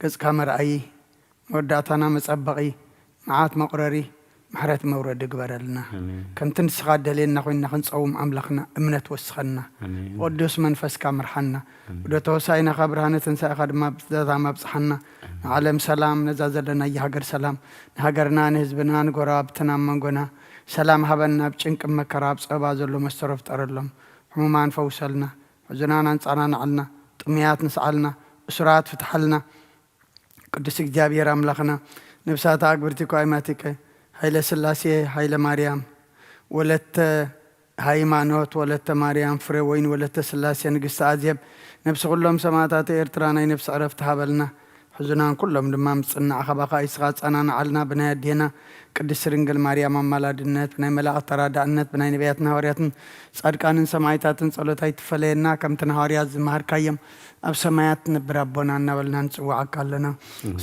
ገጽካ መርኣዪ፣ መወዳእታና መጸበቒ፣ መዓት መቑረሪ፣ ምሕረት መውረዲ ግበረልና። ኣሜን። ከምቲ ንስኻ ደልየና ኮይንና ክንጸውም ኣምላኽና እምነት ወስኸና። ኣሜን። ብቅዱስ መንፈስካ ምርሓና። ኣሜን። ወደ ተወሳይናኻ ብርሃነ ትንሳኤኻ ድማ ብዛዛም ኣብጽሓና። ኣሜን። ንዓለም ሰላም፣ ነዛ ዘለናያ ሃገር ሰላም፣ ንሃገርና፣ ንህዝብና፣ ንጎረባብትና፣ ኣብ መንጎና ሰላም ሃበና። ኣብ ጭንቂ፣ ኣብ መከራ፣ ኣብ ጸበባ ዘሎ መስተሮ ፍጠረሎም። ሕሙማን ፈውሰልና። ሕዙናን ኣንጻናንዓልና። ጥሙያት ንስዓልና። እሱራት ፍትሓልና። ቅዱስ እግዚኣብሔር ኣምላኽና፣ ነብሳታ ኣግብርቲ እኳ ኣይማቲከ፣ ኃይለ ሥላሴ፣ ኃይለ ማርያም፣ ወለተ ሃይማኖት፣ ወለተ ማርያም፣ ፍሬ ወይን፣ ወለተ ሥላሴ፣ ንግሥቲ ኣዜብ፣ ነብሲ ኩሎም ሰማዕታተ ኤርትራ ናይ ነብሲ ዕረፍቲ ሃበልና። ሕዙናን ኩሎም ድማ ምጽናዕ ካባኻ ኢስኻ ጸናንዓልና። ብናይ ኣዴና ቅድስቲ ድንግል ማርያም ኣማላድነት፣ ብናይ መላእኽቲ ተራዳእነት፣ ብናይ ነቢያትን ሃዋርያትን ጻድቃንን ሰማዕታትን ጸሎት ኣይትፈለየና። ከምቲ ንሃዋርያት ዝመሃርካዮም፣ ኣብ ሰማያት ትነብር ኣቦና እናበልና ንጽውዓካ ኣለና።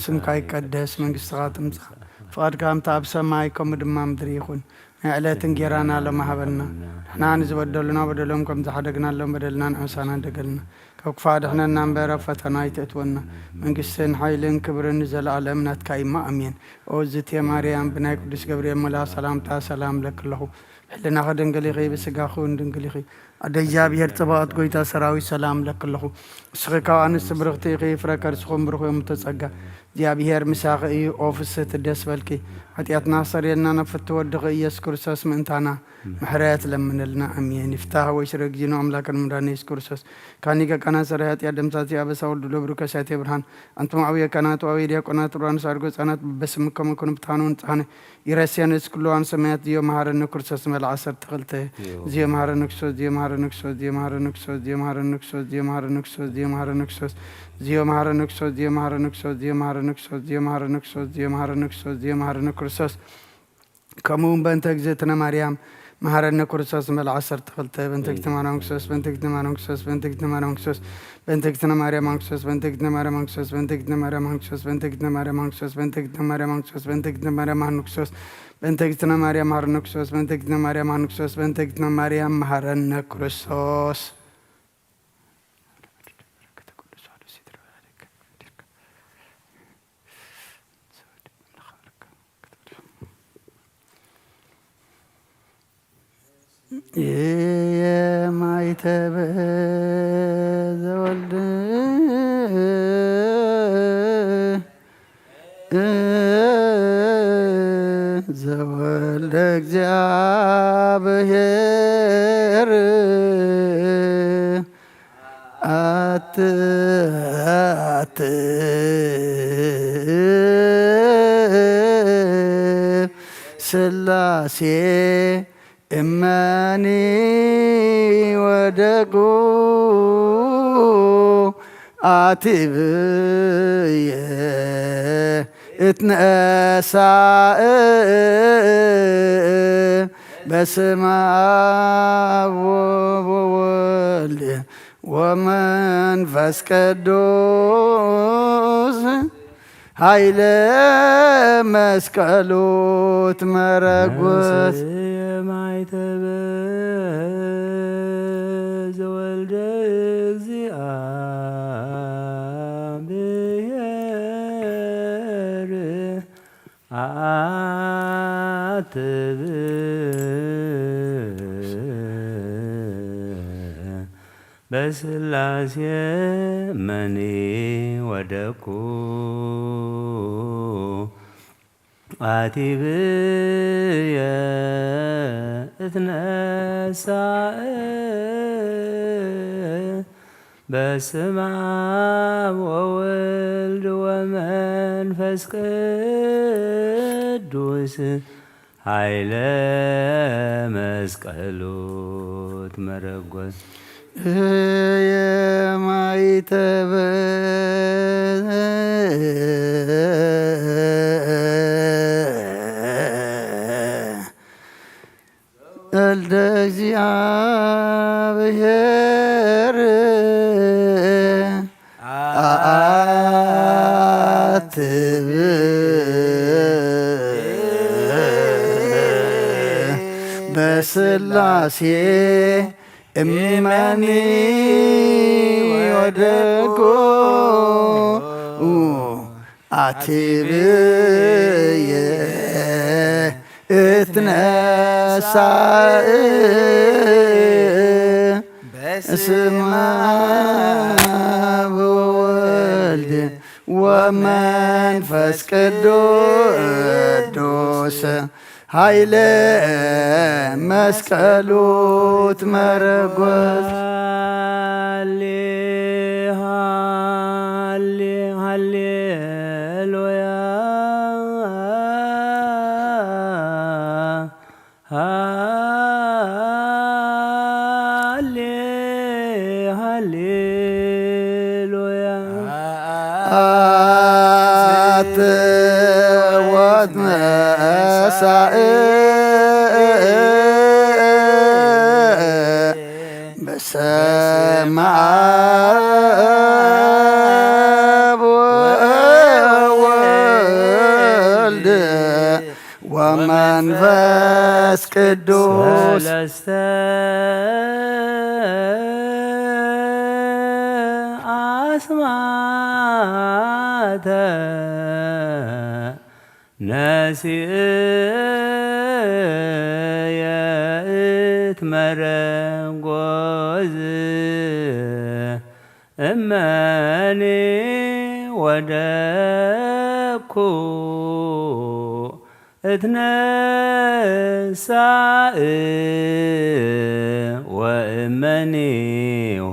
ስምካ ይቀደስ፣ መንግስትኻ ትምጻእ፣ ፍቓድካ ከምቲ ኣብ ሰማይ ከምኡ ድማ ምድሪ ይኹን። ናይ ዕለት እንጌራና ሎሚ ሃበና። ንሕና ንዝበደሉና በደሎም ከም ዝሓደግናሎም በደልና ንዕሳና ደገልና። ካብ ክፋ ድሕነና እምበር ኣብ ፈተና ኣይተእትወና። መንግስትን ሓይልን ክብርን ንዘለኣለም ናትካ እዩማ፣ ኣሜን። ኦ ዝቴ ማርያም፣ ብናይ ቅዱስ ገብርኤል መልኣ ሰላምታ ሰላም እለኪ ኣለኹ። ብሕልናኺ ድንግል ኢኺ፣ ብስጋኺ እውን ድንግል ኢኺ። ኣደ እግዚኣብሔር ጽባኦት፣ ጎይታ ሰራዊት፣ ሰላም እለኪ ኣለኹ። ንስኺ ካብ ኣንስቲ ብርኽቲ ኢኺ፣ ፍረ ከርስኹም ብሩኽ እዩ እምቶ ጸጋ። እግዚኣብሔር ምሳኺ እዩ። ኦ ፍስህቲ፣ ደስ በልኪ፣ ሓጢኣትና ኣስተሰርየልና፣ ናብ ፍትሒ ወድኺ ኢየሱስ ክርስቶስ ምእንታና ምሕረት ለምንልና። ኣሜን። ይፍታህ ወይ ስረ እግዚእነ ኣምላክን መድኃኒነ ኢየሱስ ክርስቶስ፣ ካኒ ከካና ሰራይ ኃጢአት፣ ደምሳሲ ኣበሳ፣ ወልድ ለብሩ ከሳቴ ብርሃን፣ ኣንቱም አብየ ካህናት ወአብየ ዲያቆናት፣ ሩራን ሳርጎ ህፃናት፣ በበስምከም ኩኑ ብታኑ ንጽሐነ። ይረሴን እስክሉ አን ሰማያት። ዚዮ መሐረነ ክርስቶስ መልዓ ዓሰርተ ክልተ። ዚዮ መሐረነ ክርስቶስ፣ ዚዮ መሐረነ ክርስቶስ፣ ዚዮ መሐረነ ክርስቶስ፣ ዚዮ መሐረነ ክርስቶስ፣ ዚዮ መሐረነ ክርስቶስ፣ ዚዮ መሐረነ ክርስቶስ፣ ዚዮ መሐረነ ክርስቶስ፣ ዚዮ መሐረነ ክርስቶስ፣ ዚዮ መሐረነ ክርስቶስ፣ ዚዮ መሐረነ ክርስቶስ፣ ዚዮ መሐረነ ክርስቶስ፣ ዚዮ መሐረነ ክርስቶስ። ከምኡ እውን በእንተ እግዝእትነ ማርያም መሐረነ ክርስቶስ ንበል ዓሰርተ ክልተ። በእንተ እግዝእትነ ማርያም ክርስቶስ፣ በእንተ እግዝእትነ ማርያም ክርስቶስ፣ በእንተ እግዝእትነ ማርያም ክርስቶስ፣ በእንተ እግዝእትነ ማርያም ክርስቶስ፣ በእንተ እግዝእትነ ማርያም ክርስቶስ፣ በእንተ እግዝእትነ ማርያም ክርስቶስ፣ በእንተ እግዝእትነ ማርያም ክርስቶስ፣ በእንተ እግዝእትነ ማርያም ክርስቶስ፣ በእንተ እግዝእትነ ማርያም መሐረነ ክርስቶስ፣ በእንተ እግዝእትነ ማርያም መሐረነ ክርስቶስ፣ በእንተ እግዝእትነ ማርያም መሐረነ ክርስቶስ። የማይተበ ዘወልድ ዘወልደ እግዚኣብሔር አት አት ሥላሴ እመኒ ወደቁ አትብየ እትነሳእ በስመ አብ ወወልድ ወመንፈስ ቅዱስ ኃይለ መስቀሉ ትመረጎስ። ማይተበ ዘወልደ እግዚአብሔር አትብ በስላሴ መኒ ወደኩ አቲብየ እትነሳእ በስመ አብ ወወልድ ወመንፈስ ቅዱስ ኃይለ መስቀሉ ትመረጎስ። የማይተበ ወልደ እግዚአብሔር አትብ በስላሴ እመኒ ወደቁ ኣቲ ብየ እትነሳእ በስመ አብ ወወልድ ወመንፈስ ቅዱስ ኃይለ መስቀሉ ትመረጎት። ሃሌ፣ ሃሌ፣ ሃሌሉያ። ሃሌ፣ ሃሌሉያ። አትወት መሳእ በስመ አብ ወወልድ ወመንፈስ ቅዱስ ሰለስተ አስማተ ነሲእ የእት መረጎዝ እመኒ ወደኩ እትነሳእ ወእመኒ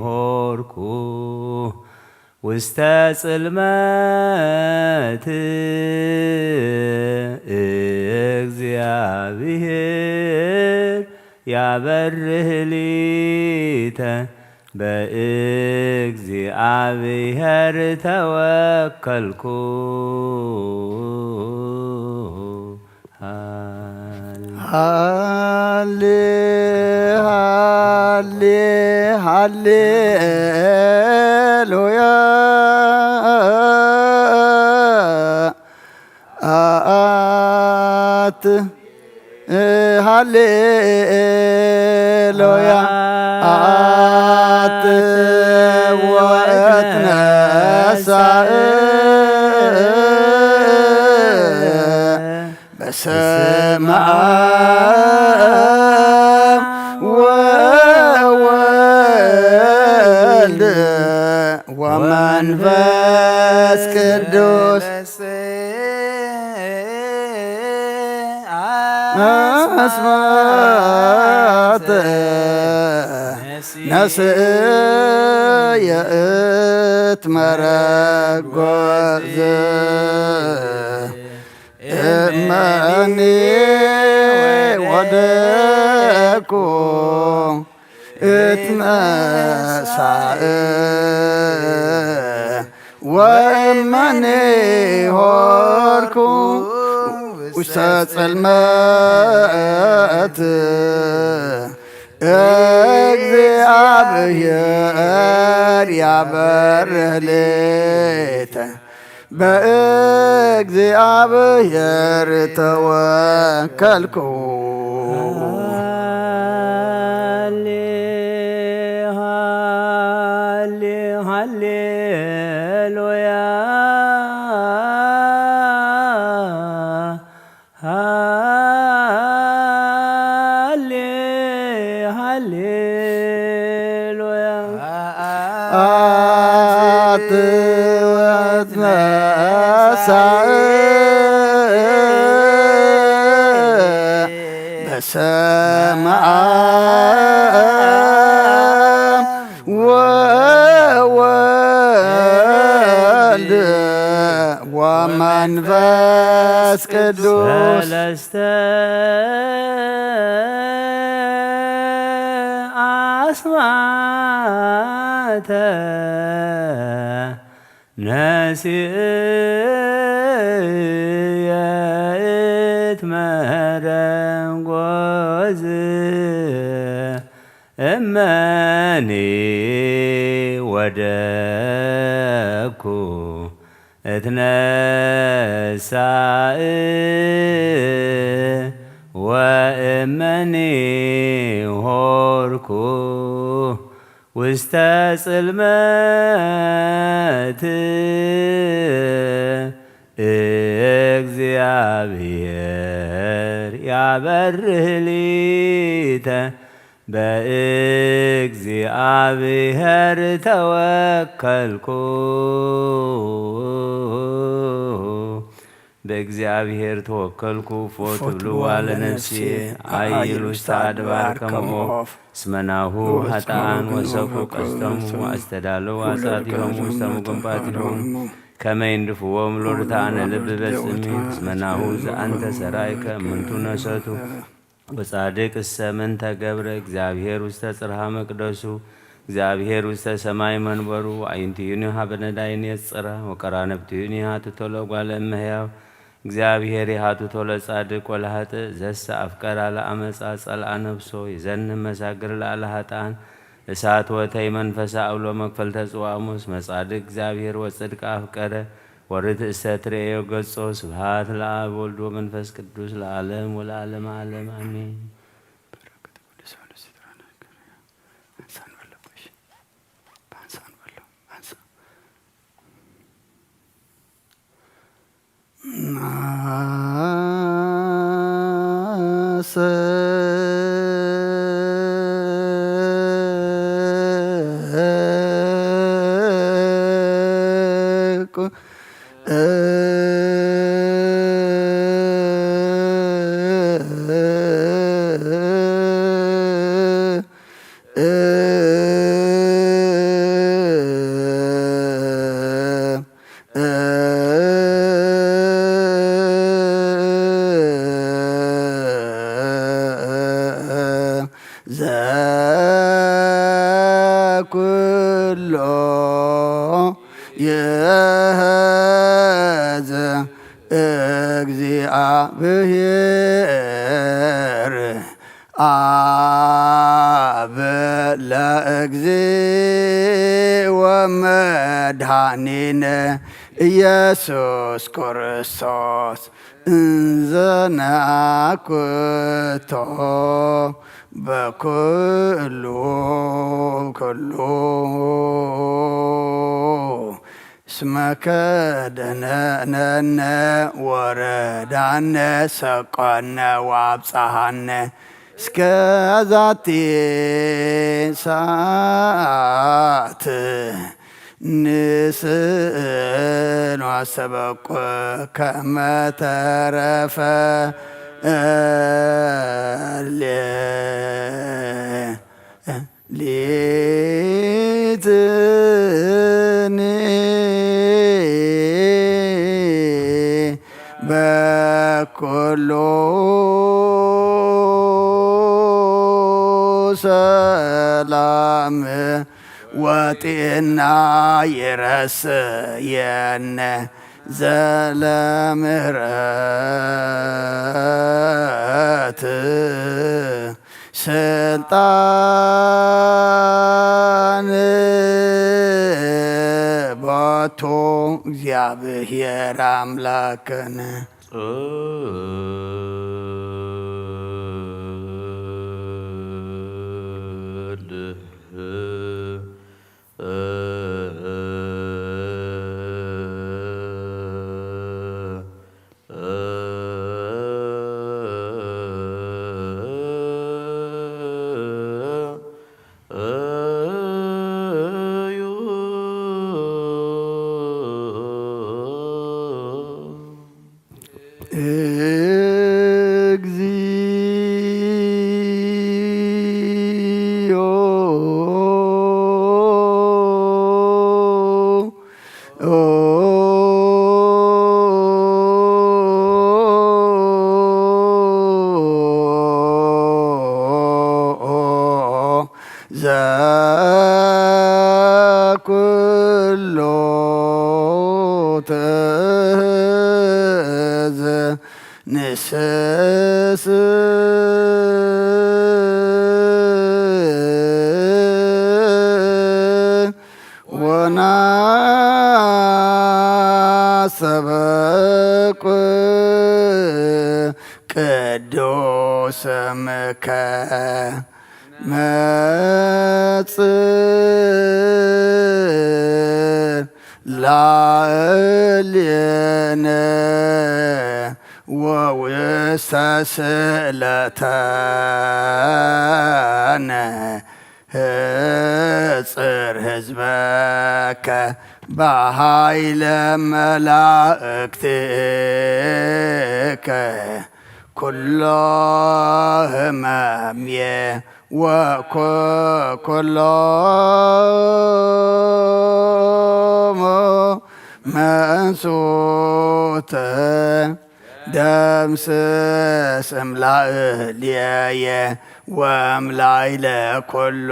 ሆርኩ ውስተ ጽልመት እግዚኣብሔር ያበርህ ሊተ በእግዚኣብሔር ተወከልኩ። ሃሌ ሃሌ ሃሌ ሉያ። አት ሃሌ ሉያ። አት ወእትነሳእ በስመ አብ ወወልድ ወመንፈስ ቅዱስ አስማተ ነስእ የእት መረጎዝ እመኒ ወደኩ እትነሳእ ወእመኒ ሆርኩ ውስተ ጸልመት። እግዚኣብሔር ያበርህ ሌተ በእግዚኣብሔር ተወከልኩ። ሃሌ ሃሌ ሃሌሉያ። ሃሌ ሃሌሉያ። አትወት መሳእ በስመ አብ ወወልድ ወመንፈስ ቅዱስ ሰለስተ አስማተ ነሲእ የእት መረንጎዝ እመኒ ወደኩ እትነሳእ ወእመኒ ሆርኩ ውስተ ጽልመት ርህሊተ በእግዚኣብሔር ተወከልኩ፣ ብእግዚኣብሔር ተወከልኩ። ፎ ትብልዋ ለነፍስየ፣ ኣይል ውስተ ኣድባር ከመ ዖፍ፣ እስመ ናሁ ኃጥኣን ወሰኩ ቀስተሙ፣ ወአስተዳለዉ አጻቲሆሙ ውስተ መጎንባቲሆሙ፣ ከመ ይንድፍዎም ሎርታነ ልብ በጽሚ፣ እስመ ናሁ ዘአንተ ሰራይከ እምንቱ ነሰቱ። ወጻድቅ እሰ ምንተ ገብረ፣ እግዚአብሔር ውስተ ጽርሃ መቅደሱ፣ እግዚአብሔር ውስተ ሰማይ መንበሩ፣ አዕይንቲሁኒ ሀበ ነዳይን የጽራ፣ ወቀራንብቲሁኒ ሀትቶ ለእጓለ እመሕያው። እግዚአብሔር ይሃትቶ ለጻድቅ ወለሀጥእ፣ ዘሰ አፍቀራ ለአመፃ ጸልአ ነፍሶ፣ ይዘንም መሳግር ለአለ ሀጣን። እሳት ወተይ መንፈሳ አውሎ መክፈልተ ጽዋሙስ፣ መጻድቅ እግዚአብሔር ወጽድቅ አፍቀረ፣ ወርትእሰ ትርእዮ ገጾ። ስብሐት ለአብ ወልድ ወመንፈስ ቅዱስ ለዓለም ወለዓለመ ዓለም አሜን። በረከት ቅዱሳን ሲትራና አንሳን በለበሽ አንሳን በለው አንሳ ዘኩሎ ይእዝ እግዚአብሔር አብ ለእግዚእ ወመድኃኒነ ኢየሱስ ክርስቶስ እንዘ ነአኩቶ በኩሉ ኩሉ እስመ ከደነነ ወረዳነ ሰቆነ ወአብጽሐነ እስከ ዛቲ ሰዓት። ንስእል ወሰበቁ ከመ ተረፈ እሌ ሊትኒ በኩሉ ሰላም ወጤና ይረስየነ ዘለምህረት ስልጣን ቦቱ እግዚአብሔር አምላክነ። እግዚኦ። ዘኩሎ ትእዝ ንስስ ወናሰበቁ ቅዱስ ስምከ መጽእ ላዕሌነ ወውስተ ስእለተነ ህጽር ህዝበከ በኃይለ መላእክትከ። ኩሎ ህመምየ ወኩ-፣ ኩሎሙ መንሱተ ደምስስ እምላእልየ ወእምላይለ ኩሉ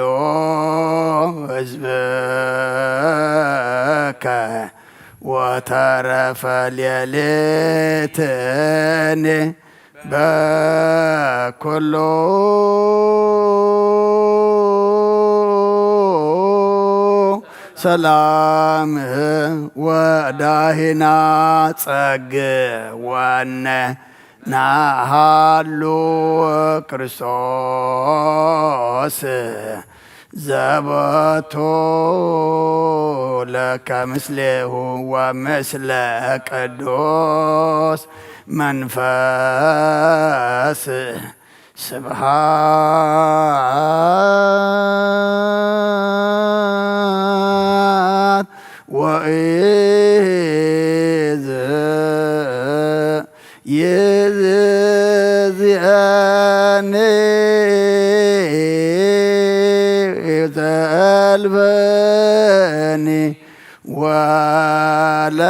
ህዝብከ ወተረፈ ሌሊትኒ በኩሉ ሰላም ወዳሂና ጸግወነ ናሃሉ ክርስቶስ ዘበቱ ለከ ምስሌሁ ወምስለ ቅዱስ መንፈስ ስብሐት ወኢዝ ይዝዝአኒ ዘልፈኒ ወለ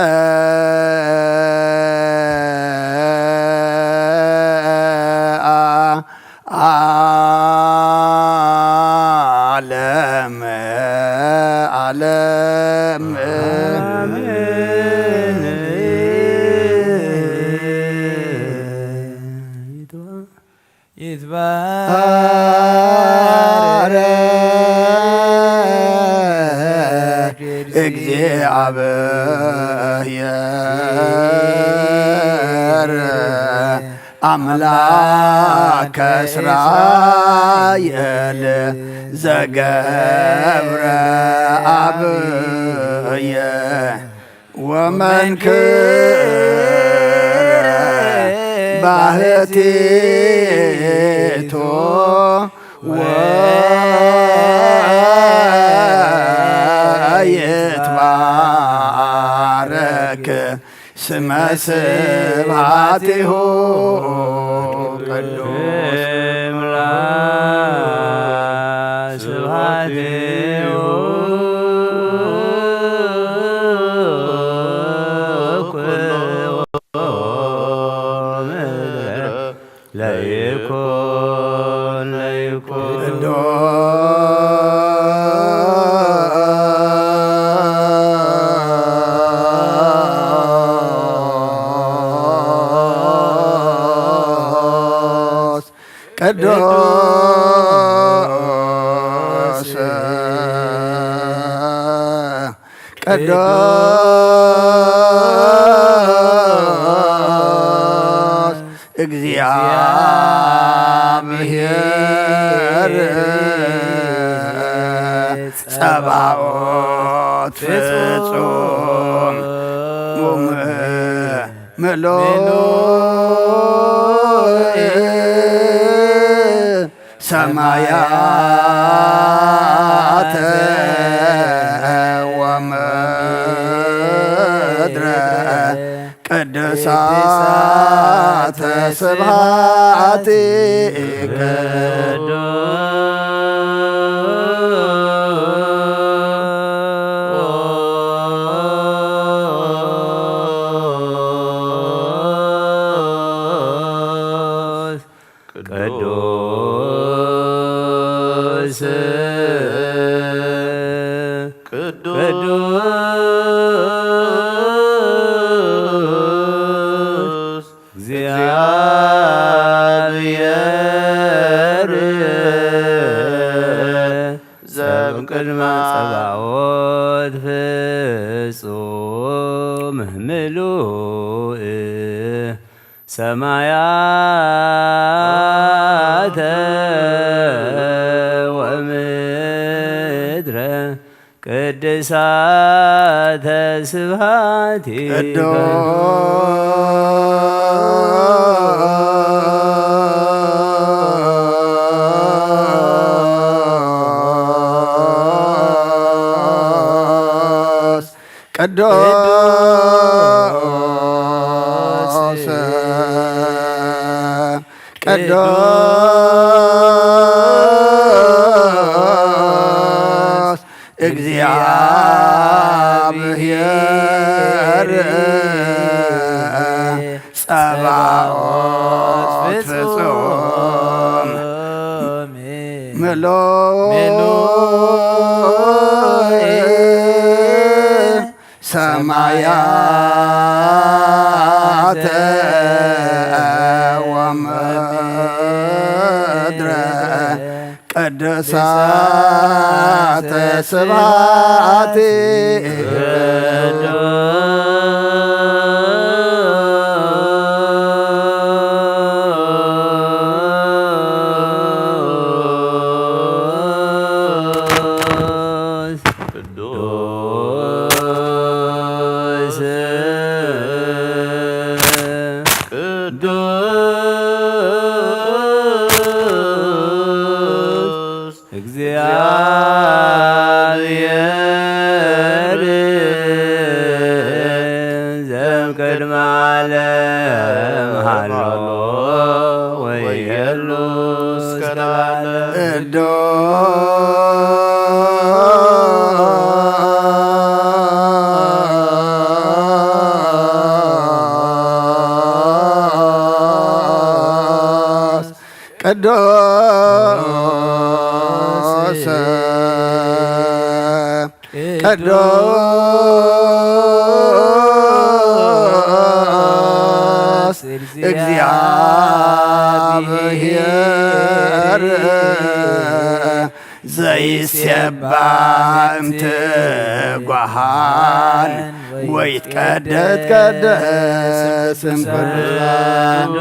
ዓለም ዓለም። ይትባረክ እግዚአብሔር አምላከ እስራኤል ዘገብረ አብየ ወመንክረ ባሕቲቱ ወይትባረክ ስመ ስብሐቲሁ ቅዱስ ስብሐቲሁ ኩሎ ምድረ ለይኩን ለይኩን ቅዱስ ቅዱስ ቅዱስ እግዚአብሔር ጸባኦት ፍጹም ምሉእ ሰማያተ ወምድረ ቅዱሳተ ስብሐቲከ። ቅዱስ ቅዱስ እግዚአብሔር ዘእምቅድመ ጸባኦት ፍጹም ምሉእ ሰማያተ ወምድረ ቅድሳተ ስብሐቲከ። ቅዱስ ቅዱስ ቅዱስ እግዚአብሔር ጸባኦት ፍጹም ምሉእ ሰማያተ ወምድረ ቅዱሳተ ስብሐት ቅዱስ ቅዱስ እግዚአብሔር ዘእምቅድመ ዓለም ሀሎ ወየሉ እስከ ለዓለም። ቅዱስ ቅዱስ ቅዱስ እግዚአብሔር ዘይሴባህ እምትጓሃን ወይትቀደስ ቀደስ እምቅዱሳን።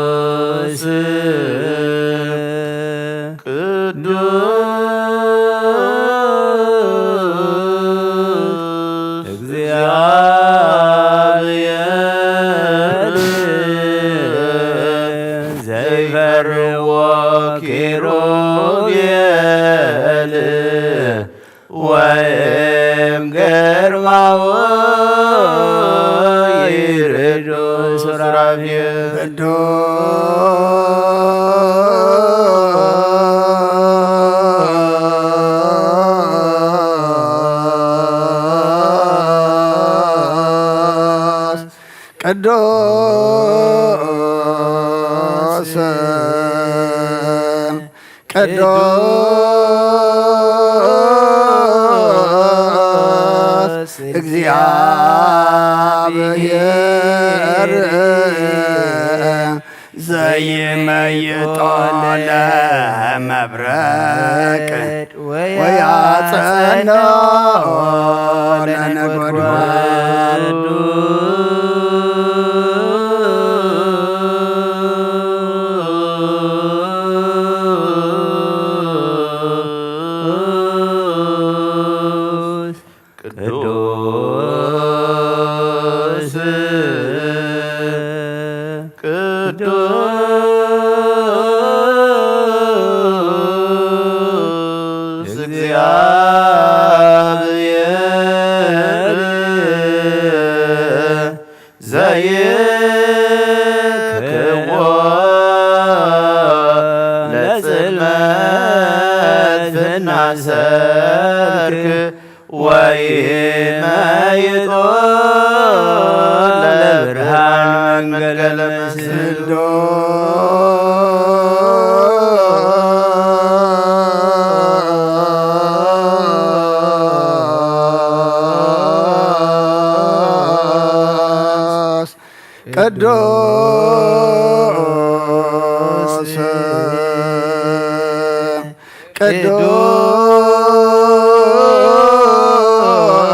ቅዱስ ቅዱስ እግዚአብሔር ዘይፈርዎ ኪሩቤል ወይም ግርማው ይርዱ ሱራፌል። ቅዱስ ቅዱስ ቅዱስ እግዚአብሔር ዘይመይጦ ለመብረቅ ወያጸንኦ ለነጎድጓድ። ቅዱስ ቅዱስ እግዚአብሔር ዘይክዎ ለጽልመት ፍናሰርክ ወይመይጦ ለብርሃን መንገለ መስል። ቅዱስ ቅዱስ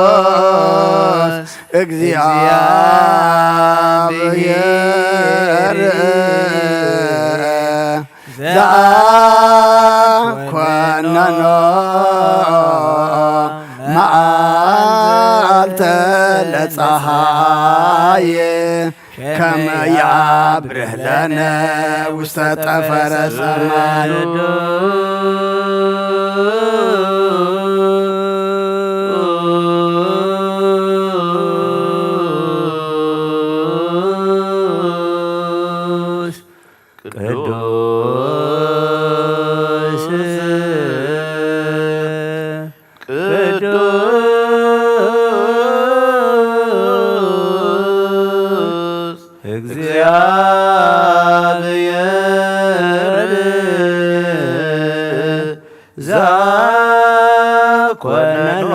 ቅዱስ እግዚአብሔር ዘአኮነኖ መዓልተ ጸሓይ ከመ ያብርህ ለነ ውስተ ጠፈረ ሰማይ። ቅዱስ ቅዱስ ቅዱስ እግዚአብሔር ዘኮነኖ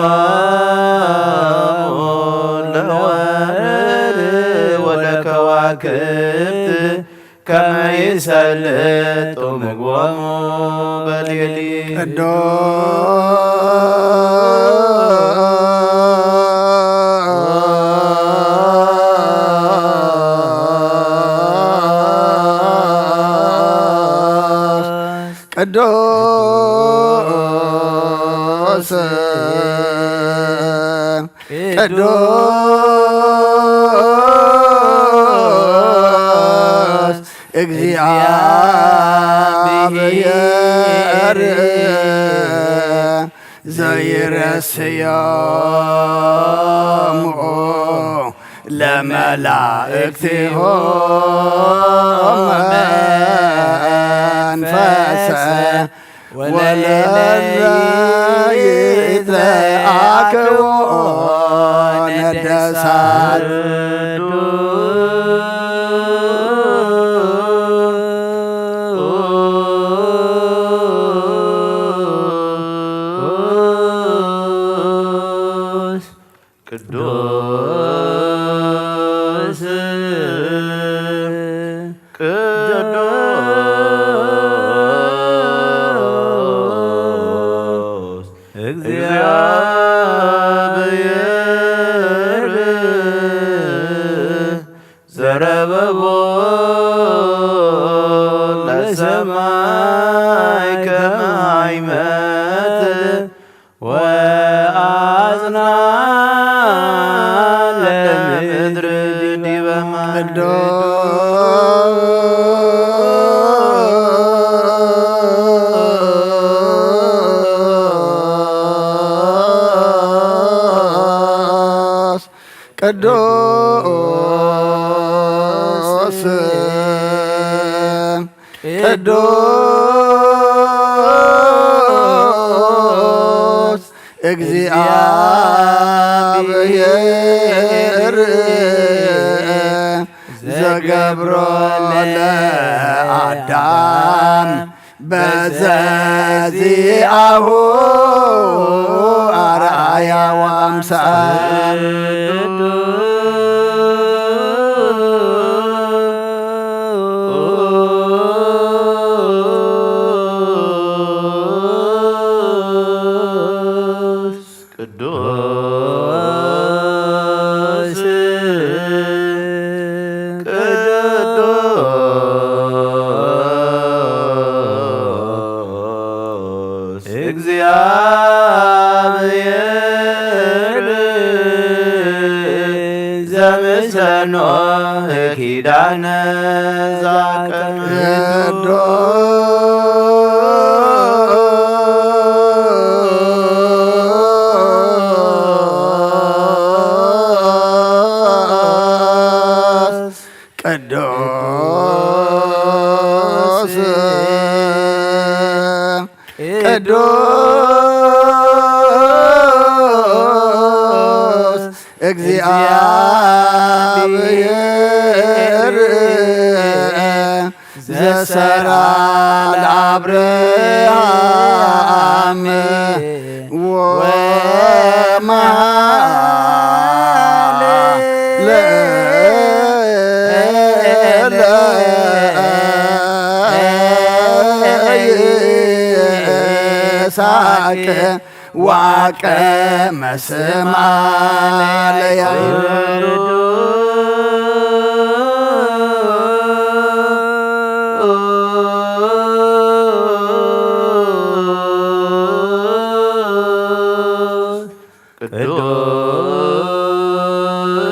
ለወርህ ወለከዋክብት ከመ ይሰልጡ ምግቦሙ በሌሊት። ቅዱስ ቅዱስ ቅዱስ እግዚአብሔር ዘይረስዮሙ ለመላእክቲሁ መንፈሰ ወለለ ይትአከቦ ነደሳት። ቅዱስ ቅዱስ ቅዱስ እግዚአብሔር ዘረበቦ ለሰማይ ከመ አይመት ወአጽና ለምድር ዲበ ማይ። ቅዱስ ቅዱስ ቅዱስ እግዚአብሔር ዘገብሮ ለአዳም በዘዚአሁ አርአያ ወአምሳል። ቅዱስ ቅዱስ እግዚአብሔር ዘምስለ ኖህ ኪዳነ ዛቀም። ቅዱስ ቅዱስ እግዚአብሔር ዘሰራ ለአብርሃም ወመሃለ ለይስሐቅ ወአቀመ ስማ ለያዕቆብ። ቅዱስ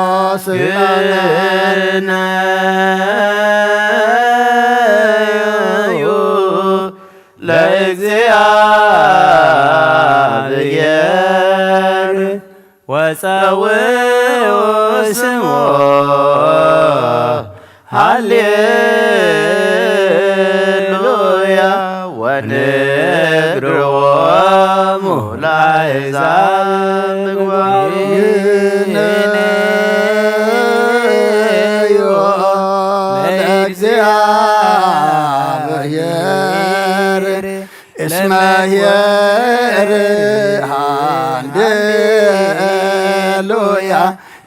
ስብሐነ ግነዩ ለእግዚአብሔር ወጸውዑ ስሞ። ሃሌሉያ። ወንግርዎሙ ለአሕዛብ ምግባሩ። ግነዩ ለእግዚአብሔር እስመ ኄር። ሃሌሉያ።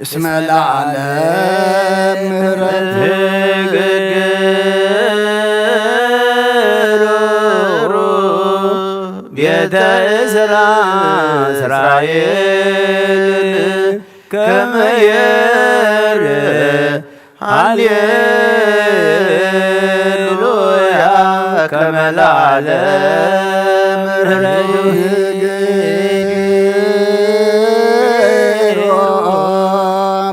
እስመ ለዓለም ምሕረት። ትግግሩ ቤተ እስራ እስራኤል ከመ ኄር። ሃሌሉያ። ከመ ለዓለም ምሕረቱ። ትግግሩ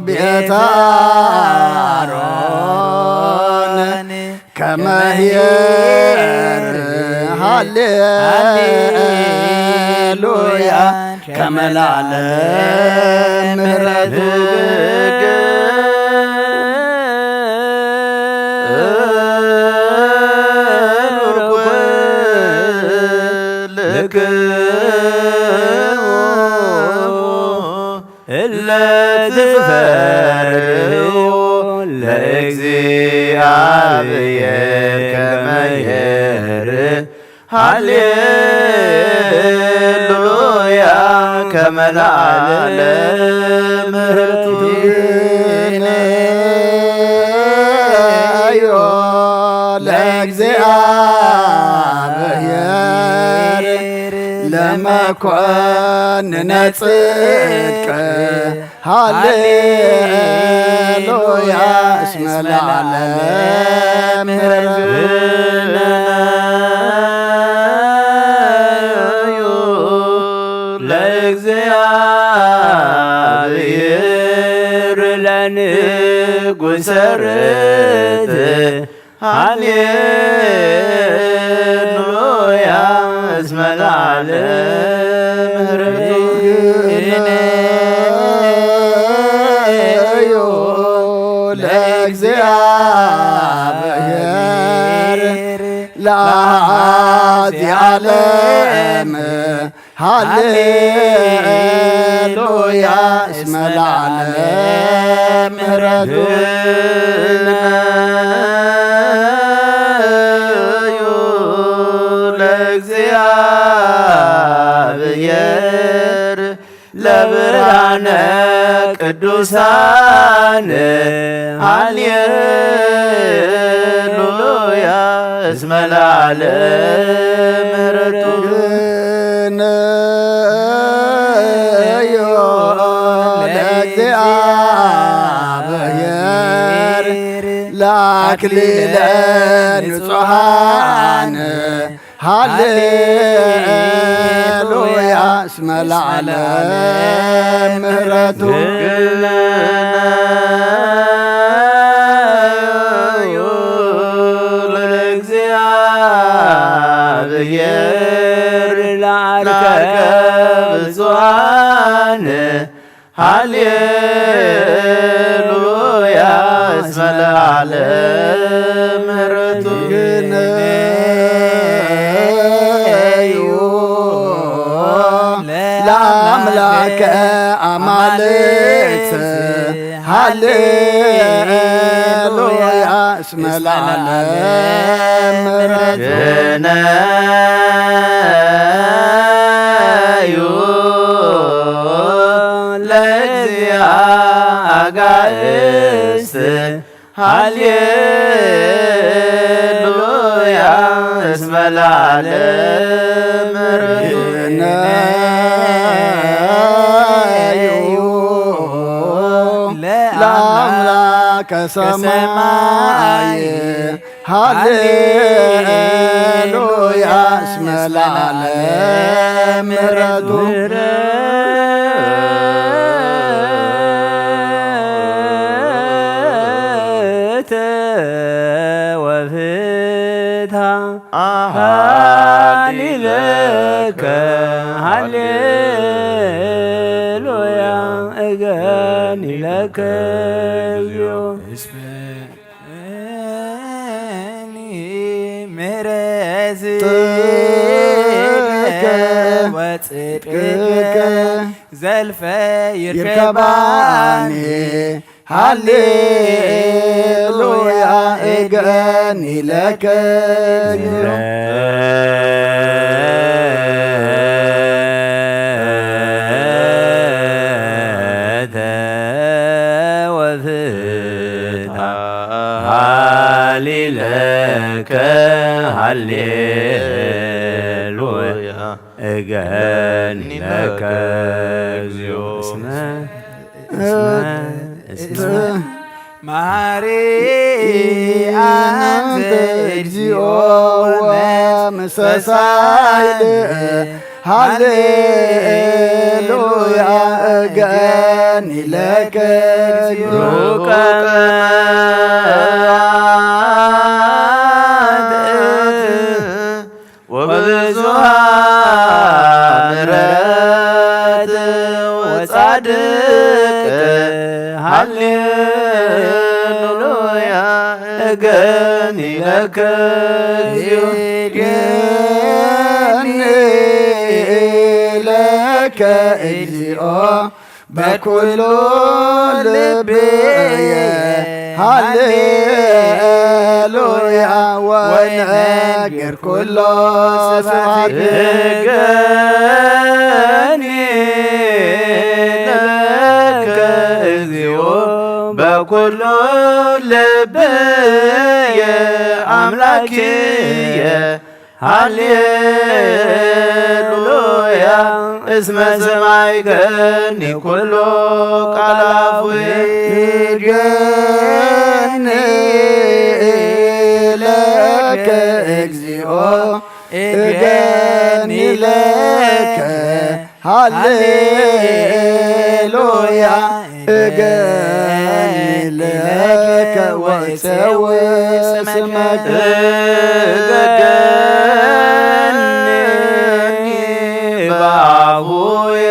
ቤተ አሮን ከመ ኄር። ሃሌሉያ። ከመ ለዓለም ምሕረቱ። ትግግሩ ኩልክሙ ትፈርህዎ ለእግዚኣብሔር ከመ የርህ ሃሌሉያ ከመ ለዓለ ምሕረቱ ይኔዮ ለእግዚኣብሔር ለመኮንነ ጽድቅ ሃሌሉያ እስመ ለዓለም ምሕረቱ ለእግዚኣብሔር ለንጉሠ ርትዕ ሃሌሉያ እስመ ለዓለም ምሕረቱ ይኔዮ ለእግዚኣብሔር ለአሐዚ ዓለም ሃሌሉያ እስመ ለዓለም ምሕረቱ ለእግዚኣብሔር ለብርሃነ ቅዱሳን ሃሌሉያ እስመ ለዓለም ምሕረቱ ግነዮ ለእግዚኣብሔር ለአክሊለ ንጹሓን ሃሌሉያ እስመ ለዓለም ምሕረቱ ግነዩ ለእግዚኣብሔር ለዓርከ ብፁዓን ሃሌሉያ እስመ ለዓለም ምሕረቱ ግነዩ ለአምላከ አማልክት ሃሌሉያ እስመ ለዓለም ምሕረቱ ግነዩ ለእግዚአ አጋእዝት ሃሌሉያ እስመ ለዓለም ምሕረቱ ግነዩ ለአምላከ ሰማይ ሃሌሉያ እስመ ለዓለም ምሕረቱ ምሕረተ ወፍትሐ አሃሊለከ ሃሌሉያ እገኒለከ እግዚኦ። እስመ ምሕረትከ ወጽድቅከ ዘልፈ ይርከባኒ። ሃሌሉያ እገኒ ለከ። ምሕረተ ወፍትሐ ሃሊለከ ሃሌሉያ እገኒ ለከ እግዚኦ። እስመ እስመ እስመ መሐሪ አንተ እግዚኦ ወመስተሳይል። ሃሌሉያ እገኒ ለከ እግዚኦ። ሩቀ መዓት ወብዙኃ ምሕረት ወጻድቅ ሃሌሉያ እገኒ ለከ እግዚኦ። እገኒ ለከ እግዚኦ። በኩሉ ልብየ ሃሌሉያ ወነግር ኩሎ ስብሐት እገኒ ለከ እግዚኦ በኩሉ ልብየ ኣምላክየ ሃሌሉያ እስመ ሰማይከኒ ኩሎ ቃል ኣፉየ እገኒ ለከ እግዚኦ እገኒ ለከ ሃሌሉያ እገኒ ለከ ወእፀውእ ስመከ እገኒ በአፉየ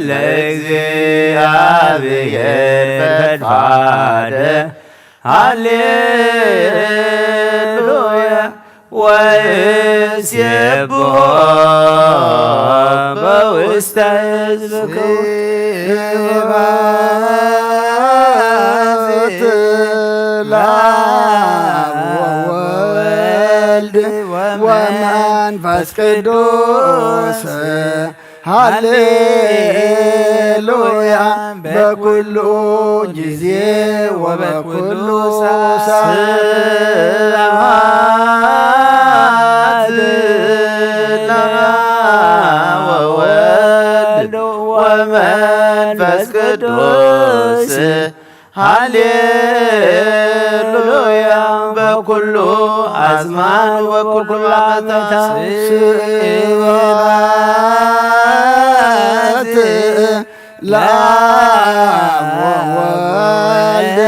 ለእግዚአብሔር ፈድፋደ ሃሌሉያ ወእሴብሖ በውስተ ሕዝብከ ስብሐት ለአብ ወወልድ ወመንፈስ ቅዱስ ሃሌሉያ በኩሉ ጊዜ ወበኩሉ ሰዓት ለአብ ወወልድ ወመንፈስ ቅዱስ ሃሌሉያ በኩሉ አዝማን ወበኩሉ ዓመታት ስብሐት ለአብ ወወልድ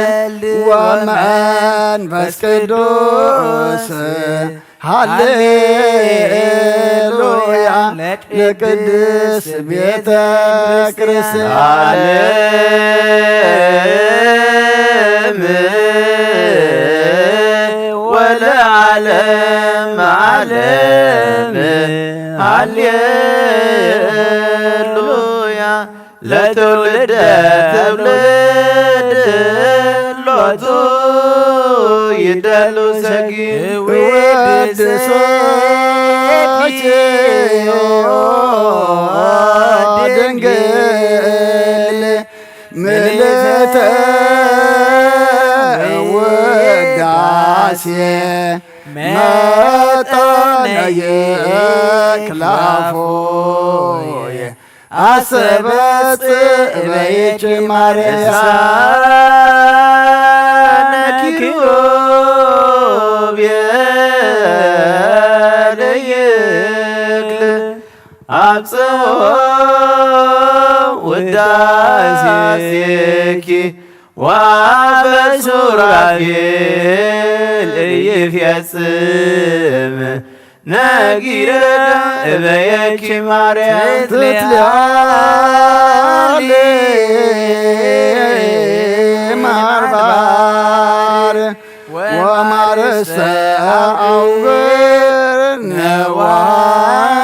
ወመንፈስ ቅዱስ ሃሌሉያ ለቅድስት ቤተ ክርስቲያን ዓለም ወለዓለም ዓለም ሃሌሉያ ለትውልደ ትውልድ ሎቱ ይደሉ ሰጊድ ወድሶኪ ድንግል ምልእተ ውዳሴ መጠነ ይክላፎየ አሰበጽበይኪ ማርያም ሳነኪ ኪሩቤል ይክል አብጽሖ ውዳሴኪ ወአበ ሱራፌል ኢይፌጽም ነጊረ እበየኪ ማርያም ትትልዓሊ ማርባር ወማርሰ አውብር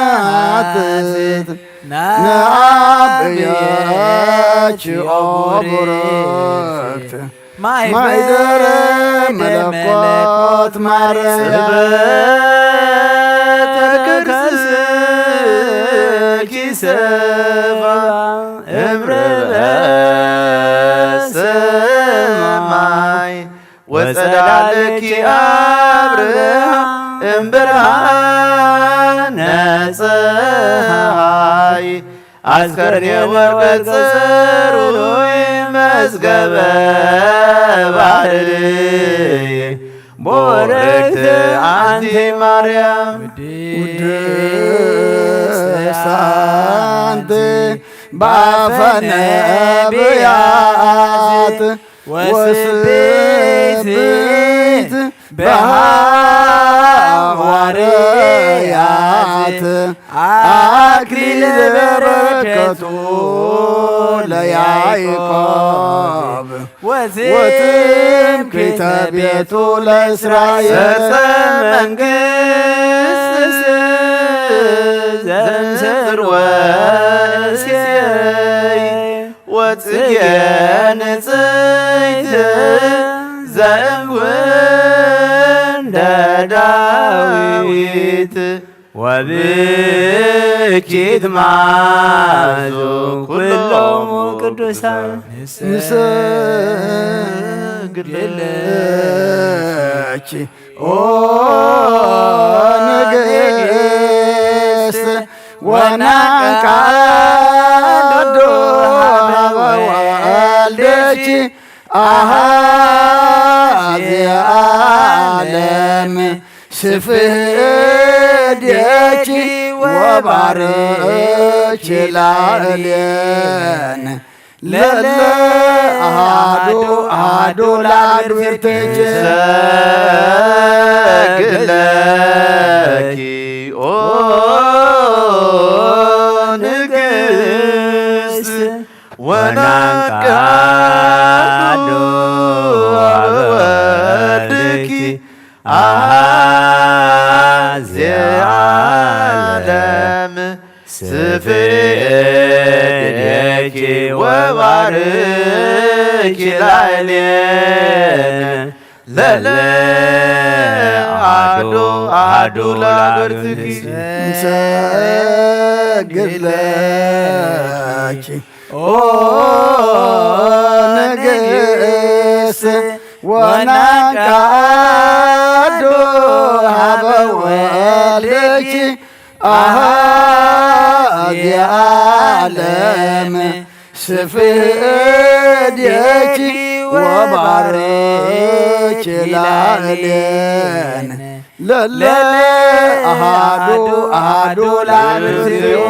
ነዋትት ነአብየኪ ኦ ቡርክት ማይደረ መለኮት ማርያም ጽበተ ከርስኪ ሰፋ እምርበ ሰማይ ወጸዳልኪ አብርሃ እምብርሃነ ፀሐይ አስከሬ ወርቅ ጽሩይ መዝገበ ባህርይ ቡርክት አንቲ ማርያም ውድስት አንቲ ባፈ ነብያት ወስብእት በሐዋርያት አክሊለ በረከቱ ለያዕቆብ ወትምክሕተ ቤቱ ለእስራኤል ሰርፀ መንግስት ዘንስር ወእሴይ ጽጌ ንጽሕት ዘእንጉንደ ዳዊት ወብኪት ማዙ ኩሎሙ ቅዱሳን ንሰግድ ለኪ ኦ ንግስት ወናቃዶ ወልደኪ አሃዚ ዓለም ስፍድየኪ ወባርኪ ላዕሌን ለለ አሃዱ አሃዱ ለአግብርትኪ ሰግለኪ ኦ ንግስት ወናቃዶ ወልድኪ አሃዜ ዓለም ስፍድየኪ ወባርኪ ላዕሌነ ለለ አሐዱ አሐዱ ለአግብርትኪ እንሰግድ ለኪ ኦ ንግስት ወናቃዶ ሀበ ወልድኪ አሃዚ ዓለም ስፍድየኪ ወባርኪ ላዕሌነ ለለ አሃዱ አሃዱ ለአግብርትኪ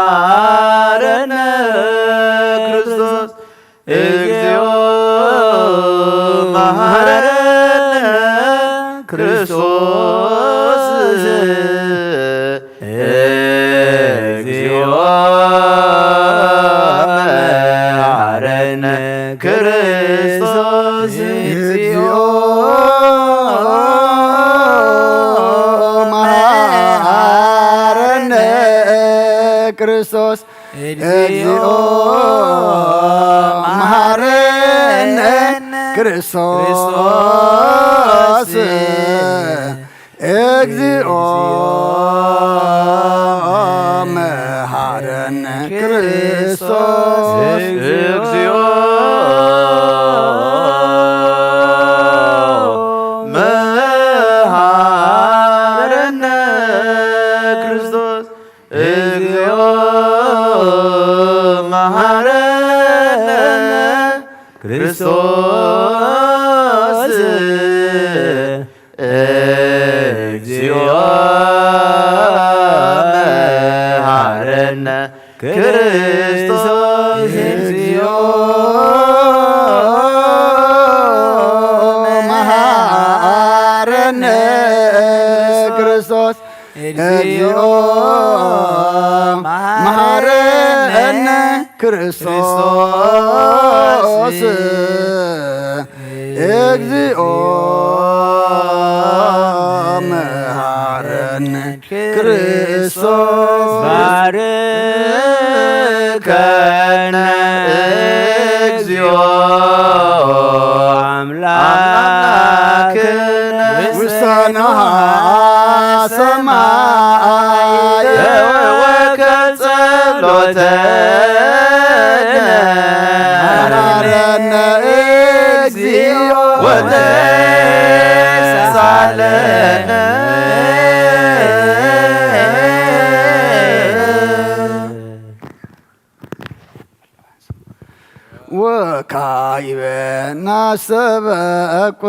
መሐረነ ክርስቶስ እግዚኦ መሐረነ ክርስቶስ እግዚኦ መሐረነ ክርስቶስ እግዚኦ መሐረነ ክርስቶስ እግዚኦ መሐረነ ክርስቶስ እግዚኦ መሐረነ ክርስቶስ እግዚኦ መሐረነ ክርስቶስ እግዚኦ መሐረነ ክርስቶስ እግዚኦ መሐረነ ክርስቶስ እግዚኦ መሐረነ ክርስቶስ እግዚኦ መሐረነ ክርስቶስ እግዚኦ መሐረነ ክርስቶስ ባርከነ እግዚኦ አምላክነ ውሳና ሰማይ ወከ ጸሎተነ መሐረነ እግዚኦ ወተሳለነ ወካይበ ናሰበቁ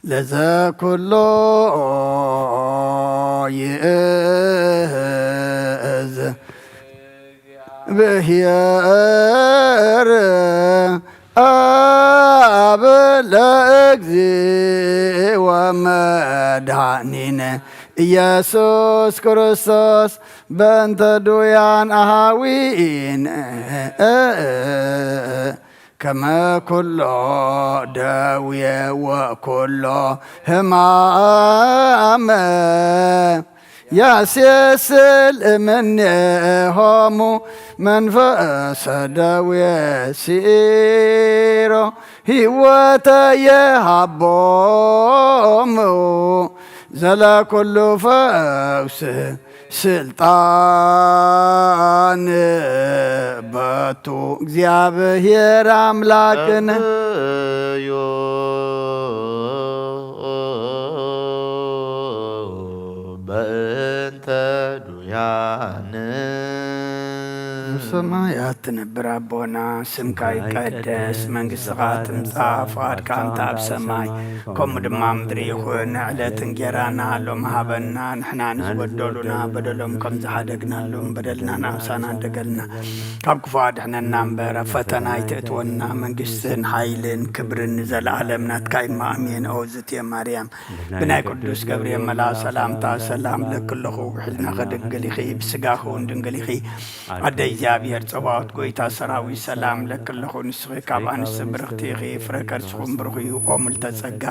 ለዘኩሎ ይእዝ ብሔር አብ ለእግዚ ወመድኃኒነ ኢየሱስ ክርስቶስ በእንተ ዱያን አሃዊነ ከመ ኩሎ ደዌ ወኩሎ ሕማመ ያሴስል እምኔሆሙ መንፈሰ ደዌ ሲኢሮ ህይወተ የሃቦሙ ዘለኩሉ ፈውስ ስልጣን በቱ እግዚአብሔር አምላክን ጸልዩ በእንተ ዱያነ። ኣብ ሰማያት ትነብር ኣቦና፣ ስምካ ይቀደስ፣ መንግስትኻ ትምጻእ፣ ፍቓድካ እንተ ኣብ ሰማይ ከምኡ ድማ ምድሪ ይኹን። ዕለት እንጌራና ሎሚ ሃበና፣ ንሕና ንዝበደሉና በደሎም ከም ዝሓደግናሎም በደልና ንኣምሳና እንደገልና፣ ካብ ክፉ ኣድሕነና እምበር፣ ኣብ ፈተና ኣይትእትወና፣ መንግስትን ሓይልን ክብርን ንዘለኣለም ናትካ እዩ። ኣሜን። ኦ ዝትየ ማርያም፣ ብናይ ቅዱስ ገብርኤል መልኣኽ ሰላምታ ሰላም እብለኪ ኣለኹ፣ ውሒድናኺ ድንግል ኢኺ፣ ብስጋኺ እውን ድንግል ኢኺ። ኣደ እግዚኣብሔር ጸባኦት፣ ጎይታ ሰራዊት፣ ሰላም እብለኪ ኣለኹ፣ ንስኺ ካብ ኣንስቲ ብርኽቲ ኢኺ፣ ፍረ ከርስኹም ብሩኽ እዩ። ኦ ምልተ ጸጋ፣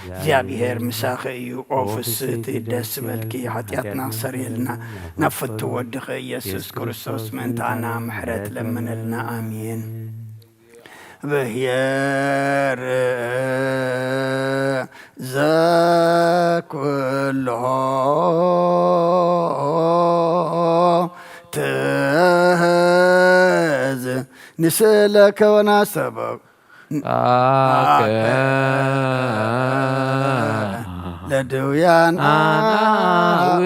እግዚኣብሔር ምሳኺ እዩ። ኦ ፍስህቲ፣ ደስ በልኪ፣ ሓጢኣትና ክሰርየልና ናብ ፍቱ ወድኺ ኢየሱስ ክርስቶስ ምእንታና ምሕረት ለምነልና። ኣሜን። ብሔር ዘኩሎ ትዝ ንስእለከ ወናሰበ ኣከ ለድውያን ኣናዊ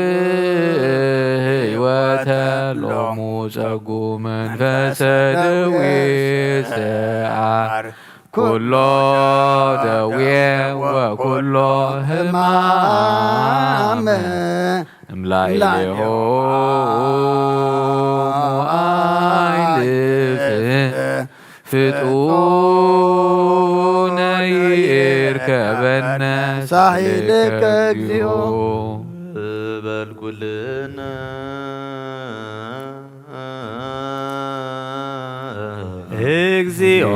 ህይወተ ሎሙ ጸጉ መንፈሰ ደዌ ሰዓር ኩሎ ደዌ ወኩሎ ህማም እምላኢሌሆሙ ኣይልፍ ፍጡነ ይርከበነ ሳይልከ እግዚኦ። በልኩልነ። እግዚኦ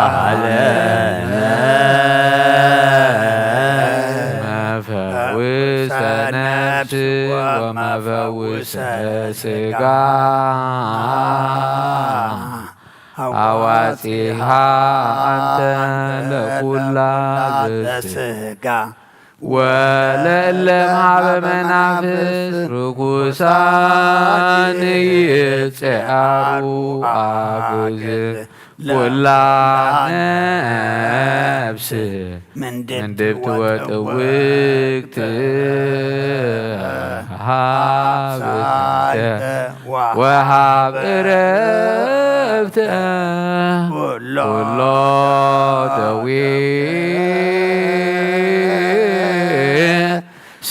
ተሳሃለነ። መፈውሰ ነፍስ ወመፈውሰ ስጋ አዋጺሃ አንተ ለኩላ ዘስጋ ወለእለ እምሃበ መናፍስት ርኩሳን ይጽዓሩ አግዝ ኩላ ነፍስ ምንድብት ወጥውግት ሃብተ ወሃብ እረፍተ ኩሎ ደዌ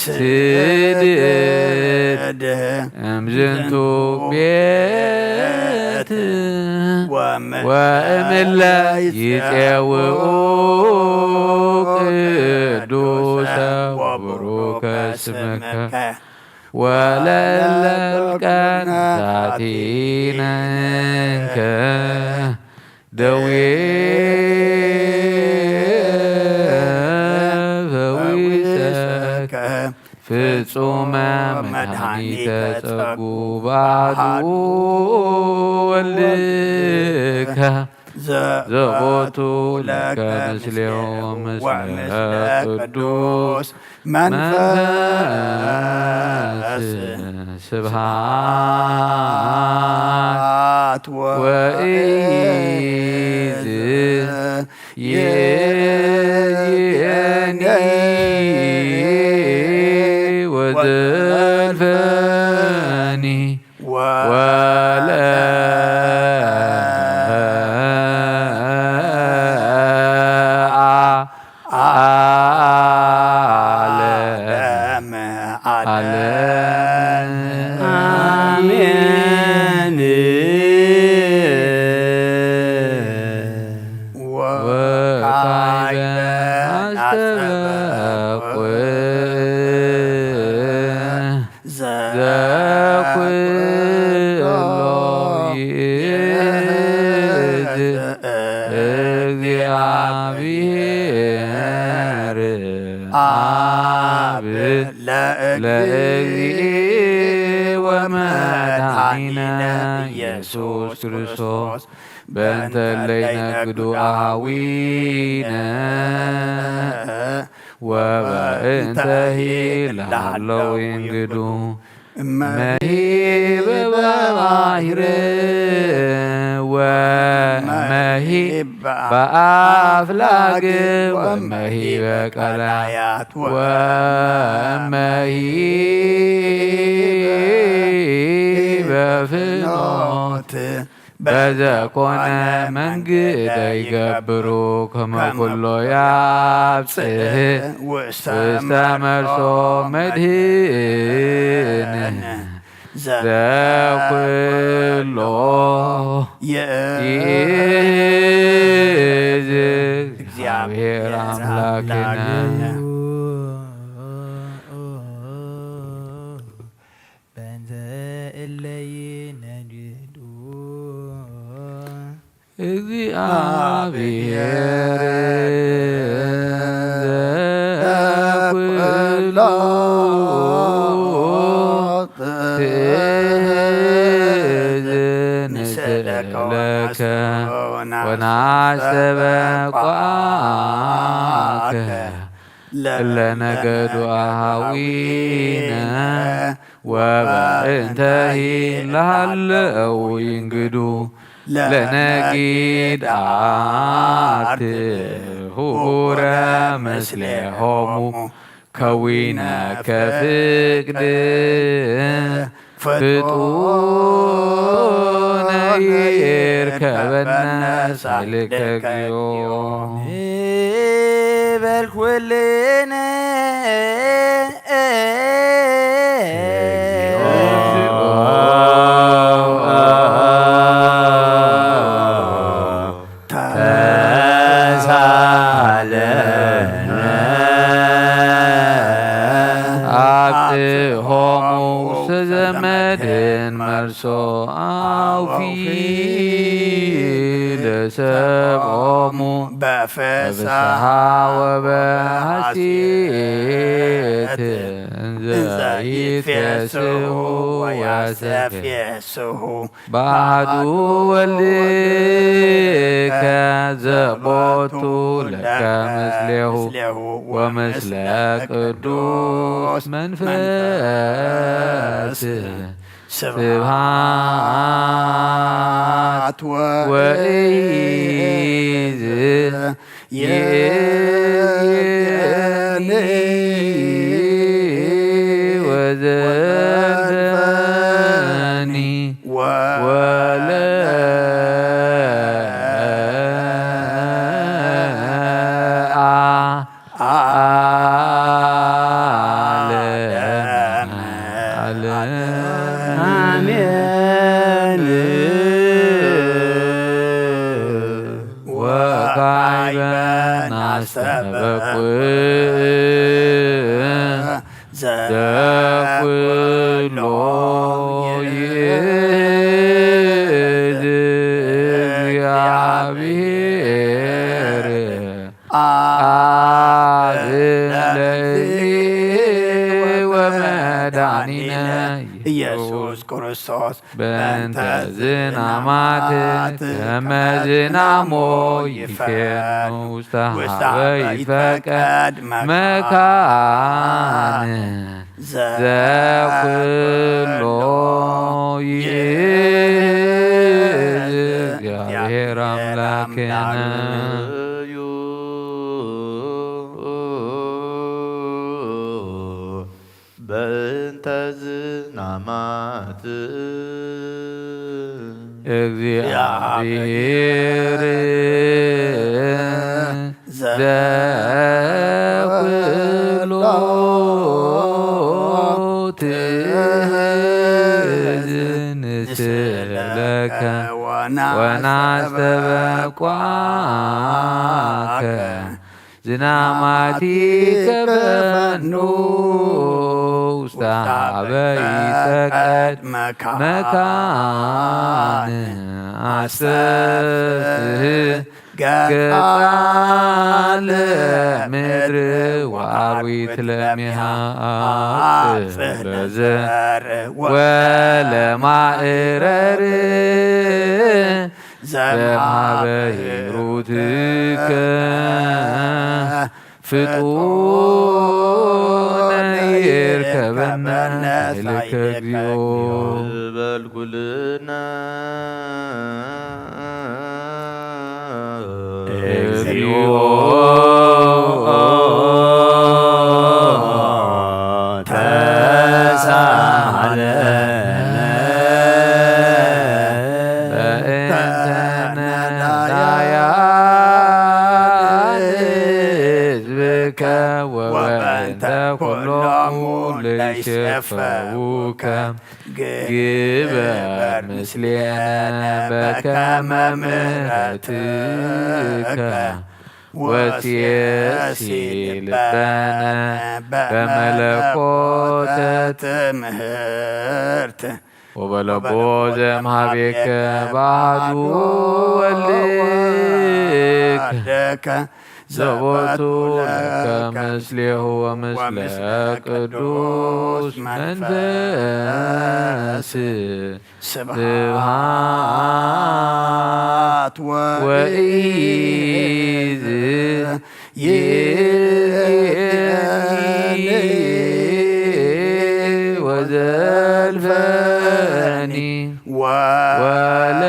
ስድድ እምዝንቱ ቤት ወእምለ ይጼውኡ ቅዱሰ ወቡሩከ ስምከ ወለእለ ጥልቀን ዛቲነ እንከ ደዌ ፈዊሰከ ፍጹመ መድኃኒተ ጸጉ ባዱ ወልድከ ዘቦቱ ለከ ምስሌሆ ምስለ ቅዱስ መንፈስ ስብሐት ወእይዝ ይእዜኒ ወዘልፈኒ ወለ ዓለም ዓለም። አሜን። ለእግዚኣብሔር ኣብ ለእግዚእ ወመድኃኒነ ኢየሱስ ክርስቶስ በእንተ ለይነግዱ አሃዊነ ወበእንተሂ ለሃለው ይንግዱ። መሂበ ባሕር ወመሂበ አፍላግ ወመሂበ ቀላያት ወመሂበ ፍኖት በዘኮነ መንግደ ይገብሩ ከመ ኩሎ ያብጽሕ ውስተ መርሶ መድህን ዘኩሎ ይእዝ እግዚአብሔር አምላክነ። በእንተ እለ ይነግዱ እግዚአብሔር ዘኩሎ ትእዝ ንስእለከ ወናስተበቋከ ለነገዱ አሃዊነ ወበእንተሂ ለሃለው ይንግዱ ለነጊድ አርት ሁረ ምስሌሆሙ ከዊነ ከፍቅድ ፍጡነ ይርከበነ ሳልከ እግዚኦ። በል ኩልነ አብጽሖሙ ውስተ ዘመድን መርሶ አውፊ ለሰብኦሙ በፍስሓ ወበሐሴት እንዘ ይትፌስሑ ወያስተፍስሑ በአሐዱ ወልድከ ዘቦቱ ለከ ምስሌሁ ወምስለ ቅዱስ መንፈስ ስብሐት ወእይዝ ይእዜኒ ወዘልፈኒ ወለአ ዓለም ዓለም። አሜን። ወካዕበ ናስተበቁዕ ዘኩሎ ይእዝ እግዚአብሔር አብ ለእግዚእ ወመድኃኒነ ኢየሱስ ክርስቶስ በእንተ ዝናማት ከመ ዝናሞ ይፌኑ ውስተ ሀበ ይትፈቀድ መካን ዘኩሎ ይእዝ እግዚአብሔር አምላክነ። በእንተ ዝናማት እግዚአብሔር ዘኩሎ ትእዝ ንስእለከ ወናስተበቋከ ዝናማቲከ ፈኑ ውስተ ሀበ ይትፈቀድ መካን አስተፍስህ ገጻ ለሚሃ አጽፍ ለዘር ወለማእረር ዘምሃበ ሂሩትከ ፍጡነ ይርከበነ ኃይልከ እግዚኦ። በል ኩልነ እግዚኦ ተሳሃለነ በእንተ ነዳያን ሕዝብከ ወበእንተ ኩሎሙ ለይሴፈውከ ግበር ምስሌነ በከመ ምሕረትከ ወሴሲ ልበነ በመለኮተ ትምህርት ወበለቦ ዘእምሃቤከ በአሐዱ ወልድከ ዘቦቱ ለከ ምስሌሁ ወምስለ ቅዱስ መንፈስ ስብሐት ወኢይእዜኒ ወዘልፈኒ ወለ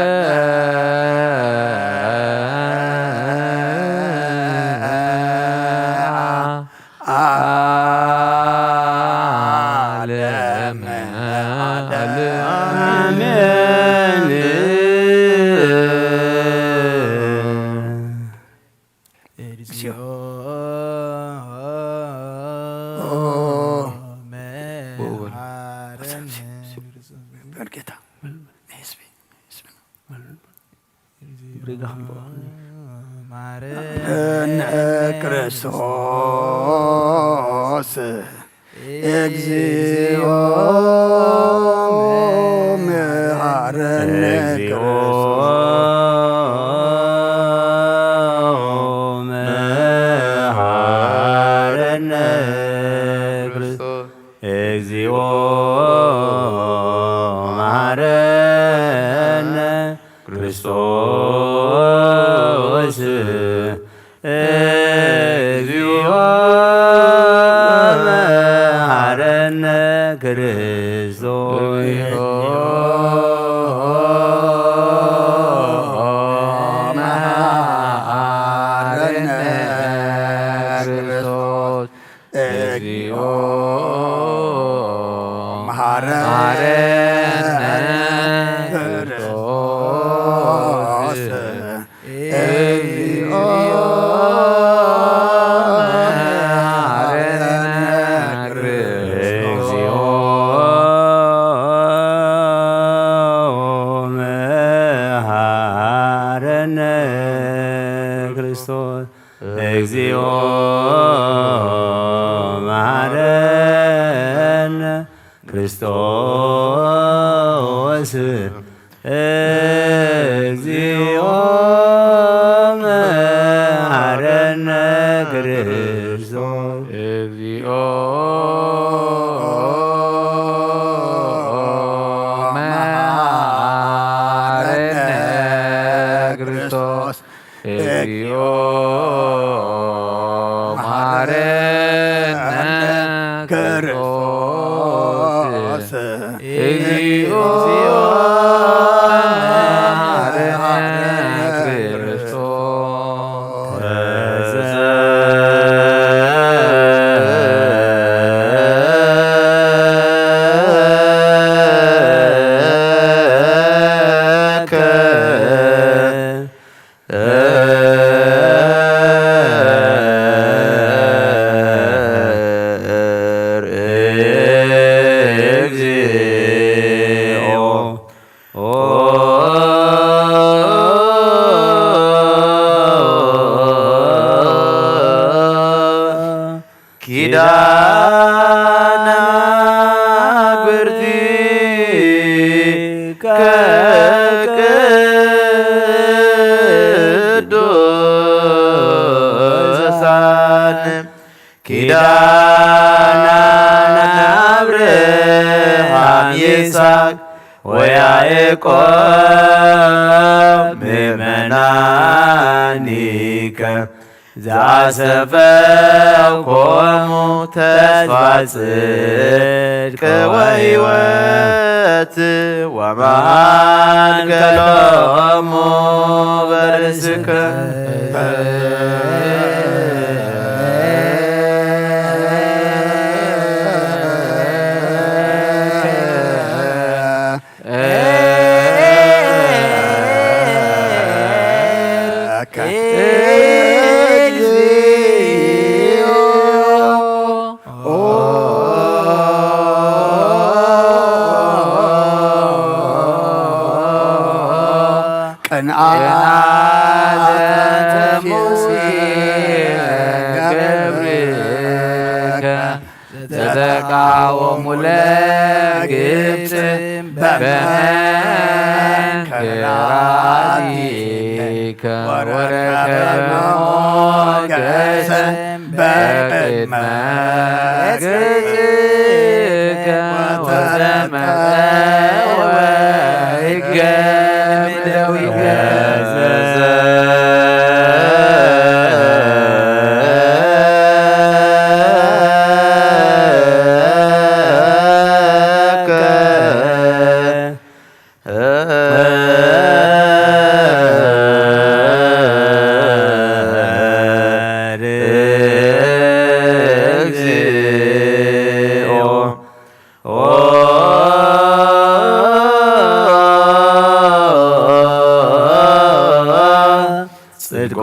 ዓለም ዓለም። አሜን። እግዚኦ መሐረነ። በል ጌታ። ህዝቢ፣ ህዝቢ። ማረነ ክርስቶስ እግዚኦ መሐረነ እግዚኦ ክርስቶስ። መሐረነ ክርስቶስ። እግዚኦ መሐረነ ክርስቶስ። እግዚኦ መሐረነ ክርስቶስ። መሐረነ ክርስቶስ። እግዚኦ መሐረነ ክርስቶስ። እግዚኦ መሐረነ ክርስቶስ። እግዚኦ መሐረነ ክርስቶስ። እግዚኦ መሐረነ ክርስቶስ። እግዚኦ መሐረነ ክርስቶስ። እግዚኦ መሐረነ ክርስቶስ። እግዚኦ መሐረነ ክርስቶስ። እግዚኦ መሐረነ ክርስቶስ። ኪዳነ መግብርቲ ከቅዱሳን ኪዳነ ቆም ምእመናኒከ ዘአሰፈኮሙ ተስፋ ጽድቅ ወሕይወት ወመሃንከ ሎሙ በርእስከ። ቅንዓተ ሙሴ ገብርከ ዘተቃወሙ ለግብጽ በመንክራቲከ ወረከበ ሞገሰ በቅድመ ገጽከ ወተመጠወ ሕገ ምድራዊከ። ጽድቆ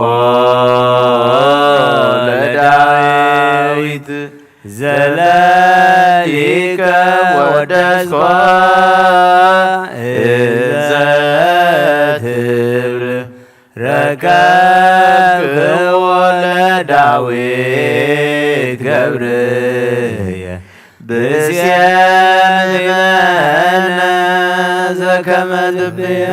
ለዳዊት ዘለሊከ ወደስኮ እዘ ትብር ረከብክዎ ለዳዊት ገብርየ ብስየምነ ዘከመ ልብየ።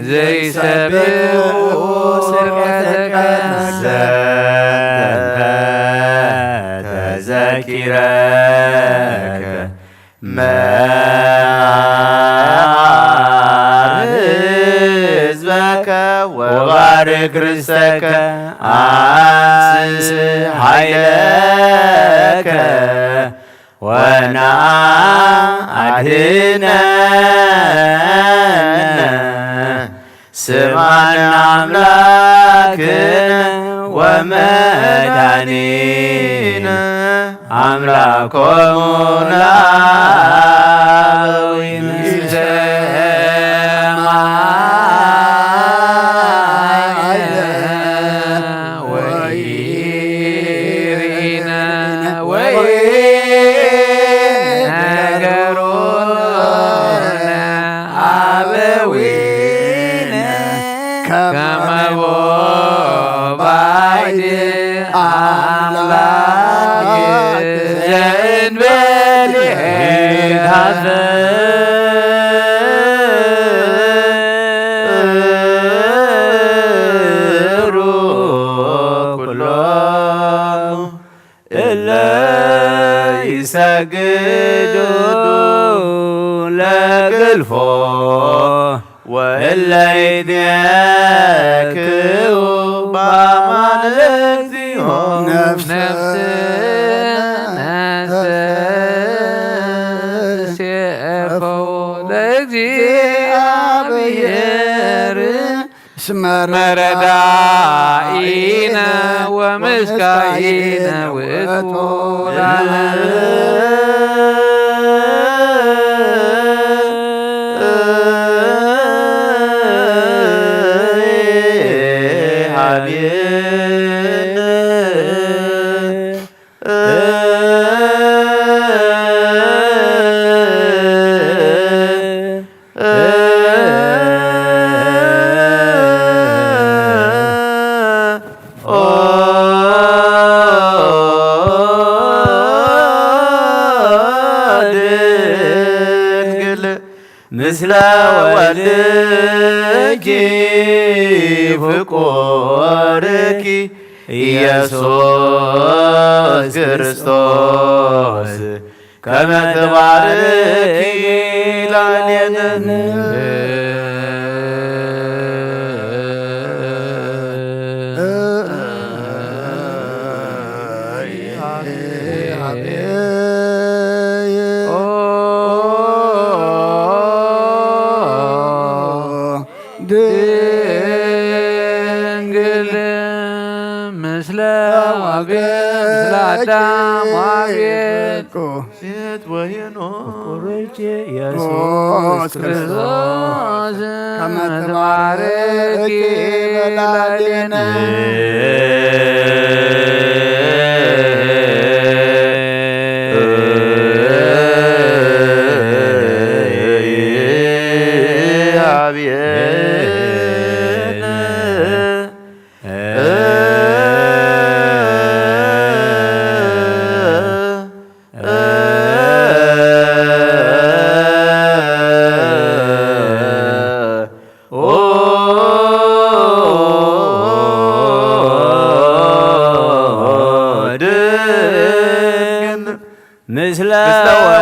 ዘይሰብእ ስርዓተ ቅድስና። ዘንተ ተዘኪረከ መዓር ህዝበከ ወባርክ ርስተከ አንስ ኃይለከ ወነአ አድህነነ ስምዓነ አምላክነ ወመድኃኒነ አምላኮሙ ለአበዊነ። ወይርኢነ ወይነገሩነ አበዊነ ከመቦ ባይድ አምላክ ዘእንበሌ ኩሎ እለ ይሰግዱ ለግልፎ ወእለ ይትየክኡ በአማልክቲሆ። ነፍስነ ነስሴፎ ለእግዚአብሔር እስመ ረዳኢነ ውእቱ ድንግል ምስለ ወልድኪ ፍቁርኪ ኢየሱስ ክርስቶስ ከመ ትባርኪ ላዕሌነ። ድንግል ምስለ ወገ-፣ ምስለ አዳም ወአቤል ሴት ወሄኖክ ፍቁርኪ ኢየሱስ ክርስቶስ ከመ ትባርኪ ላዕሌነ። ምስለ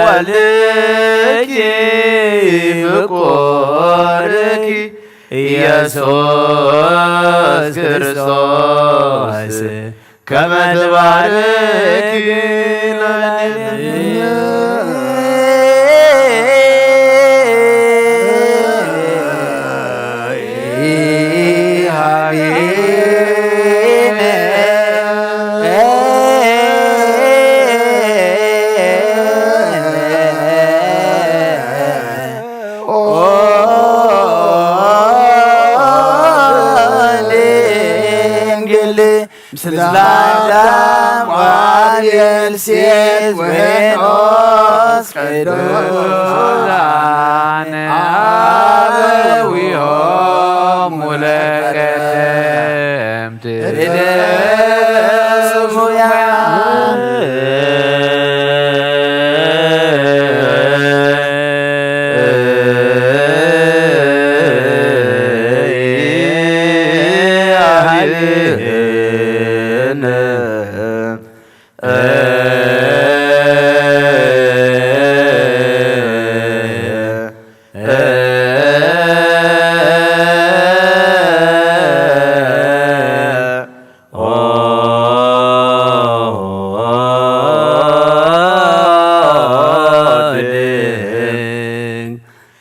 ወልድኪ ፍቁርኪ ኢየሱስ ክርስቶስ ከመ ትባርኪ ላዕሌነ። ድንግል ምስለ አዳም ወአቤል ሴት ወሄኖስ ቅዱሳን አበዊሆሙ ለቀደምት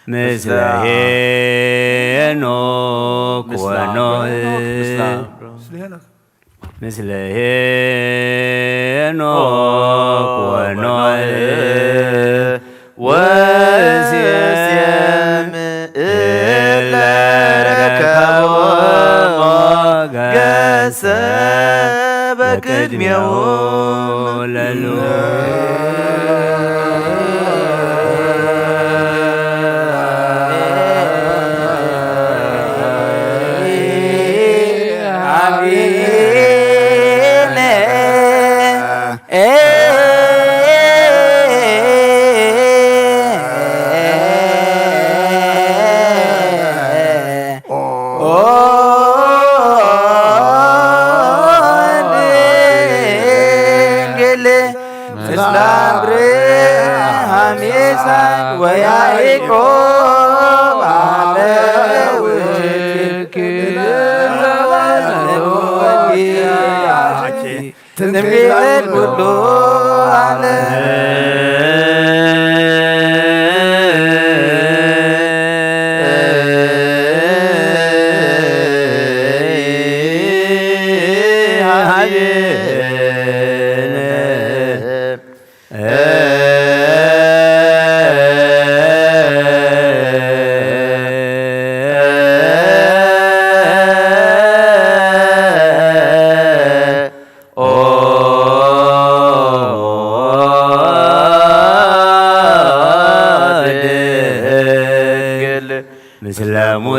ምስለ ሄኖክ ወኖህ። ምስለ ሄኖክ ወኖህ ወሴም እለ ረከቦ ሞገሰ በቅድሜሁ ለሉ አብነ ድንግል ምስለ አብርሃም ይስሐቅ ወያዕቆብ አበው ትንቢት ኩሉ ዓለም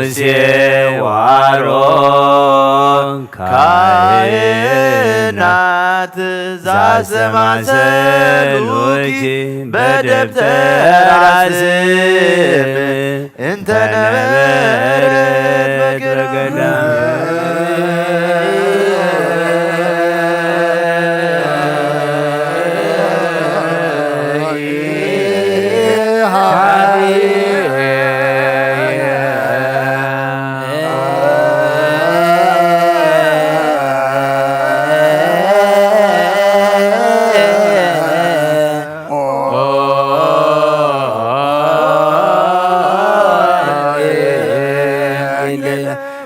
ሙሴ ወአሮን ካህናት ዛስተማሰሉኪ በደብተራ ስም እንተ ነበረት በገዳም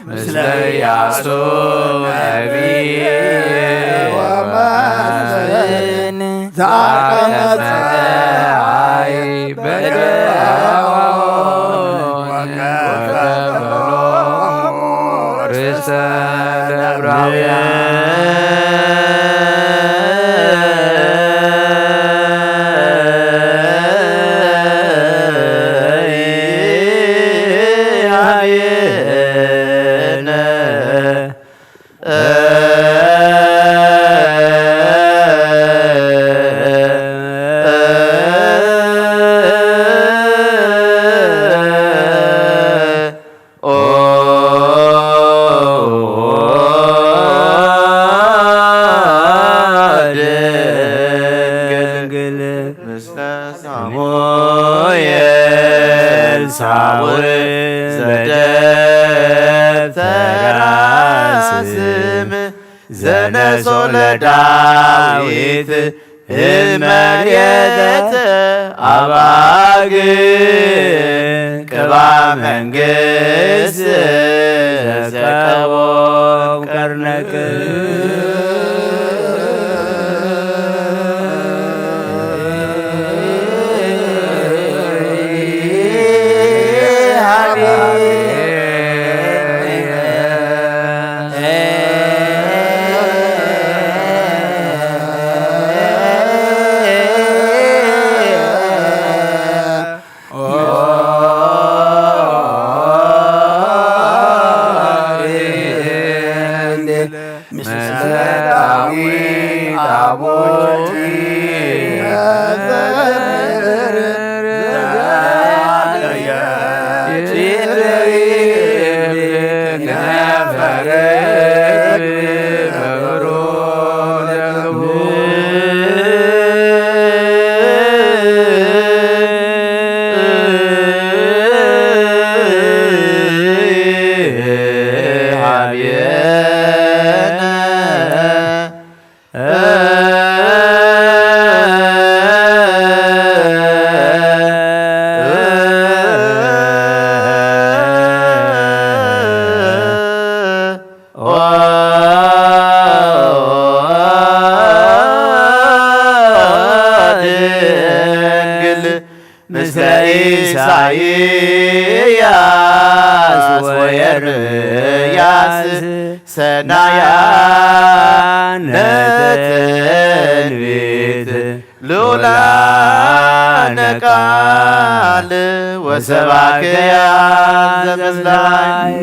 ምስለ ኢያሱ ነቢይ ወመዝን ዘአቀመ ፀሐይ በገባዖን ወከፈሎ ርስተ ለዕብራውያን። ኦ ድንግል ምስለ ሳሙኤል ሳውል ዘደብተራ ስም ዘነሶ ለዳዊት እመርየተ አባግ ቅባ መንግስት ዘጸቀቦ ቀርነቅ ምስለ ዳዊት አቡኪ ድንግል ምስለ ኢሳይያስ ወኤርምያስ ሰናያነ ትንቢት ልዑላነ ቃል ወሰባክያን ዘምስላይ።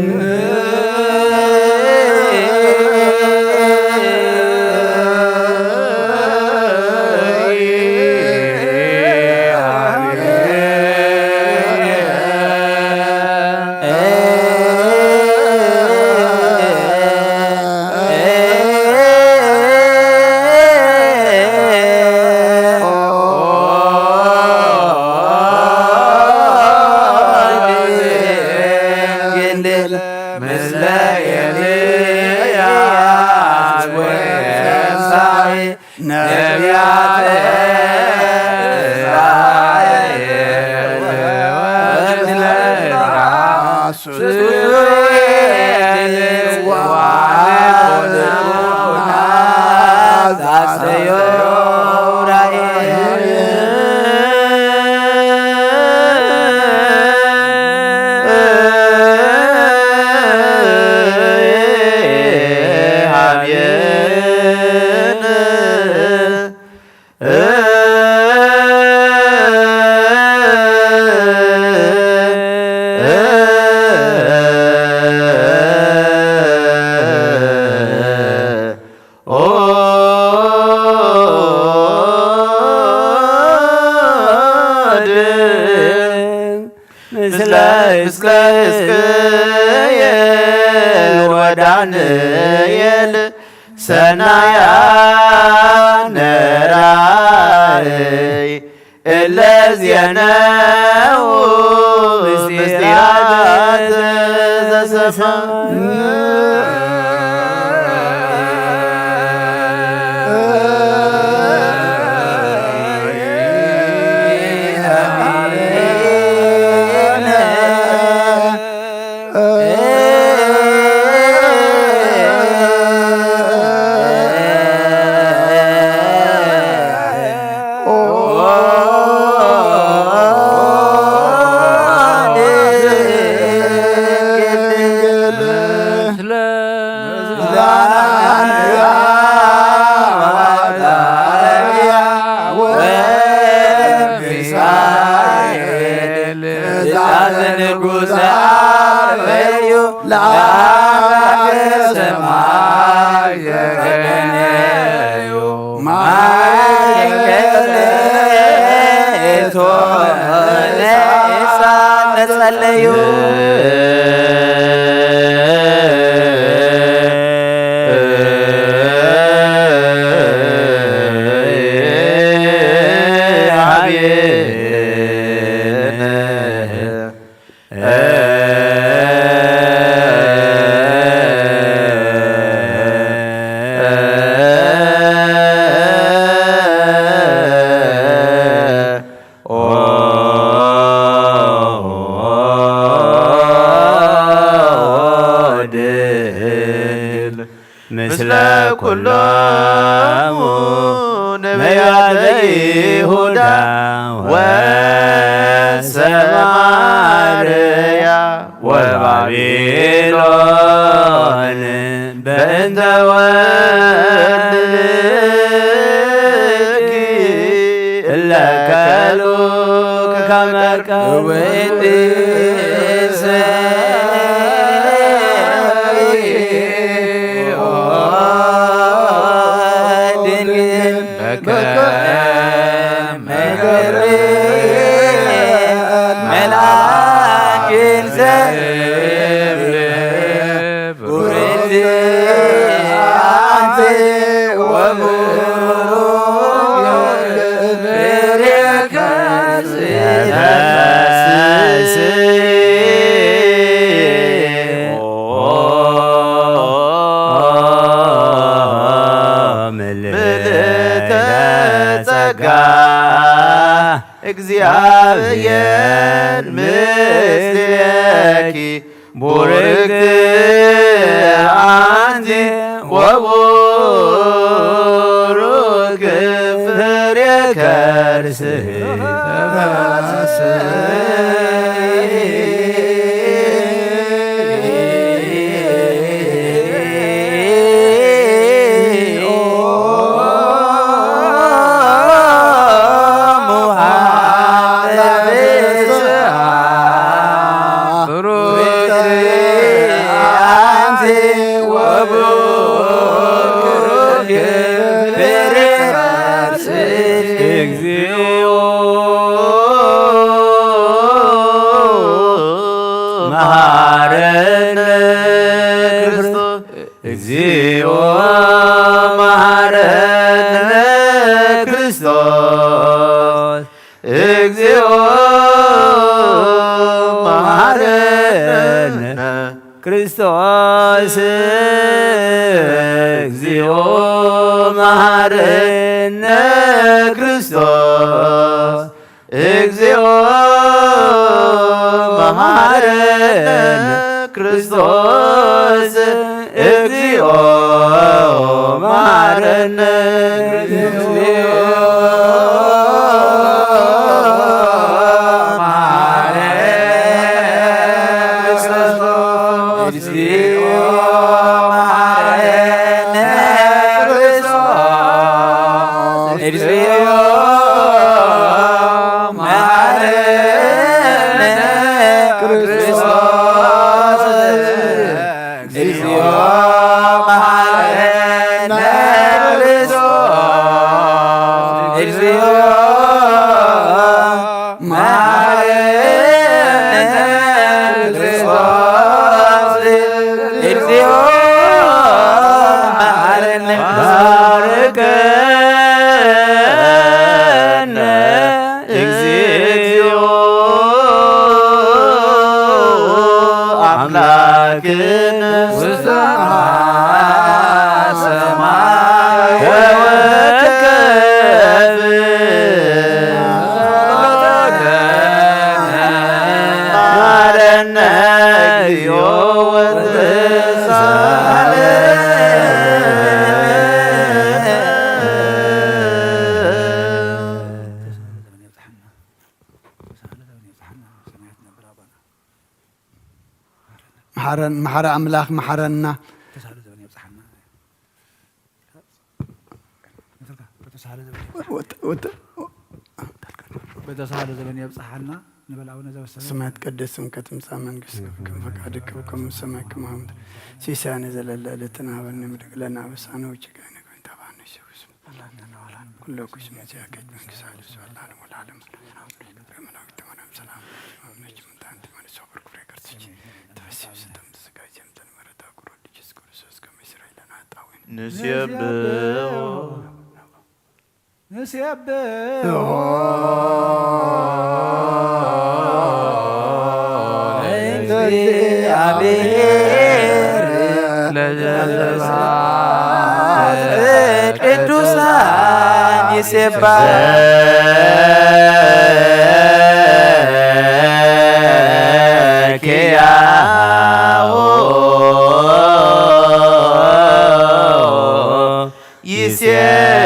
ምስለ ሕዝቅኤል ወዳንኤል ሰናያነ ራእይ እለ ዜነው ምስጢራት ዘሰማ ተጸለዩ። ድል ምስለ ኩሎሙ ነቢያተ ይሁዳ ወሰማርያ ወባቢሎን በእንተ ወልድኪ እለ ከሉ ከመ ወልድሰ ድንግል በከመ መልአክ ዘብር ቡርክት አንቲ ወቡሩክ ፍሬ ከርሥኪ ምልዕተ ጸጋ እግዚአብሔር ምስሌኪ ቡርክት አንቲ ወቡሩክ ፍሬ ከርስኪ። እግዚኦ መሐረነ ክርስቶስ። እግዚኦ መሐረነ ክርስቶስ። እግዚኦ መሐረነ ክርስቶስ። እግዚኦ መሐረነ ክርስቶስ። እግዚኦ መሐረነ ክርስቶስ። እግዚኦ መሐረነ። እግዚኦ መሐረነ ክርስቶስ። እግዚኦ መሐረነ ክርስቶስ። እግዚኦ መሐረነ ክርስቶስ። እግዚኦ መሐረነ ክርስቶስ። እግዚኦ አምላክነ ውስተ ሰማይ ወወከፍ ማረነ እግዚኦ ወተሳለ መሓረን መሓረ ኣምላኽ መሓረና። ወተ- ወተ- በተሳለ ዘመን የብጽሓና ንበል። ኣቡነ ዘበሰማያት ስምከ ትምጻእ መንግስትከ ትኩን ፈቃድከ በከመ በሰማይ ከማሁ በምድር። ሲሳየነ ዘለለ ዕለትነ ሀበነ ዮም ወህድግ ለነ አበሳነ ወጌጋየነ ከመ ንሕነኒ ንህብ ኩሉ ኩስ መዚያ ከይት መንግስት አለ ዘላለም ወላለም። ሰላም አምነች ምንታንቲ መንሶ በርኩሬ ከርትች ተፈሲብ ስተም ተዘጋጀም ተንመረታ ቁሮ ልጅስ ክርስቶስ ከመ ይስረይ ለነ ኃጣውኢነ። ንሴብሖ ንሴብሖ ለእግዚአብሔር ለዘበሰማያት ቅዱሳን ይሴብሖ ኪያሁ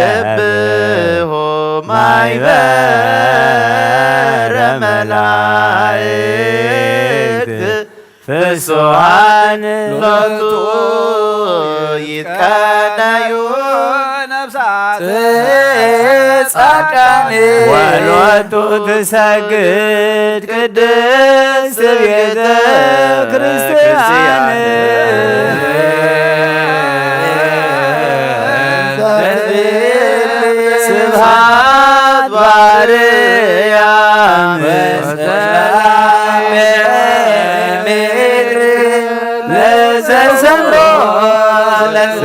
ይሴብሖ ማይበረ መላእክት ፍሱሃን ሎቱ ይትቀነዩ ነፍሳት ጻድቃን ወሎቱ ትሰግድ ቅድስት ቤተ ክርስቲያን። ስብሐት በአርያም ወሰላም በምድር ለዘሰምሮ ለዘ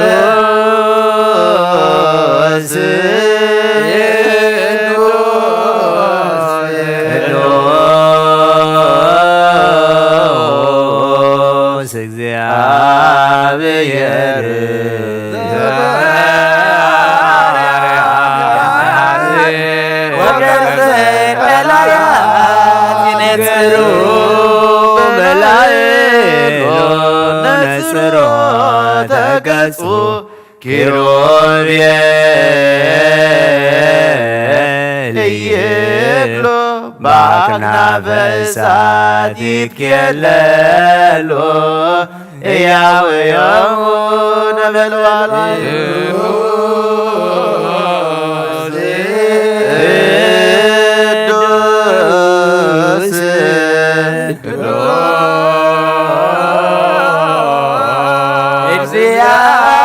ቅዱስ እግዚአብሔር ወገዘ ቀላያት ይነጽሩ በላይሎ ነጽሮ ተገጹ ኪሩቤል ይክሉ በአክናፈ እሳት ይትኬለሉ ህያውዮሙ ነበልባል ቅዱስ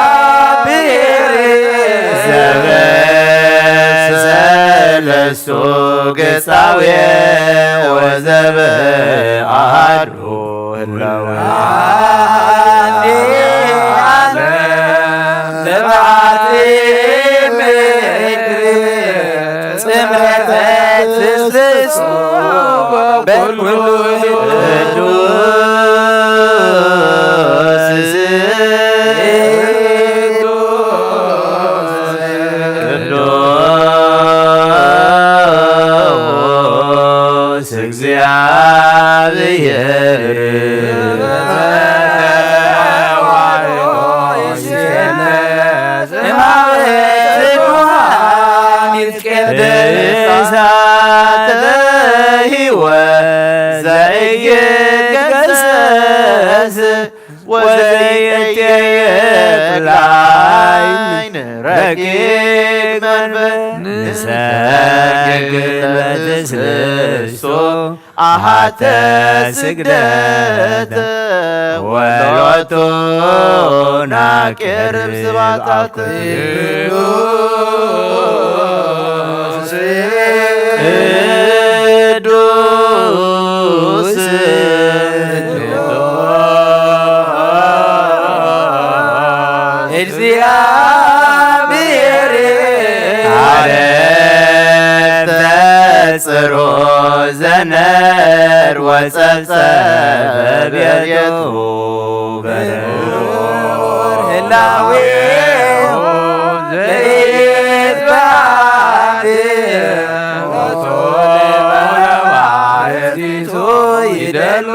እግዚአብሔር ዘበሰለስቱ ገጻዌ ወዘበአሐዱ ህላዌ። ጽምረተ ትስብእቱ በኩሉ ቅዱስ ቅዱስ እግዚአብሔር እሳተ ሕይወት ዘይትገሰስ ወዘይትየየጥ ላይን ረቂቅ መንፈስ ንሰግድ ለትስብእቱ አሐተ ስግደተ ወሎቱ ናቅርብ ስብሐት ቅዱስ እግዚአብሔር አረፍተ ሮዘነር ወጸብጸበ ቤቱ በረር ህላዌሁ ዘይትባል ወቶ ለባሕቲቱ ይደሉ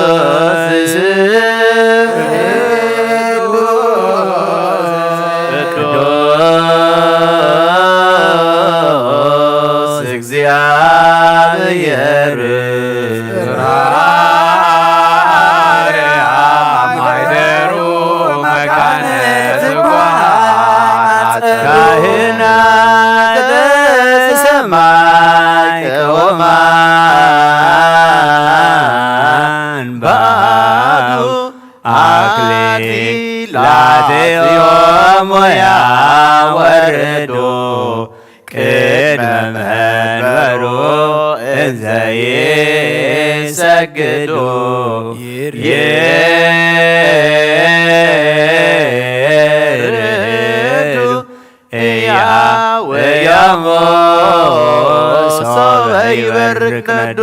ቅዱስ ቅዱስ እግዚአብሔር ማይደሩ መካነ ትጓት ካህናተ ሰማይ ቅውማን ባቱ አክሊላቲሆሙ ያወርዶ ቅድመ መንበሩ እንዘ ይሰግዱ ይርዱ እያ ወያሞ ሶበ ይበርክ ነዱ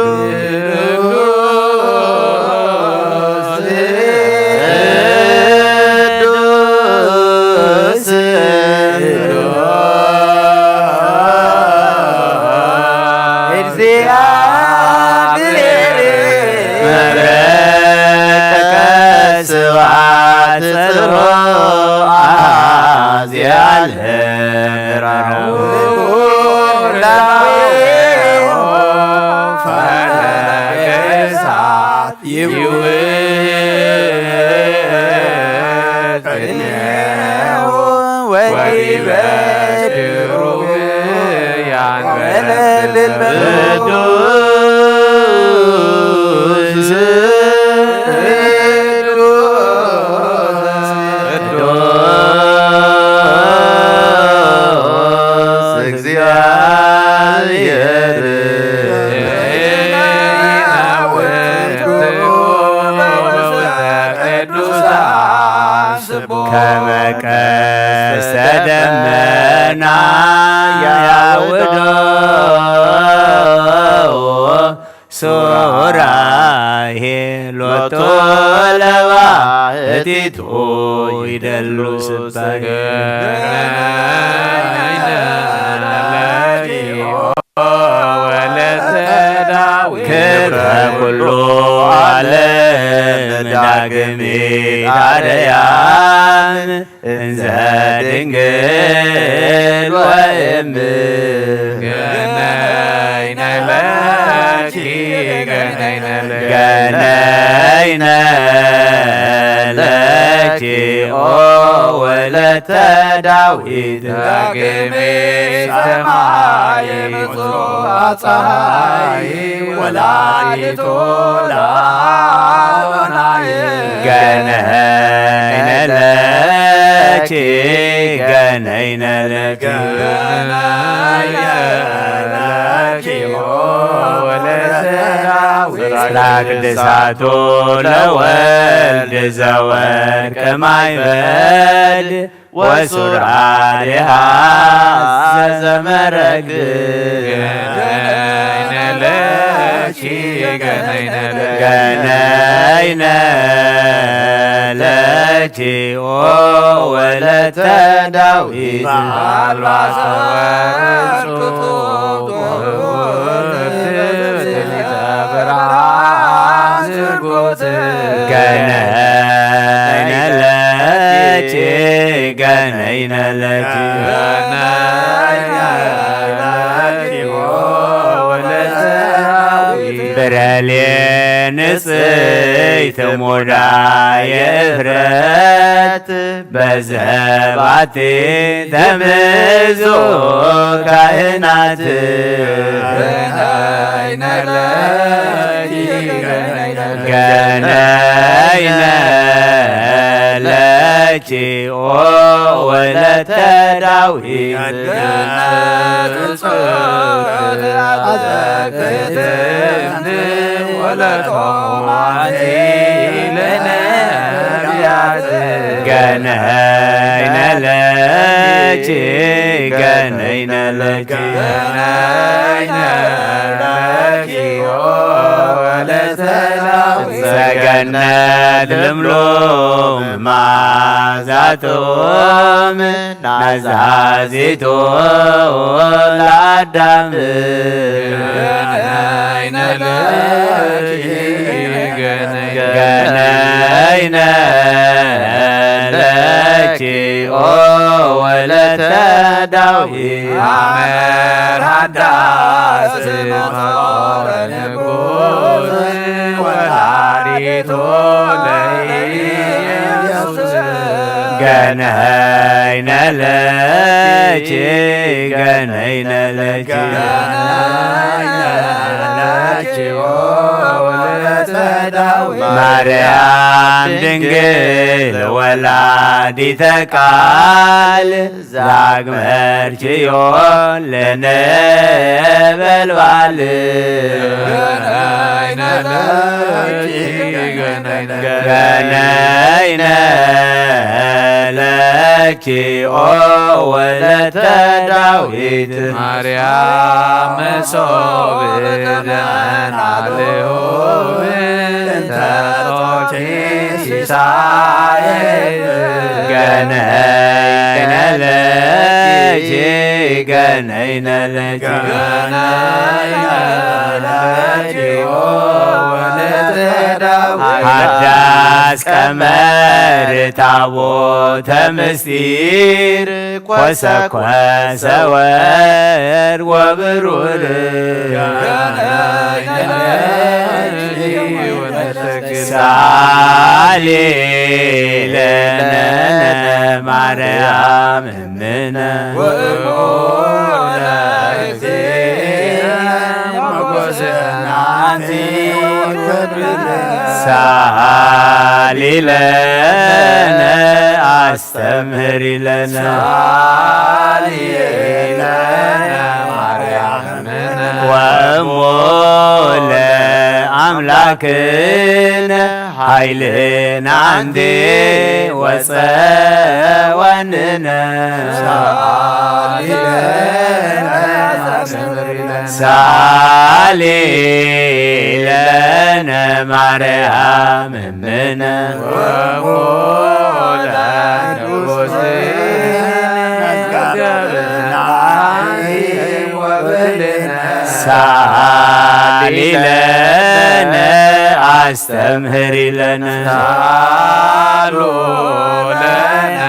ቅዱስ እግዚአብሔር መብረቀ ስብሐት ጽርሖ አዝያል ራሁ ፈለገ እሳት ይውቅኔሁ ወዲበ ኪሩብያን ቅዱስ ቅዱስ እግዚአብሔር ቅዱሳን ስብሖ ከመ ቀስተ ደመና ያውዶ ሱራሄ ሎቶ ለባህቲቱ ይደሉ ስብሐት ወለተ ዳዊት ክብረ ኩሉ ዓለም ዳግሚት አርያም እንዘ ድንግል ወእም ገነይነ ለኪ ገነይነ ለኪ ገነይነ ለኪ ኦ ወለተ ዳዊት ዳግሜ ሰማይ ምጽኦ ፀሐይ ወላዲቱ ለአዶናይ ገነይነ ለኪ ገነይነ ለኪ ገነይነ ለኪ ወለተ ዳዊት ስራ ቅድሳቱ ለወልድ ዘወርቅ ማይበድ ወሱራሪሃ ዘመረግ ገነይነ ለኪ ገነይነ ለኪ ገነይነ ለኪ ኦ ወለተ ዳዊት በአልባሰ ወርቅ ብርሃን ስርጉት ገነይነ ለኪ ገነይነ ለኪ ብረሌ ንጽሕት ሙዳየ እፍረት በዘባቲ ተምዙ ካህናት ገነይነ ለኪ ገነይነ ለኪ ኦ ወለተ ዳዊት ገነት ጽዮን አዘክትም ወለቶማኒ ለነ ገነይነ ለኪ፣ ገነይነ ለኪ፣ ገነይነ ለኪ ኦ ወለተ ዳዊት። ዘገነት ልምሉም መዓዛ ጥዑም ናዛዚቱ ለኣዳም። ገነይነ ለኪ፣ ገነይነ ለኪ ኦ ወለተ ዳዊት። አመር ሃዳስ መኸረ ንጉስ ወላዲቱ ለኢየሱስ። ገነይነ ለኪ፣ ገነይነ ለኪ፣ ገነይነ ለኪ ኦ ወለተ ዳዊት። ማርያም ድንግል ወላዲተ ቃል ዛግመርችዮ ለነበልባል። ገነይነ ለኪ፣ ገነይነ ለኪ ኦ ወለተ ዳዊት። ማርያም መሶብ ዘመን አልሁ እንተ ጾኪ ሲሳየ። ገነይነ ለኪ፣ ገነይነ ለኪ፣ ገነይነ ለኪ ኦ ወለተ ዳዊት። ሐዳስ ቀመር ታቦተ ምስጢር ኮሰኮሰ ወርቅ ወብሩር። ሳሊ ለነ ማርያም እምነ ሳሊ ለነ አስተምህሪ ለነ። ወእሞ ለአምላክነ ኃይልነ አንቲ ወፀወንነ። ሳሊ ለነ ማርያም እምነ ወሞላ ንጉሥ መዝገብና ወብልና። ሳሊ ለነ አስተምህሪ ለነ። ሳሉ ለነ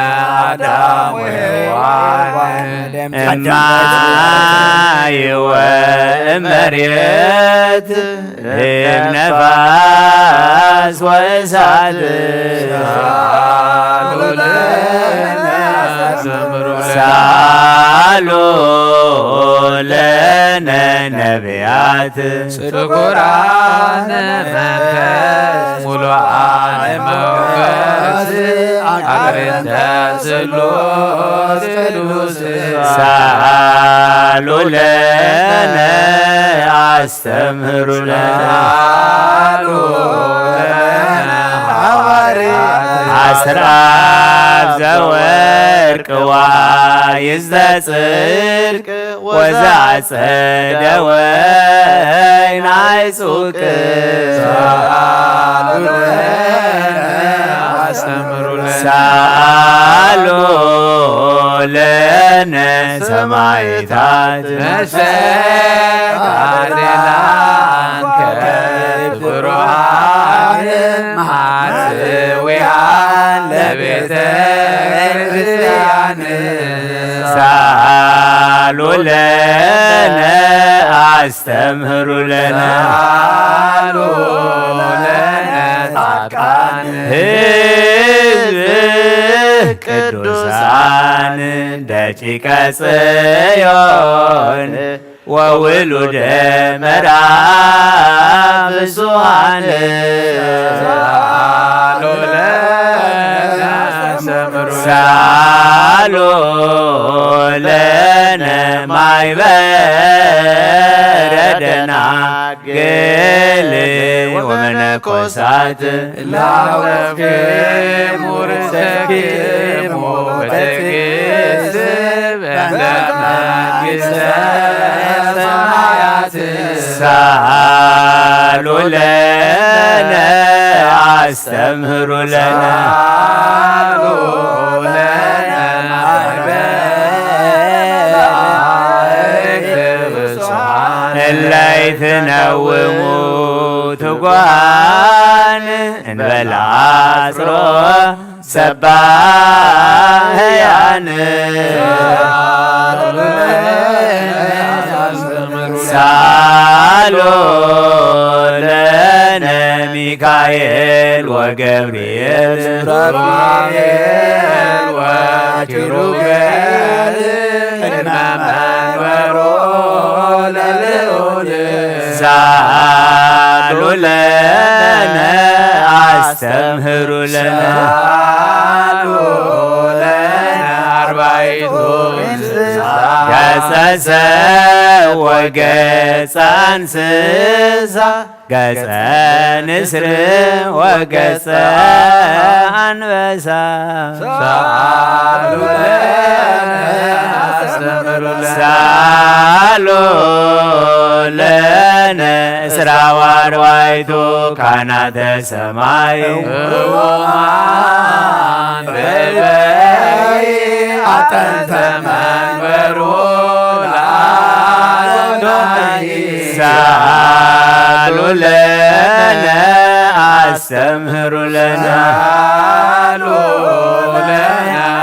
አዳም ወሔዋን እማይ ወእመሬት እም ነፋስ ወእሳት። ሳሉ ለነ ነቢያት ጽጉራነ መንፈስ ሙሉአነ መንፈስ አቅርንተ ስሉስ ቅዱስ። ሳሉ ለነ አስተምህሩ ለነ። ሳሉ ለነ ሐዋርያት። አስራብ ዘወርቅ ዋይዝ ዘጽድቅ ወዘአጸደ ወይን አይጹቅ። ሳሉ ለነ አስተምሩ ለነ። ሳሉ ለነ ሰማዕታት። ነፍሰ ካህናት ብሩሃን መሐስዊያን ለቤተ ክርስቲያን። ሳሉ ለነ አስተምህሩ ለነ። ሳሉ ለነ ጻድቃን። ህዝብ ቅዱሳን ደቂቀ ጽዮን ወውሉደ መራ ብዙኃን። ሳሉ ለነ አስተምህሩ ለነ። አሎ ለነ ማይ በረደ ደናግል ወመነኮሳት ላወፍክሙ ርእሰክሙ በትዕግስት በእንተ መንግሥተ ሰማያት። ሳሉ ለነ አስተምህሩ ለነ ሳሉ ለነ ማህበረ መላእክት ብፁዓን እለ ይትነውሙ ትጓን እንበለ አጽሮ ሰባህያን። ሳሎ ለነ ሚካኤል ወገብርኤል ሱራፌል ወኪሩቤል ቅድመ መንበሮ ለልዑል። ሳሉ ለነ አስተምህሩ ለነ ሳሉ ለነ አርባዕቱ እንስሳ ገጸ ሰብ ወገጸ እንስሳ ገጸ ንስር ወገጸ አንበሳ። ሳሉ ለነ አስተምህሩ ለነ ሳሉ ለነ እስራ ወአርባዕቱ ካህናተ ሰማይ እውማን በበይ አጠንተ መንበሩ ለዓለማይ። ሳሉ ለነ አስተምህሩ ለነ ሳሉ ለነ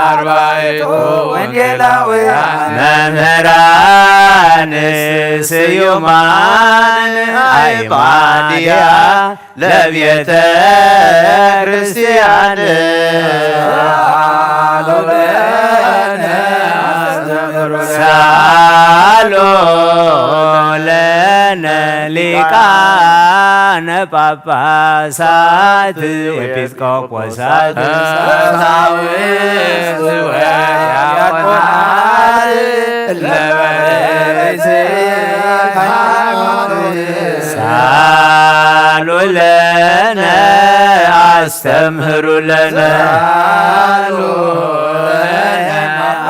አርባዕቱ ወንጌላውያን መምህራን ስዩማን አይባድያ ለቤተ ክርስቲያን ሳሎ ለነ ሊቃነ ጳጳሳት ኤጲስቆጶሳት ቀሳውስት ወዲያቆናት ለበርእስ ሃይማኖት ሳሉ ለነ አስተምህሩ ለነ ሳሉ ለነ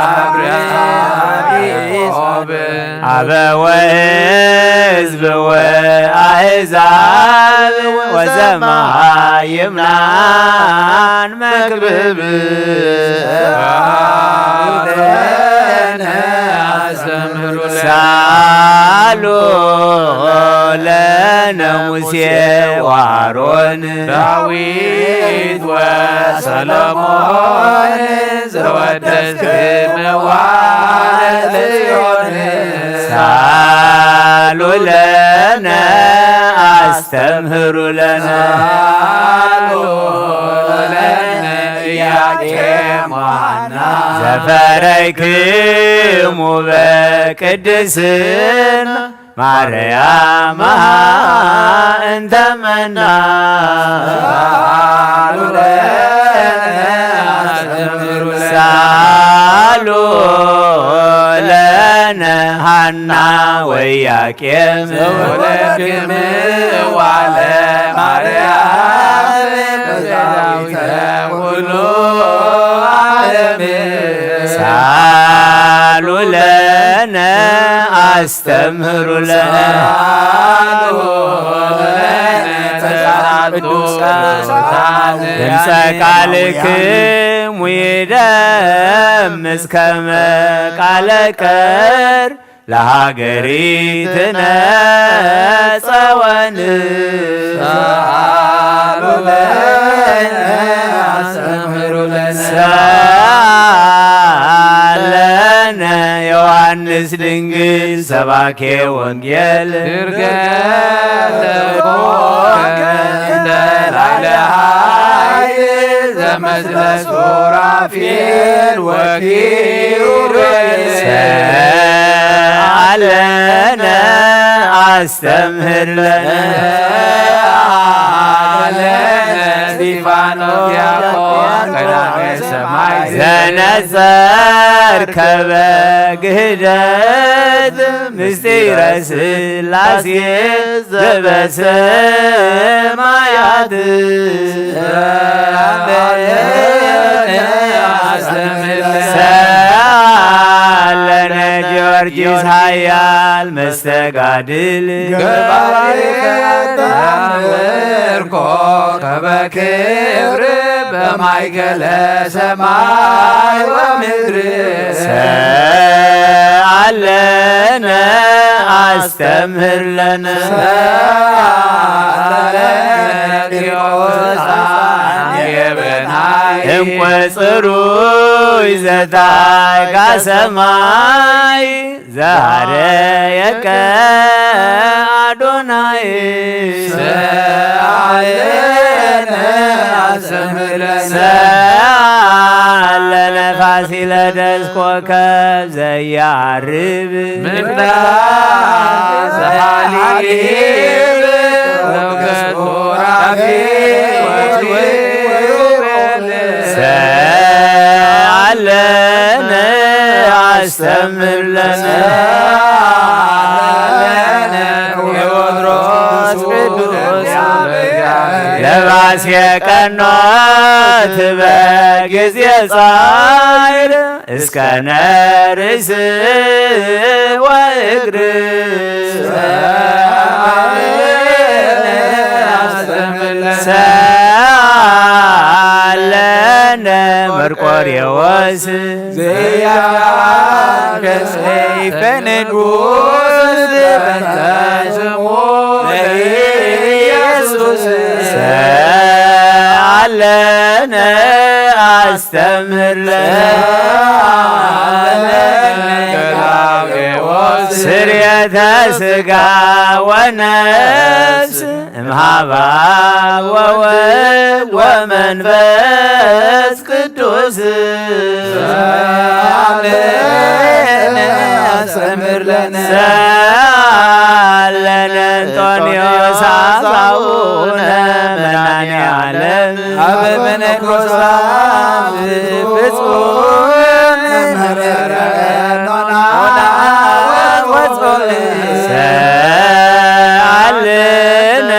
አብርሃም ያዕቆብ አበወ ሕዝብ ወአሕዛብ ወዘማይምናን መክብብ ሳሉ ለነ ሙሴ ወአሮን ዳዊት ወሰሎሞን ዘወደስክምዋ ለጽዮን ሳሉ ለነ አስተምህሩ ለነ ሳሉ ለነ ኢያቄም ወሐና ዘፈረይክሙ በቅድስና ማርያም እንተ መና ሳሉ ለነ አስተምህሩ ለነ ሳሉ ለነ ሐና ወኢያቄም ዘወለድክምዋ ለማርያም ቤዛዊተ ኩሉ ዓለም ሳሉ ለነ አስተምህሩ ለነ ሳሉ ለነ ተስዓቱ ቅዱሳን ድምፀ ቃልክሙ ይደምፅ ከመ ቃለ ቀር ለሃገሪትነ ጸወን ሳሉ ለነ አስተምህሩ ለነ ሳለነ ዮሐንስ ድንግል ሰባኬ ወንጌል ድርገት ለኮከ እንተ ላዕለ ኃይል ዘመስለ ሱራፌል ወኪሩቤል ሰአለነ አስተምህር ለነ ሰአለነ እስጢፋኖስ ዲያቆን ቀዳሜ ሰማይ ዘነጸርከ በግህደት ምስጢረ ሥላሴ ዘበሰማያት። ሰአለነ ጊዮርጊስ ኃያል መስተጋድል። ገባሬ ተአምር ኮከበ ክብር በማእከለ ሰማይ ወምድር። ሰአለነ አስተምህር ለነ። ሰአለነ ቂርቆስ አንዴ በናይ። እንቆ ጽሩይ ዘታጋ ሰማይ። ዛሬ የቀ አዶናይ። ሰአለነ አስተምህር ለነ። ሰአለነ ፋሲለደስ ኮከብ ዘያርብ። ምንዳብ ዘሃሊብ ወገስቦራፊ ወትዊሮን። ሰአለነ አስተምህር ለነ። ቴዎድሮስ ቅዱስ ለባሴ ቀኖት በጊዜ ጻይር እስከ ነርእስ ወእግር። ሰአለነ መርቆሬዎስ። ዘያከስ ሰይፈ ንጉስ በእንተ ስሙ ለኢየሱስ። ሰአለነ አስተምህር ለነ። ስርየተ ሥጋ ወነፍስ እምሃባ ወወልድ ወመንፈስ ቅዱስ። ሰአለነ አስተምህር ለነ። ሰአለነ እንጦንዮስ አበውነ መድኃኔ ዓለም። አበ መነኮሳት ፍጹም መምህረ ኖና ወጾም። ሰአለነ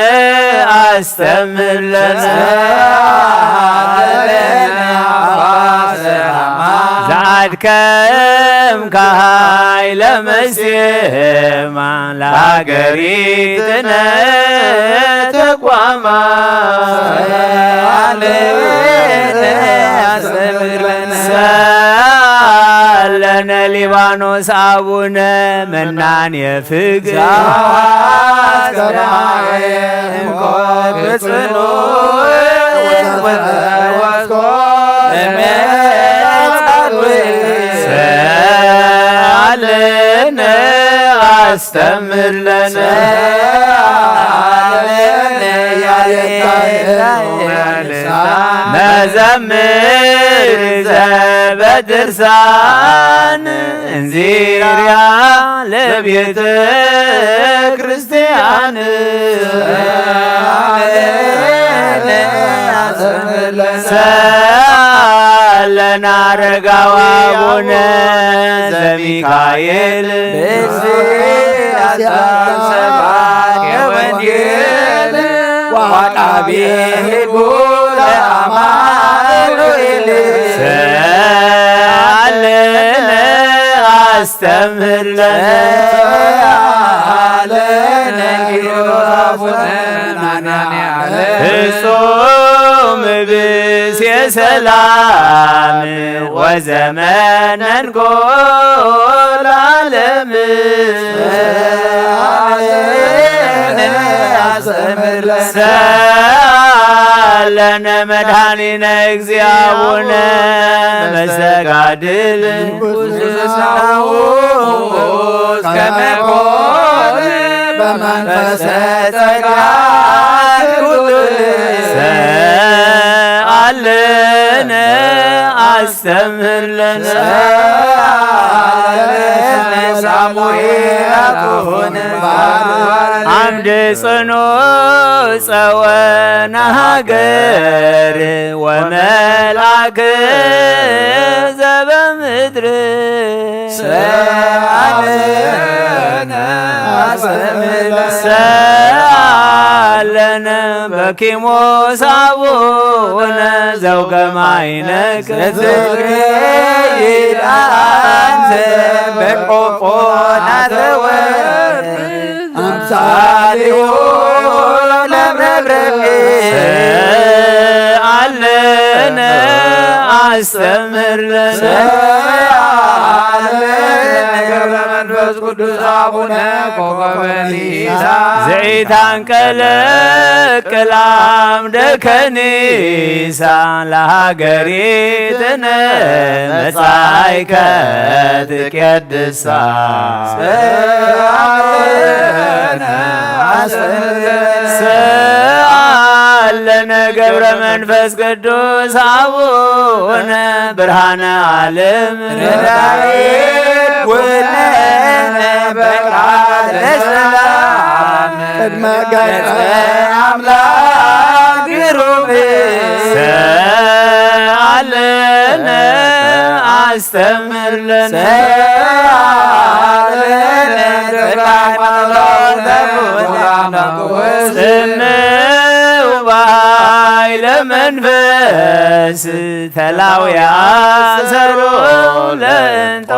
አስተምህር ለነ። ዘአድከምከ ኃይለ መሴማ ለሀገሪትነ ተቋማ። ሰአለነ ሊባኖስ አቡነ መናን የፍግ። ሰአለነ አስተምህር ለነ። መዘምር ዘበድርሳን እንዚርያ ለቤተ ክርስቲያን። ሰአለነ አረጋዊ አቡነ ዘሚካኤል። ብእሲ አስተንሰባ ወንጌል ወአቃቤ ሕጉ ለአማኑኤል። ሰአለነ አስተምህር ለነ። ሰአለነ ኪሮስ አቡነ መድኃኔ ዓለም። ፍጹም ብእሴ ሰላም ወዘመነንኮ ለዓለም። ሰአለነ መድኃኒነ እግዚእ አቡነ መስተጋድል። ንጉሥ እስመ ውእቱ ከመ ኮነ በመንፈሰ ጸጋ። ሰአለነ አስተምህር ለነ። ሳሙኤል አቡነ ድጽኑ ጸወና ሃገር ወመልኣክ ዘበምድር ሰኣለነ ሰኣለነ በኪሞስ አቡነ ዘውገማይነክ ዘዝከይድ አንተ በቆቆ ናተወርድ አምሳሊሁ ለመብረቅ ሰአለነ አስተምህር ለነ ሰአለነ ገብረ መንፈስ ቅዱስ አቡነ ኮከበ ኒሳ ዘኢታንቀለቅል አምደ ከኒሳ ለሃገሪትነ መጻይከ ትቄድሳ ሰአለነ አስተምህር ሰአለነ ገብረ መንፈስ ቅዱስ አቡነ ብርሃነ ዓለም ረዳኤ ኩነነ በቃለ ሰላም ቅድመ ገጸ አምላክ ግሩም ሰአለነ አስተምህር ለነ ሰአለነ ተክለ ሃይማኖት አቡነ ጽምው በኃይለ መንፈስ ተላውያ አሰሮ ለእንጦንዮስ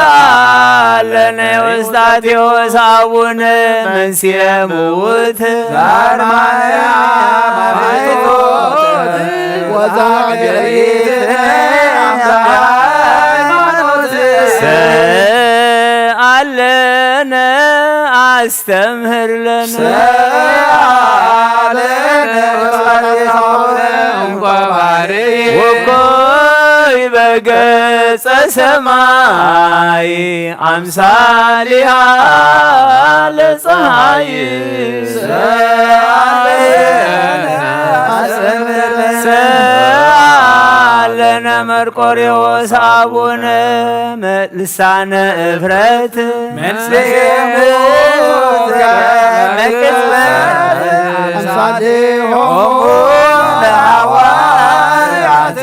ሰአለነ ውስጣቴዎስ አቡነ መንስየ ምውት ዛር ማርያም አቤቶት ወዛገሪት ሃይማኖት ሰአለነ አስተምህር ለነ ሰአለነ ወባሬ ወኮይ በገጸ ሰማይ አምሳሊሃ ለፀሐይ ሰአለነ አስተምህር ለነ ሰአለነ መርቆሬዎስ አቡነ ልሳነ እፍረት መንስኤ ሞት ከመ ቅጽበት አምሳሌሆሙ ለሐዋርያት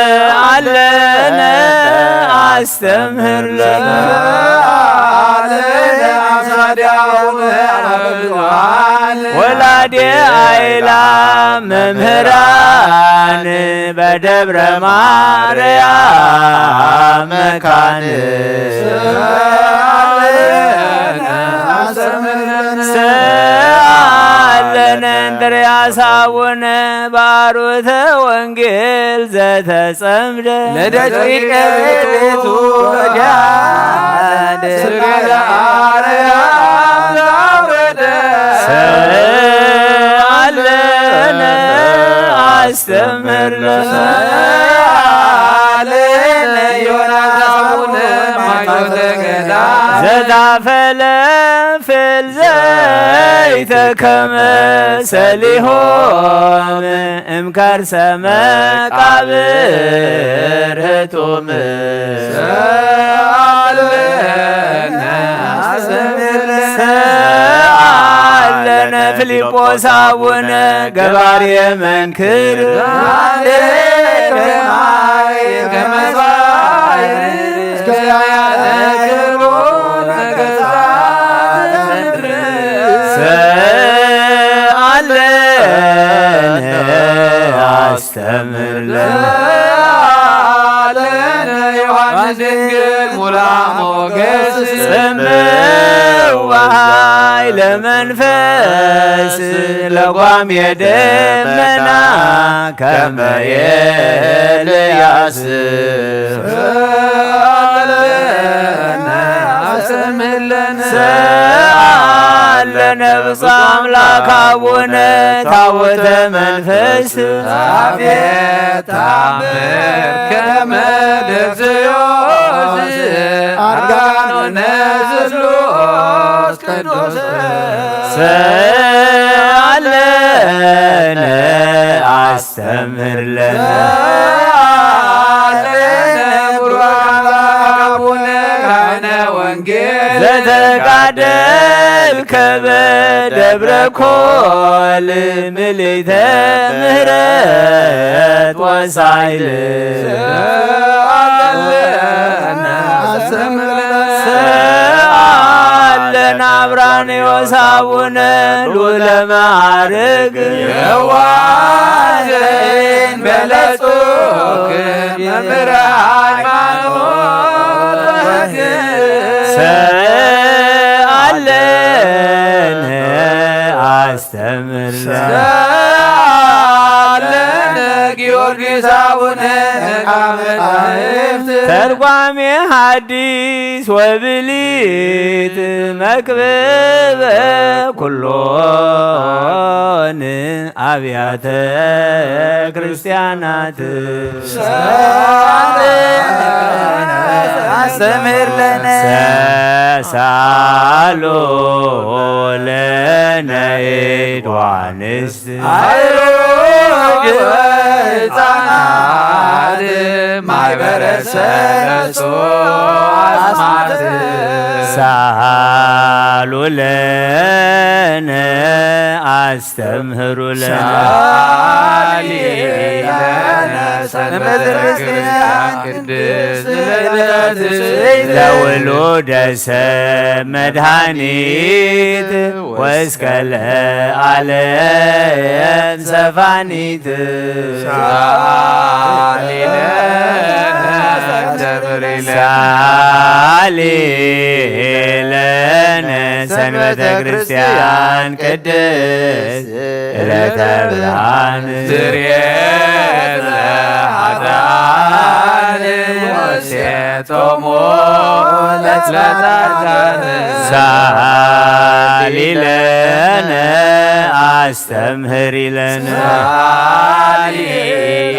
ሰአለነ አስተምህር ለነ ሰአለነ አምሳሌሆሙ ለሐዋርያት ወላዴ አይላ መምህራን በደብረ ማርያም መካን ሰአለነ እንድርያስ አቡነ ባሮተ ወንጌል ዘተጸምደ ለደቂቀ ቤቱ ወዲያ ስጋ ለአርያም ላውረደ ሰአለነ አስተምህር ለነ ሰአለነ ዮናስ አቡነ ማይቶተ ገዳ ዘታፈለፍል ዘይተ ከመ ሰሊሆም እምከርሰ መቃብር ህቱም ሰአለነ ፊልጶስ አቡነ ገባሬ መንክር ሰአለነ አስተምህር ለነ ዮሐንስ ድንግል ሙላ ሞገስ ጽምዋ ኃይለ መንፈስ ለጓም የደመና ከመ ኤልያስ ሰአለነ አስተምህር ለነ ሰአለነ ብፁዕ አምላክ አቡነ ታቦተ መንፈስ አቤት ታምር ከመ ደግዚዮስ አርጋኖነ ስሉስ ቅዱስ ሰአለነ አስተምህር ለነ እልከበ ደብረ ኮል ምልዕተ ምህረት ወሳይል ሰኣለን አብራንዮስ አቡነ ሉለ ማዕርግ የዋዘን በለጹ መምህረ ሃይማኖት ሰአለነ አስተምር ሰአለነ ጊዮርጊስ አቡነ ሊቀ መጻሕፍት ተርጓሜ ሐዲስ ወብሊት መክብበ ኩሎን አብያተ ክርስቲያናት ሰአለነ አስተምህር ለነ ሰሳሎ ለነ ኢድ ወአንስት አይሩግ ወሕፃናት ማይበረ ሰለስቱ አስማት ሰአሉ ለነ አስተምህሩ ለነ ሰአሊ ለነ ሰንበተ ክርስቲያን ቅድስት ልደት ለውሉደ ሰብ መድኃኒት ወእስከ ለዓለም ሰፋኒት ሰአሊ ለነ ሰአሊ ለነ ሰንበተ ክርስቲያን ቅድስት ዕለተ ብርሃን ስርየት ለኃጥኣን ወሴቶሙ ለጻድቃን ሰአሊ ለነ አስተምህሪ ለነ ሰአሊ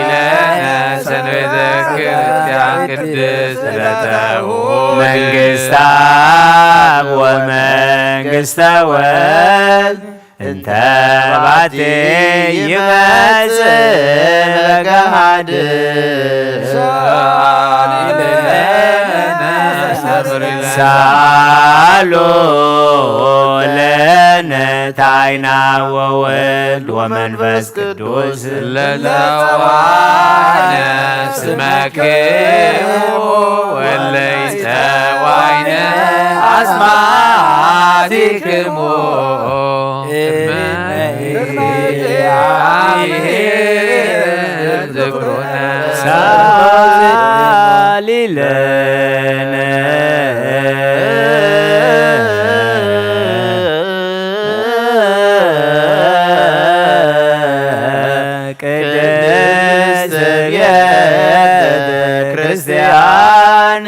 ለነ ሰንበተ ክርስቲያን ቅድስት ዕለተ እሑድ መንግስተ አብ ወመንግስተ ወልድ እንተ ባቲ ይመጽእ በገሃድ ሰአሊ ለነ ሰአሊ ለነ ሰአሎ ለነ ታይና ወወልድ ወመንፈስ ቅዱስ ለዘዋነ ስመክሙ ወለይስተዋይነ አስማቲክሙ ቅድመ እግዚአብሔር ዝክሩነ ሰአሊ ለነ ቅድስት ቤተ ክርስቲያን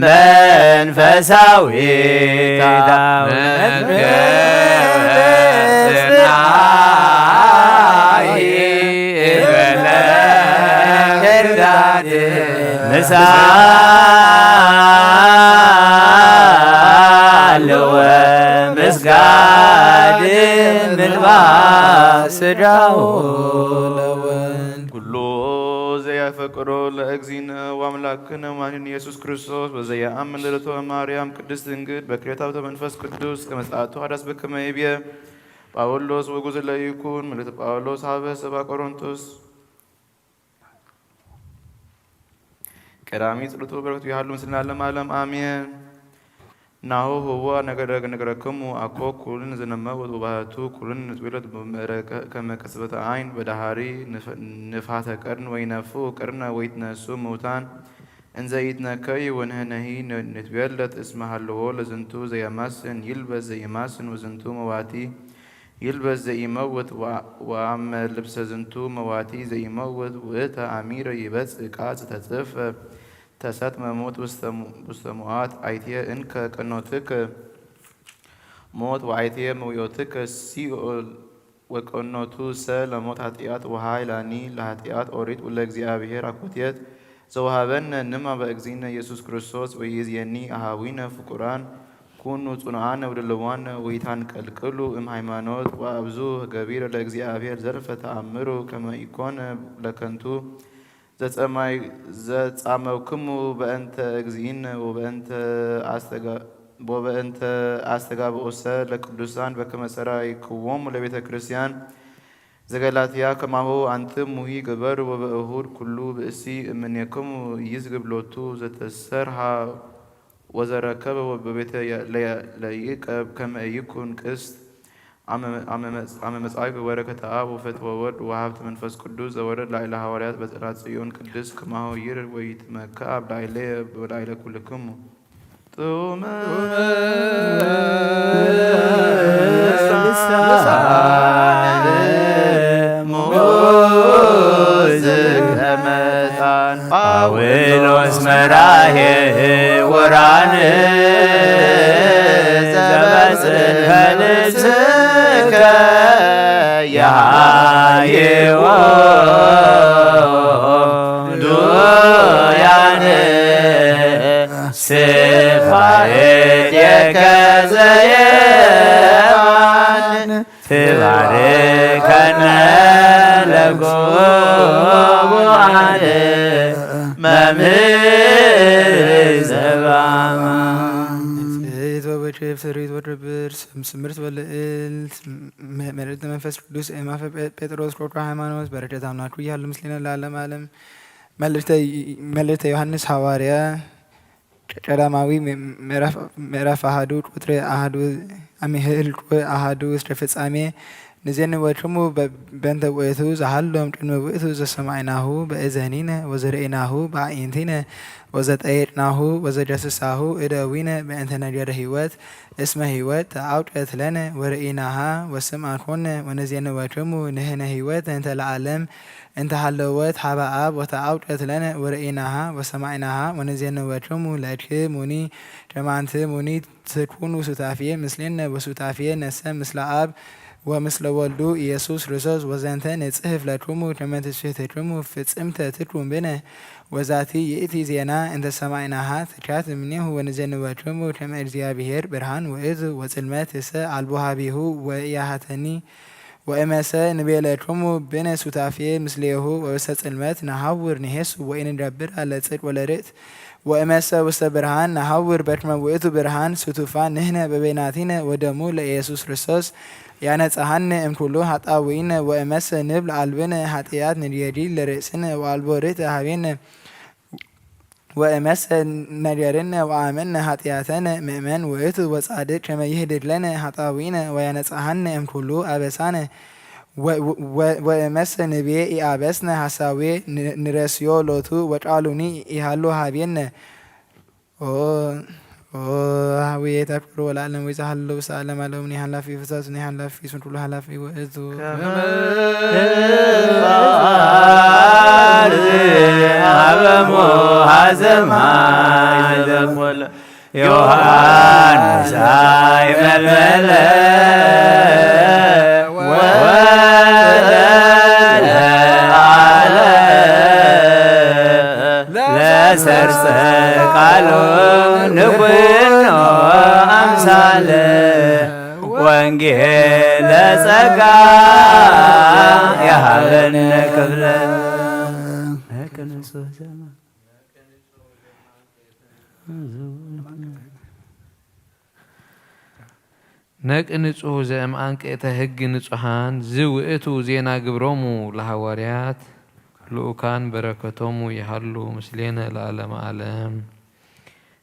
መንፈሳዊት መንፈስናይ በለ ክርዳድ ምሳል ወምስጋድ ምግባር ስጋሁ ለወልድ ኩሎ ዘያፈቅሮ ለእግዚእነ ወአምላክነ መድኃኒነ ኢየሱስ ክርስቶስ ወዘየአምን ልደቶ ማርያም ቅድስት ድንግል በክሌታብተ መንፈስ ቅዱስ ከመ ጸአቱ ሐዳስ በከመ ይቤ ጳውሎስ ወጉዝ ለይኩን ምልእተ ጳውሎስ ሀበ ሰባ ቆሮንቶስ ቀዳሚ ጸሎቱ በረከቱ ይሃሉ ምስልና ለዓለመ ዓለም አሜን። ናሁ ህዋ ነገረ ነገረክሙ አኮ ኩልን ዝንመውት ወባህቱ ኩልን ንጽውለት በመረቀ ከመ ቅጽበተ አይን በዳሃሪ ንፍ- ንፋተ ቀርን ወይነፍኡ ቅርነ ወይትነሱ ምውታን እንዘ ይትነከዩ ወንህነሂ ን- ንትቤለት እስመ ሃለዎ ለዝንቱ ዘየማስን ይልበስ ዘየማስን ወዝንቱ መዋቲ ይልበስ ዘኢመውት ወ- ወአመ ልብሰ ዝንቱ መዋቲ ዘኢመውት ውእተ አሚረ ይበጽእ ቃጽ ተጽፈ ተሰጥመ ሞት ውስተ ሙ- ውስተ ሙዓት አይትየ እንከ ቀኖትከ ሞት ወአይትየ መውዮትከ ሲኦል ወቀኖቱ ሰ ለሞት ኃጢአት ወሃይላኒ ለኃጢአት ኦሪት ወለእግዚአብሔር አኮትየት ዘውሃበነ ንማ በእግዚእነ ኢየሱስ ክርስቶስ ወይእዜኒ አሃዊነ ፍቁራን ኩኑ ጽኑዓነ ወድልዋነ ወይታንቀልቅሉ እም ሃይማኖት ወአብዙ ገቢረ ለእግዚአብሔር ዘልፈ ተአምሩ ከመ ኢኮነ ለከንቱ ዘጸማይ- ዘጻመውክሙ በእንተ እግዚእነ ወበእንተ አስተጋ- ወበእንተ አስተጋብኡሰ ለቅዱሳን በከመ ሠራይክዎሙ ለቤተ ክርስቲያን ዘገላትያ ከማሁ አንትሙሂ ግበሩ። ወበእሁድ ኩሉ ብእሲ እምኔክሙ ይዝግብ ሎቱ ዘተሰርሃ ወዘረከበ ወበቤተ ለይቀብ ከመ ኢይኩን ቅስት አመ መጻእኩ በረከተ አብ ወፍትወ ወልድ ወሀብተ መንፈስ ቅዱስ ዘወረድ ላዕለ ሐዋርያት በጽላት ጽዮን ቅድስት ከማሁ ይርድ ወይትመካ አብ ላዕሌ ወላዕለ ኩልክሙ። ጡመ ጳውሎስ መራሄ ወራን ዘበጽሕ ከልስከ የሃይዎ ዱያነ ስፋሬት የከዘየማን ትባርከነ ለጉቡአን መምህር ዘባማ። ጽሕት ወበትር ስሪት ወድብር ስም ስምርት ወልዕልት መ-፣ መልእልት መንፈስ ቅዱስ ኤማፈ ጴ-፣ ጴጥሮስ ሮቶ ሃይማኖት በረከት አምላኩ ያህል ምስሌነ ለዓለም ዓለም። መልእልተ፣ መልእልተ ዮሐንስ ሐዋርያ ቀዳማዊ ምዕራፍ፣ ምዕራፍ አሐዱ ቁጥሪ አሐዱ አሚህል ቁ አሐዱ እስከ ፍጻሜ ንዜንወክሙ በ-፣ በእንተ ውእቱ ዘሃሎም ቅድመ ውእቱ ዘሰማዕናሁ በእዘኒነ ወዘርእይናሁ በአዕይንቲነ ወዘጠየቅናሁ ወዘዳሰስናሁ እደዊነ በእንተ ነገረ ሕይወት እስመ ሕይወት ተአውቀት ለነ ወርእይናሃ ወሰማዕኮነ ወነዜንወክሙ ንሕነ ሕይወት እንተ ለዓለም እንተ ሃለወት ሀበ አብ ወተአውቀት ለነ ወርእይናሃ ወሰማዕናሃ ወነዜንወክሙ ለክሙኒ ከመ አንትሙኒ ትኩኑ ሱታፌ ምስሌነ ወሱታፌ ነሰ ምስለ አብ ወምስለ ወልዱ ኢየሱስ ክርስቶስ። ወዘንተ ንጽሕፍ ለክሙ ከመ ትስሕትክሙ ፍጽምተ ትኩን ብነ። ወዛቲ ይእቲ ዜና እንተ ሰማዕናሃ ትካት እምኔሁ ወነዜንወክሙ ከመ እግዚአብሔር ብርሃን ውእቱ ወጽልመት እሰ አልቦ ሀቤሁ ወኢያሃተኒ ወእመሰ ንቤለክሙ ብነ ሱታፌ ምስሌሁ ወውስተ ጽልመት ነሐውር ንሄሱ ወኢንገብር ለጽድቅ ወለርት ወእመሰ ውስተ ብርሃን ነሐውር በክመ ውእቱ ብርሃን ስቱፋን ንሕነ በበይናቲነ ወደሙ ለኢየሱስ ክርስቶስ ያነጽሐነ እምኩሉ ኃጣውኢነ ወእመሰ ንብል አልብነ ኃጢአት ንድየዲ ለርእስነ ወአልቦ ርት ሀቤነ ወእመሰ ነገርነ ወአመነ ኃጢአተነ ምእመን ውእቱ ወጻድቅ ከመ ይህድግ ለነ ኃጣውኢነ ወያነጽሐነ እምኩሉ አበሳነ ወ-፣ ወ-፣ ወእመሰ ንቤ ኢአበስነ ሐሳዌ ን-፣ ንረስዮ ሎቱ ወቃሉኒ ኢሃሎ ሀቤነ። ኦ፣ ኦ፣ ሀዌ ተክብር ወለዓለም ወይ ዘሃለው ውስተ ዓለም ዓለሙን ኃላፊ ፍሳቱን ኃላፊ ስንኩሉ ኃላፊ ውእቱ። ከመ አበሙ ሀዘማ ይዘቆለ ዮሐንስ አይመልመለ ወለዓለ ለሰርጸ ቃሉ ንኩኖ አምሳለ ወንጌለ ጸጋ የሃበነ ክፍለ። ነቅ ንጹህ ዘእም አንቅዕተ ህግ ንጹሃን ዝውእቱ ዜና ግብሮሙ ለሐዋርያት ልኡካን በረከቶሙ ይሃሉ ምስሌነ ለዓለመ ዓለም።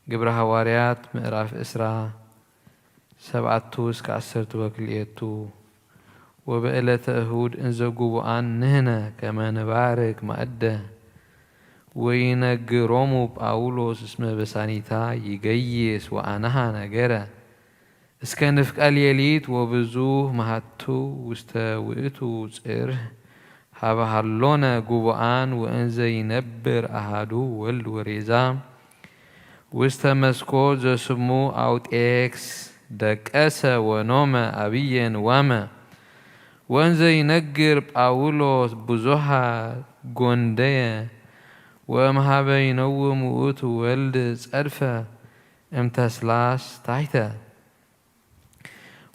ግብረ ሐዋርያት ምዕራፍ ዕስራ ሰብዓቱ እስከ ዓሰርቱ ወክልኤቱ። ወበዕለተ እሁድ እንዘ ጉቡኣን ንህነ ከመ ንባርክ ማእደ ወይነግሮሙ ጳውሎስ እስመ በሳኒታ ይገይስ ወአንሃ ነገረ እስከ ንፍቀ ሌሊት ወብዙህ መሃቱ ውስተ ውእቱ ጽርህ ሀበ ሀሎነ ጉቡኣን ወእንዘ ይነብር አሃዱ ወልድ ወሬዛ ውስተ መስኮት ዘስሙ አውጤክስ ደቀሰ ወኖመ አብየ ንዋመ። ወእንዘ ይነግር ጳውሎስ ብዙሃ ጎንደየ ወእምሃበ ይነውም ውእቱ ወልድ ጸድፈ እምተስላስ ታሕተ።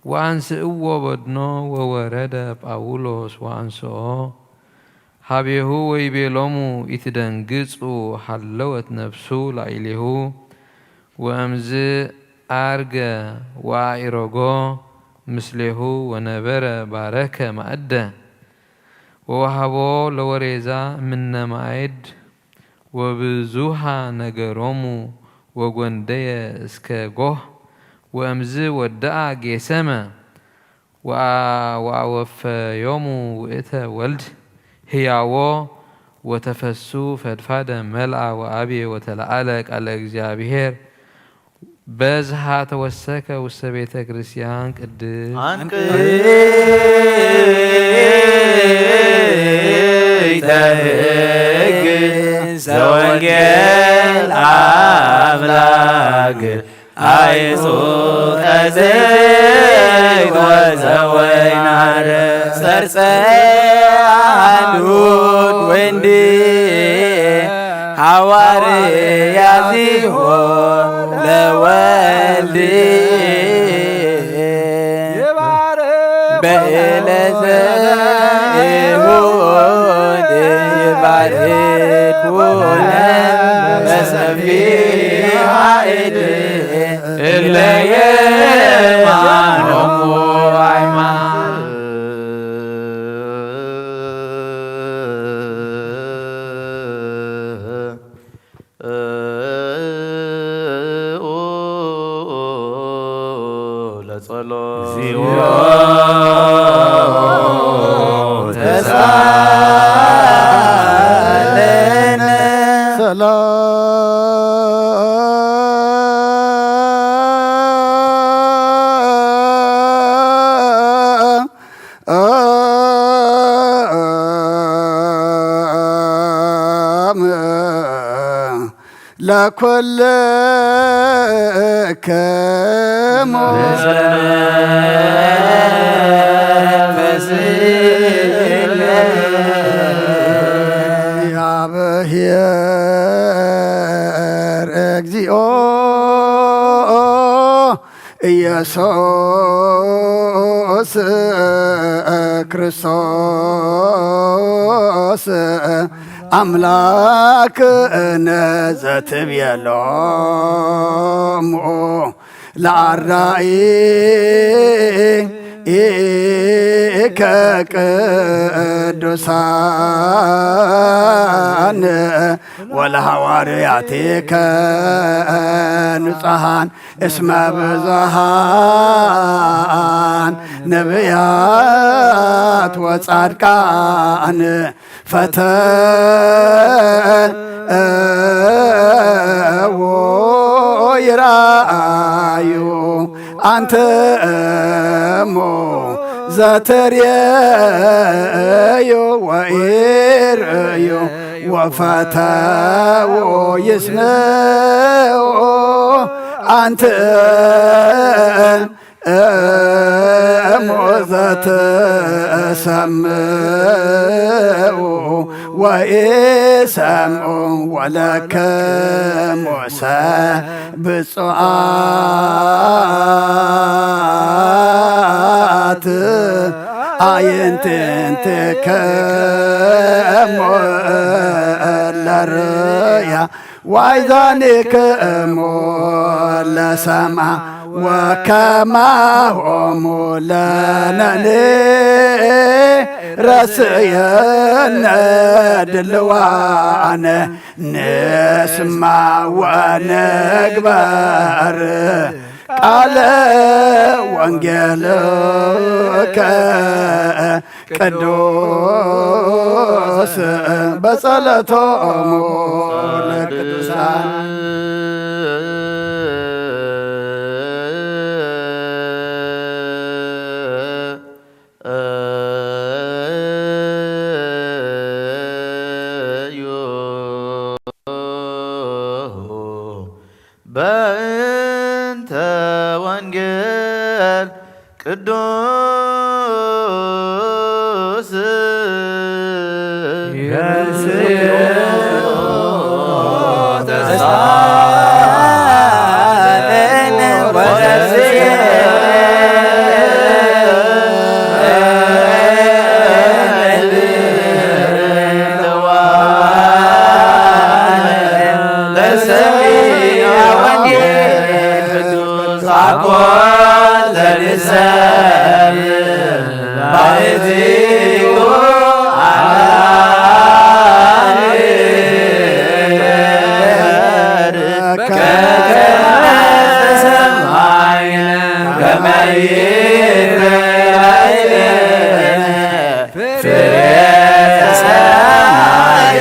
ወአንስእዎ በድኖ ወወረደ ጳውሎስ ወአንስኦ ሀቤሁ ወይቤሎሙ ኢትደንግጹ ሀለወት ነፍሱ ላዕሌሁ ወእምዝ አርገ ወአኢሮጎ ምስሌሁ ወነበረ ባረከ ማእደ ወወሃቦ ለወሬዛ ምነ ማእድ ወብዙሃ ነገሮሙ ወጎንደየ እስከ ጎህ ወእምዝ ወደአ ጌሰመ ወአወፈዮሙ ውእተ ወልድ ህያዎ ወተፈሱ ፈድፋደ መልአ ወአብየ ወተለዓለ ቃለ እግዚኣብሔር በዝሃ ተወሰከ ውስተ ቤተ ክርስቲያን ቅድስት። አንቅይተ ሕግ ዘወንጌል አምላክ አይጹቀ ዘይት ወዘወይን አረግ ሰርጸ አሉድ ወንዲ ሐዋርያዚሆ ለወልድ በዕለተ እሑድ ይባርኩነ በሰፊሕ እድ እለ የማኖሙ ሃይማኖት። ለጸሎት። እግዚኦ ተሳለነ። ሰላም ለኩልክሙ እግዚኦ ኢየሱስ ክርስቶስ አምላክነ ዘትቤሎሙ ለአርዳኢከ ቅዱሳን ወለሐዋርያቲከ ንጹሐን እስመ ብዙኃን ነቢያት ወጻድቃን ፈተዎ ይራዩ አንተ እሞ ዘተርየዩ ወኢርእዩ ወፈተዎ ይስምዑ አንተ እሞ ዘተሰምዑ ወኢሰምዑ ወለክሙሰ ብፁዓት አዕይንቲክሙ ለርእያ ወአእዛኒክሙ ለሰምዓ ወከማሆሙ ለነኒ ረስየነ ድልዋነ ንስማ ወንግበር ቃለ ወንጌልከ ቅዱስ በጸሎቶሙ ለቅዱሳን። በእንተ ወንጌል ቅዱስ ወዘንሰብ ባሕቲቱ አምላክ ከመ ሰማይነ ከመ ይትረይ ፍሬ ሰማይ።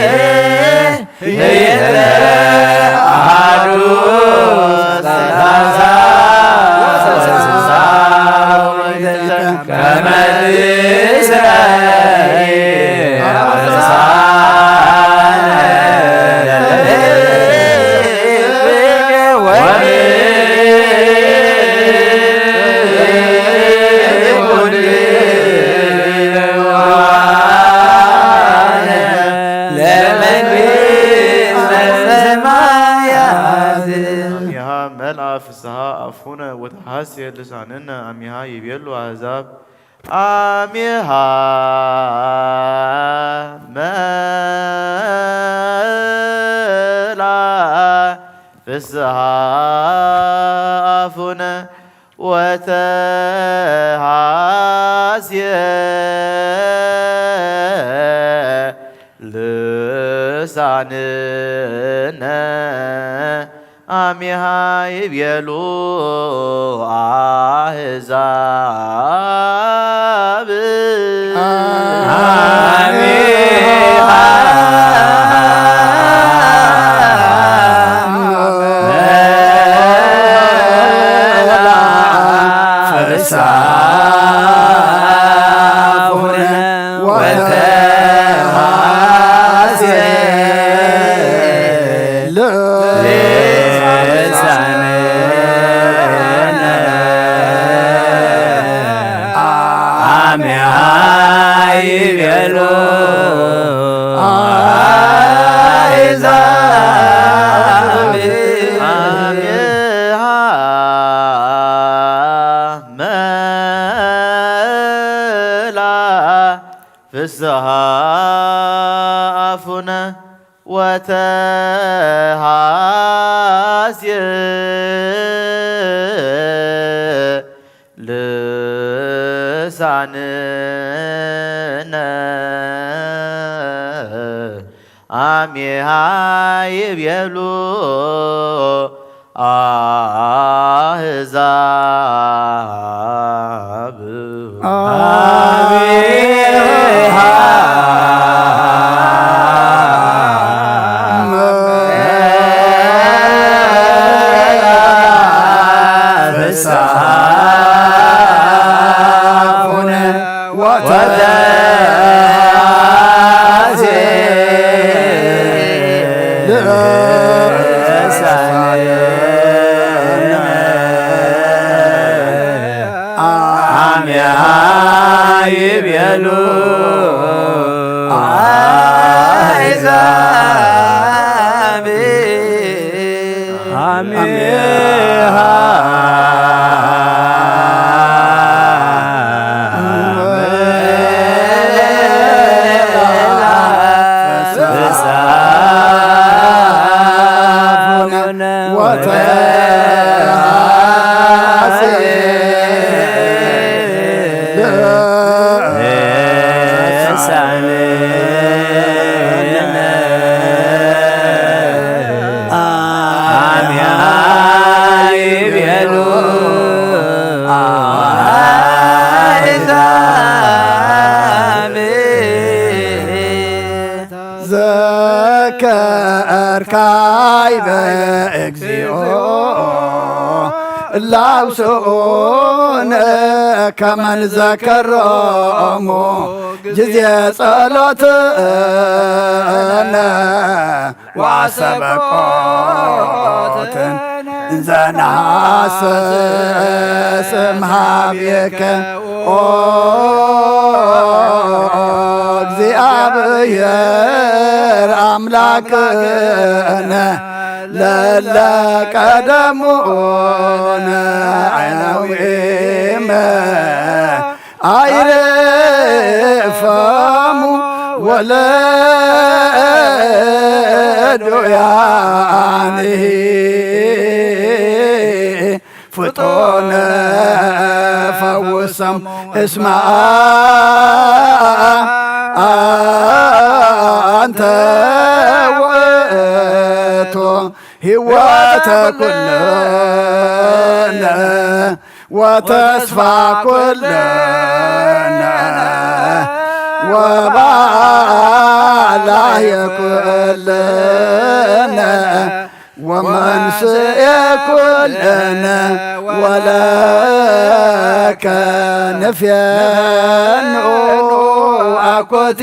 ለመንግስተ ሰማያት። አሚሃ መልአ ፍስሃ አፉነ ወተሐሴ ልሳንነ አሚሃ ይቤሉ አሕዛብ። አሚሃ መልአ ፍስሃ አፉነ ወተሐሴ ልሳንነ አሚሃ ይቤሉ አሕዛብ። አሚሃ አሚሃ ይቤሉ አሕዛብ። አሚሃ መልአ ፍስሃ አፉነ ወተሐሴ ልሳንነ አሚሃ ይቤሉ አሕዛብ። አሚሃ ፍስሐ አፉነ ወተሐሴ ልሳነ አሚሃ ይቤሉ አሕዛብ። አሚሃ አሚሃ ይቤሉ አሕዛብ። ዘከርካይ በእግዚኦ ላውስኡነ ከመ ንዘከሮሙ ጊዜ ጸሎትነ ወአሰበቆትን እንዘ ነሐስስ እምሃቤከ ኦ እግዚአብሔር አምላክነ ለለ ቀደሙነ ዐዊመ አይረፈሙ ወለዱያንሂ ውጦነ ፈውሶም እስማ አንተ ውእቱ ህይወተ ኩልነ ወተስፋ ኩልነ ወባላየ ኩልነ ወመንስኤ ኩልነ ወለከ ንፌኑ አኮቴ።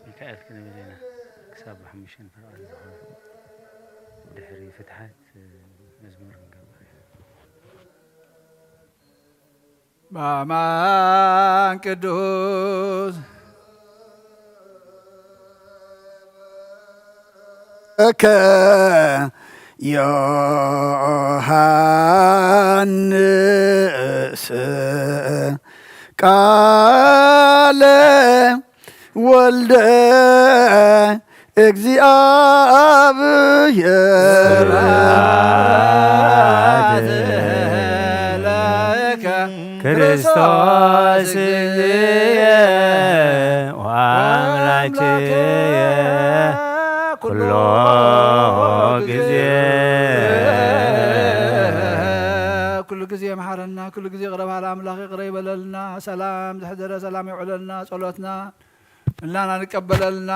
ሚካኤል ክንብል ኢና። ክሳብ ብሓሙሽተ ንፈርቓ ኣለኹ። ድሕሪ ፍትሓት መዝሙር ንገብር። በአማን ቅዱስ እከ ዮሐንስ ቃለ ወልደ እግዚኣብሔር። ስብሐት ለከ ክርስቶስ እግዚእየ ወአምላክየ ኩሎ ግዜ። ኩሉ ግዜ መሓረና፣ ኩሉ ግዜ ይቕረ በሃል ኣምላኽ ይቕረ ይበለልና። ሰላም ዝሕደረ ሰላም የውዕለልና። ጸሎትና እላና ንቀበለልና።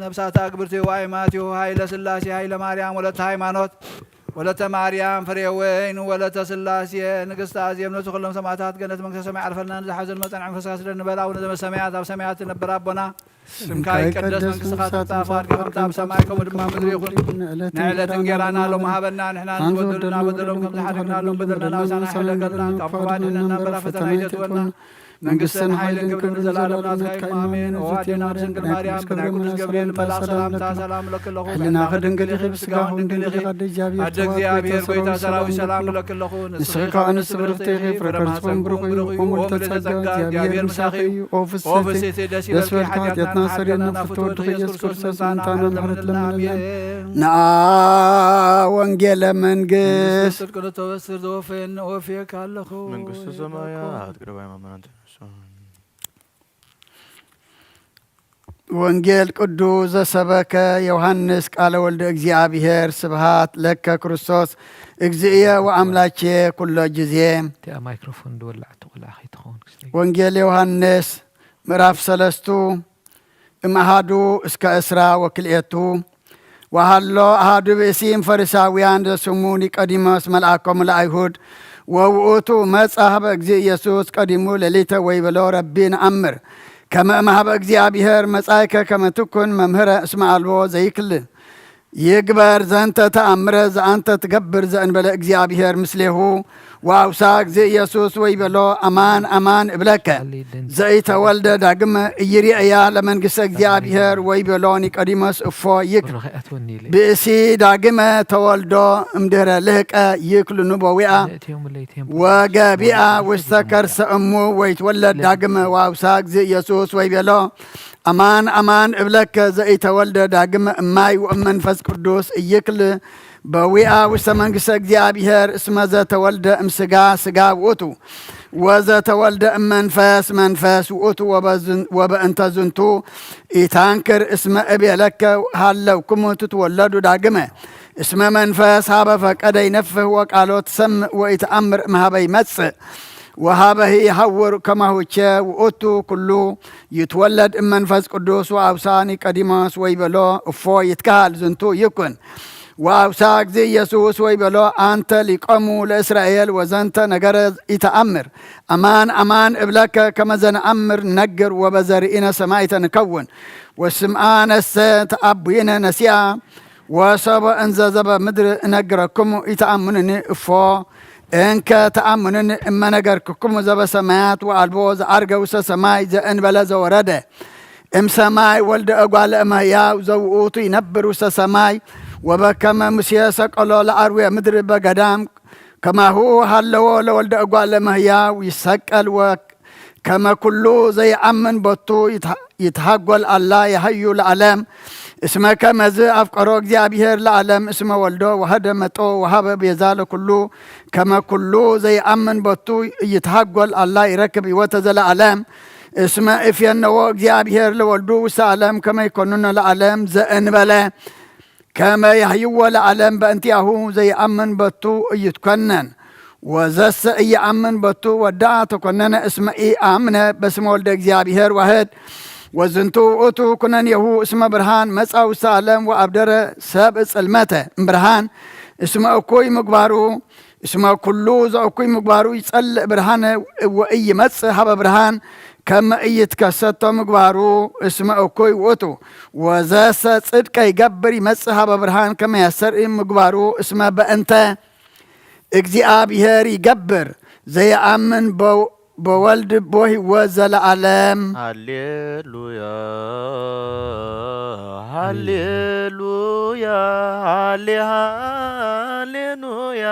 ነብሳት ኣግብርቲ ዋይማትዩ ሃይለ ስላሴ ሃይለ ማርያም ወለተ ሃይማኖት ወለተ ማርያም ፍሬ ወይን ወለተ ስላሴ ንግስተ ኣዜም ነዚ ኩሎም ሰማዕታት ገነት መንግስተ ሰማይ ዓርፈልና። ንዝሓዘን መጸንዐ መንፈስካ ስደድ ንበል። ኣቡነ ዘበሰማያት ኣብ ሰማያት ትነብር ኣቦና ስምካ ይቀደስ መንግስትኻ ትምጻእ ፈቃድካ ከምቲ ኣብ ሰማይ ከምኡ ድማ ምድሪ ይኹን። ናይ ዕለት እንጌራና ሎም ሃበና ንሕና ንዝበደሉና በደሎም ከም ዝሓደግናሎም በደልና ናብሳና ሕደገልና ካብ ክፉእ ኣድሕነና እምበር ኣብ ፈተና ኣይተእትወና መንግስትን ሓይልን ክብርን ንዘለዓለም ናትካ እዩ። ኣሜን። ኦ ኣዴና ቅድስት ድንግል ማርያም ብናይ ቅዱስ ገብርኤል መልኣኽ ሰላምታ ሰላም እለኪ ኣለኹ። ሕልናኺ ድንግል ኢኺ፣ ብስጋኺ እውን ድንግል ኢኺ። ኣደ እግዚኣብሔር ጎይታ ሰራዊት ሰላም እለኪ ኣለኹ። ንስኺ ከኣ ንስብርኽቲ ኢኺ፣ ፍረ ከርስኺ እውን ብሩኽ እዩ። ኦ ምልዕተ ጸጋ እግዚኣብሔር ምሳኺ እዩ። ኦ ፍስሕቲ ደስ ይበልኪ፣ ሓጢኣትና ኣስተሰርየልና፣ ፍትወ ወድኺ ኢየሱስ ክርስቶስ ምእንታና ምሕረት ለምንልና። ንኣ ወንጌለ መንግስት ጽድቂ ንተበስር ዘወፈየኒ ወፍየካ ኣለኹ። መንግስተ ሰማያት ቅርባይ መመናንተ ወንጌል ቅዱስ ዘሰበከ ዮሃንስ ቃለ ወልደ እግዚኣብሔር። ስብሃት ለከ ክርስቶስ እግዚእየ ወኣምላኬ ኩሎ ጊዜ። እቲኣ ማይክሮፎን ዝወላዕቶ ቆልዓ ከይትኸውን ክስለይ። ወንጌል ዮሃንስ ምዕራፍ ሰለስቱ እምኣሃዱ እስከ እስራ ወክልኤቱ። ወሃሎ ኣሃዱ ብእሲም ፈሪሳውያን ዘስሙ ኒቆዲሞስ መልኣኮም ለኣይሁድ ወውእቱ መጻ ሀበ እግዚእ ኢየሱስ ቀዲሙ ሌሊተ ወይበሎ ረቢ ነኣምር ከመ እምሃበ እግዚኣብሔር መጻይከ ከመ ትኩን መምህረ እስመ ኣልቦ ዘይክል ይግበር ዘንተ ተኣምረ ዘኣንተ ትገብር ዘእንበለ እግዚኣብሔር ምስሌሁ። ወአውሳ እግዚእ ኢየሱስ ወይቤሎ፣ ኣማን ኣማን እብለከ፣ ዘይተወልደ ዳግመ ኢይርእያ ለመንግስተ እግዚኣብሔር። ወይቤሎ ኒቆዲሞስ፣ እፎ ይክ ብእሲ ዳግመ ተወልዶ እምድህረ ልህቀ ይክል ንቦዊኣ ወገቢኣ ውስተ ከርሰ እሙ ወይትወለድ ዳግመ። ወአውሳ እግዚእ ኢየሱስ ወይቤሎ፣ ኣማን ኣማን እብለከ፣ ዘኢተወልደ ዳግመ እማይ ወእመንፈስ ቅዱስ ኢይክል በዊኣ ውስተ መንግስተ እግዚኣብሔር። እስመ ዘተወልደ እምስጋ ስጋ ውእቱ፣ ወዘተወልደ እመንፈስ መንፈስ ውእቱ፣ ወበዝን-፣ ወበእንተ ዝንቱ ኢታንክር። እስመ እቤለከ ሃለውክሙ ትትወለዱ ዳግመ። እስመ መንፈስ ሀበ ፈቀደ ይነፍህ ወቃሎ ትሰምዕ ወኢተአምር እምሃበ ይመጽእ ወሀበሂ ይሐውር። ከማሁቼ ውእቱ ኩሉ ይትወለድ እመንፈስ ቅዱስ። ወአውሳ ኒቆዲሞስ ወይቤሎ፣ እፎ ይትከሃል ዝንቱ ይኩን። ወአውሳ እግዚእ ኢየሱስ ወይቤሎ፣ አንተ ሊቆሙ ለእስራኤል ወዘንተ ነገረ ኢተአምር። አማን አማን እብለከ ከመ ዘነአምር ነግር ወበዘርኢነ ሰማይተ ንከውን። ወስምአነሰ ተአቡይነ ነሲአ ወሰቦ እንዘ ዘበ ምድር እነግረክሙ ኢተአምኑኒ። እፎ እንከ ተአምኑኒ እመ ነገርክክሙ ዘበሰማያት ወአልቦ ዘዐርገ ውስተ ሰማይ ዘእንበለ ዘወረደ እምሰማይ ወልደ እጓለ እመሕያው ዘውኡቱ ይነብር ውስተ ሰማይ። ወበከመ ሙሴ ሰቀሎ ለአርዌ ምድር በገዳም ከማሁ ሃለዎ ለወልደ እጓለ እመሕያው ይሰቀል። ወ ከመ ኩሉ ዘይአምን ቦቱ ይትሃ-፣ ይትሃጎል አላ የሐዩ ለዓለም። እስመ ከመዝ አፍቀሮ እግዚኣብሔር ለዓለም እስመ ወልዶ ወሀደ መጦ ወሀበ ቤዛ ለኩሉ። ከመ ኩሉ ዘይአምን ቦቱ ይትሃጎል አላ ይረክብ ሕይወተ ዘለዓለም። እስመ እፌነዎ እግዚኣብሔር ለወልዱ ውስተ ዓለም ከመ ይኮንኖ ለዓለም ዘእንበለ ከመ ያህይዎ ለዓለም በእንቲአሁ ዘይአምን በቱ እይትኮነን። ወዘሰ እየአምን በቱ ወዳ ተኮነነ እስመ ኢአምነ በስመ ወልደ እግዚኣብሔር ዋህድ። ወዝንቱ ውእቱ ኩነኔሁ እስመ ብርሃን መጻ ውስተ ዓለም ወአብደረ ሰብ ጽልመተ እምብርሃን እስመ እኩይ ምግባሩ። እስመ ኩሉ ዘእኩይ ምግባሩ ይጸልእ ብርሃነ ወኢይመጽእ ሀበ ብርሃን ከመ ኢይትከሰቶ ምግባሩ እስመ እኩይ ውእቱ። ወዘሰ ጽድቀ ይገብር ይመጽእ ሀበ ብርሃን ከመ ያስተርኢ ምግባሩ እስመ በእንተ እግዚኣብሔር ይገብር። ዘየአምን በ-፣ በወልድ ቦ ህይወት ዘለዓለም። ሃሌሉያ፣ ሃሌሉያ፣ ሃሌ፣ ሃሌሉያ።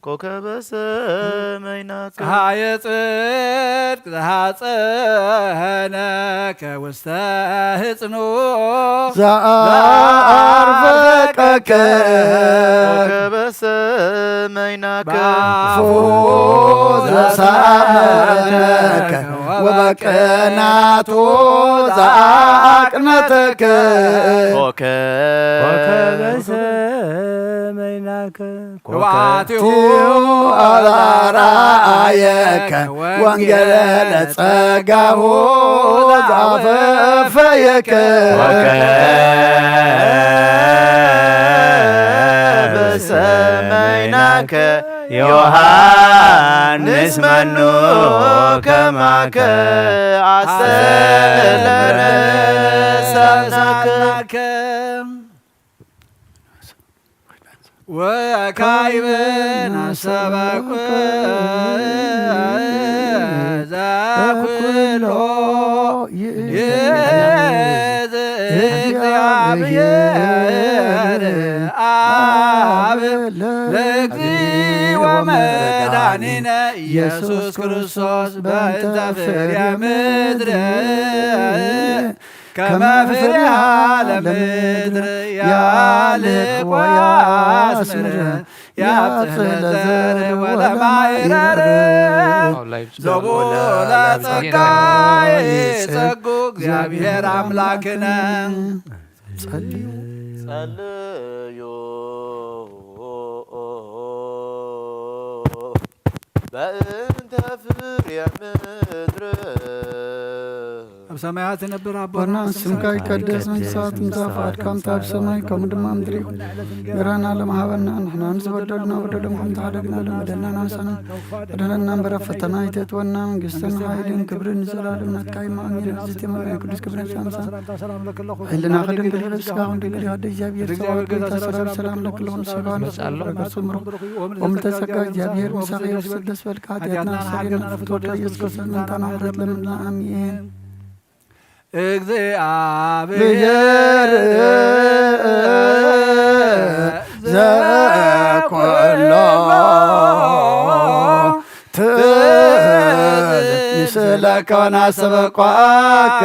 ኮከበ ሰማይናከ። ፀሐየ ጽድቅ ዘሐፀነከ ውስተ ህጽኑ ዘአርፈቀከ። ኮከበ ሰማይናከ። በአፉ ዘሳመከ ወበቅናቱ ዘአቅነተከ። ኮከበ ሰማይናከ። ኮከብቲሁ አራየከ ወንጌለ ጸጋሁ ዛፈፈየከ። ኮከበ ሰማይናከ ዮሐንስ መኑ ከማከ አስተብለነ ሰናከ። ወካዕበ ናሰበኩ ዘኩሎ ይእቲ እግዚአብሔር አብ ለእግዚእ ወመድኃኒነ ኢየሱስ ክርስቶስ በእንተ ፍሬ ምድር ከመ ፍሬሃ ለምድር ያልቅ ወያስምር ያብጽሕ ለዘር ወለማይረር ዘቦ ለጸጋ ይጸጉ እግዚአብሔር አምላክነ። ጸልዩ። ጸልዩ በእንተ ፍሬ ምድር ሰማያት ነብር ኣቦና፣ ስምካ ይቀደስ፣ መንግስትኻ ትምጻእ፣ ፍቓድካ ከምታ ኣብ ሰማይ ከምኡ ድማ ኣብ ምድሪ ይኹን። እንጀራና ሎም ሃበና፣ ንሕና ንዝበደሉና በደሎም ከም ዝሓደግናሎም በደልና ንሓሰና፣ ኣድሕነና እምበር ኣብ ፈተና ኣይተእትወና፣ መንግስትን ሓይልን ክብርን ንዘለኣለም ናትካ እዩ፣ ኣሜን። እዚ ተመርያ ቅዱስ ገብርኤል ሰላምታ፣ ሕልና ክድንግል ይበል፣ ስጋ ክንድንግል ይሃደ እግዚኣብሔር ጸባኦት ጌታ ሰራዊት ሰላም ለክልኹም፣ ስጋ ንስጋ ረገጽ ምሩኽ፣ ወምልተ ጸጋ እግዚኣብሔር ምሳኺ ይኹን፣ ደስ በልካ፣ ኃጢአትና ኣስተሰርየልና፣ ፍትወት ኢየሱስ ክርስቶስ ምንታና ምሕረት ለምንና፣ ኣሜን። እግዚኣብሔር ዘኩሎ ትእዝዝ፣ ንስእለካ ወናስተበቋከ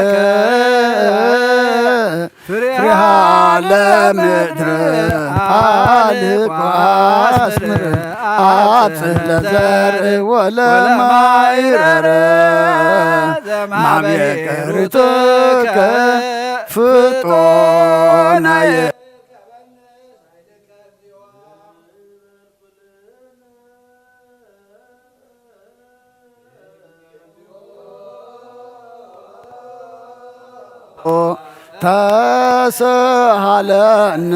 ፍሬሃ ለምድር፣ ፋልግ ወአስምር፣ አብጽሕ ለዘርእ ወለማይረረ፣ ማሜ ቅርትከ ፍጦናየ። ተስሃለነ።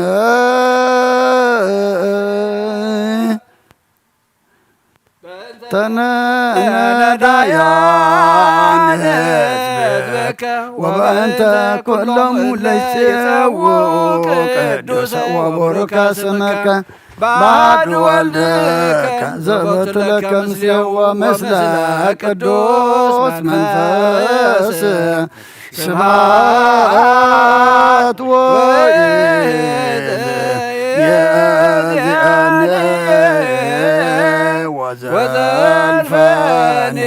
ተነዳያን ህዝብከ ወበእንተ ኩሎም ለይጼው ቅዱሰ ወቡሩከ ስምከ ባዱ ወልድከ ዘበቱ ለከ ምስሌው ወምስለ ቅዱስ መንፈስ ስብሐት ወይእዜኒ ወዘልፈኒ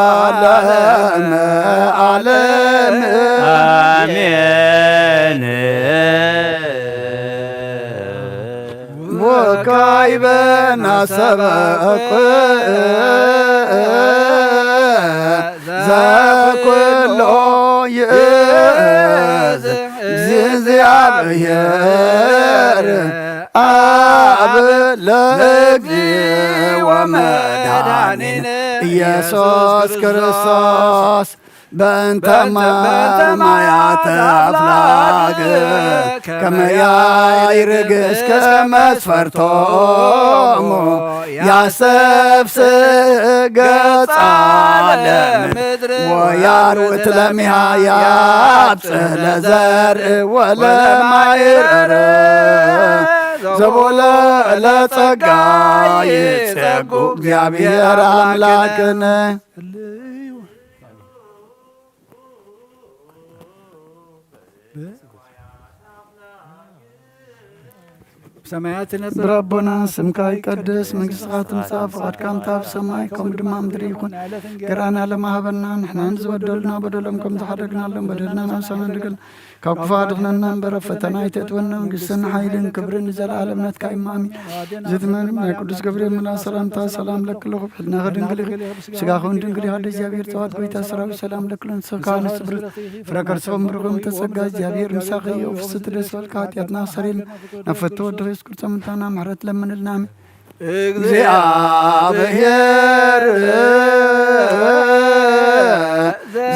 ወለዓለመ ዓለም። አሜን። ወካዕበ ናስተበቁ ዘኩሎ ይእዝ እግዚአብሔር አብ ለእግዚእ ወመድኃኒነ ኢየሱስ ክርስቶስ በእንተ ማያተ አፍላግ ከመ ያይርግ እስከ መስፈርቶሙ ያስተፍስህ ገጻ ለምድር ወያርውት ለሚሃ ያብጽሕ ለዘርእ ወለማይረር ዘቦለ ለጸጋ ይጸጉ እግዚአብሔር አምላክነ። ሰማያት ነብር ኣቦና፣ ስምካ ይቀደስ፣ መንግስትኻ ትምጻእ፣ ፍቓድካ እንተ ኣብ ሰማይ ከምኡ ድማ ኣብ ምድሪ ይኹን። ገራና ለማሃበና፣ ንሕና ንዝበደሉና በደሎም ከም ዝሓደግናሎም በደልና ናብ ሰማይ ንድገል። ካብ ክፉ ኣድሕነና እምበር፣ ኣብ ፈተና ኣይተእትወና፣ መንግስትን ሓይልን ክብርን ንዘለኣለም ናትካ እዩ፣ ኣሜን። እዚ ትምህርት ናይ ቅዱስ ገብርኤል መልኣክ ሰላምታ፣ ሰላም ለኪ እለኪ፣ ብሕልናኺ ድንግል ኢኺ፣ ስጋኺ እውን ድንግል እዩ፣ ኣደ እግዚኣብሔር ጸባኦት ጎይታ ሰራዊት፣ ሰላም ለኪ እለኪ፣ ንስኺ ከኣ ንጽብር ፍረ ከርስኺ እምብሩኽ እምተ ጸጋ፣ እግዚኣብሔር ምሳኺ እዩ። ፍስሕቲ ደስ በልኪ፣ ሓጢኣትና ኣስተሰርየልና፣ ናብ ፈቶ ወድኺ የሱስ ክርስቶስ ምእንታና ምሕረት ለምንልና፣ ኣሜን። እግዚኣብሔር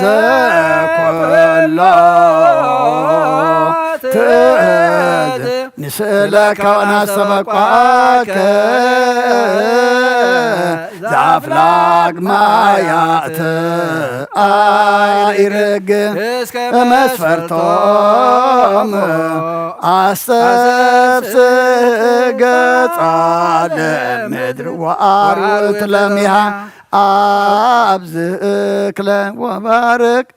ዘኩሎ ትእዝ ንስእለካ ወናስተበቋከ ዘአፍላግ ማያት አይርግ እስከ መስፈርቶም አስተፍስህ ገጻ ለምድር ወአርውት ለሚሃ አብዝህ እክለ ወባርክ።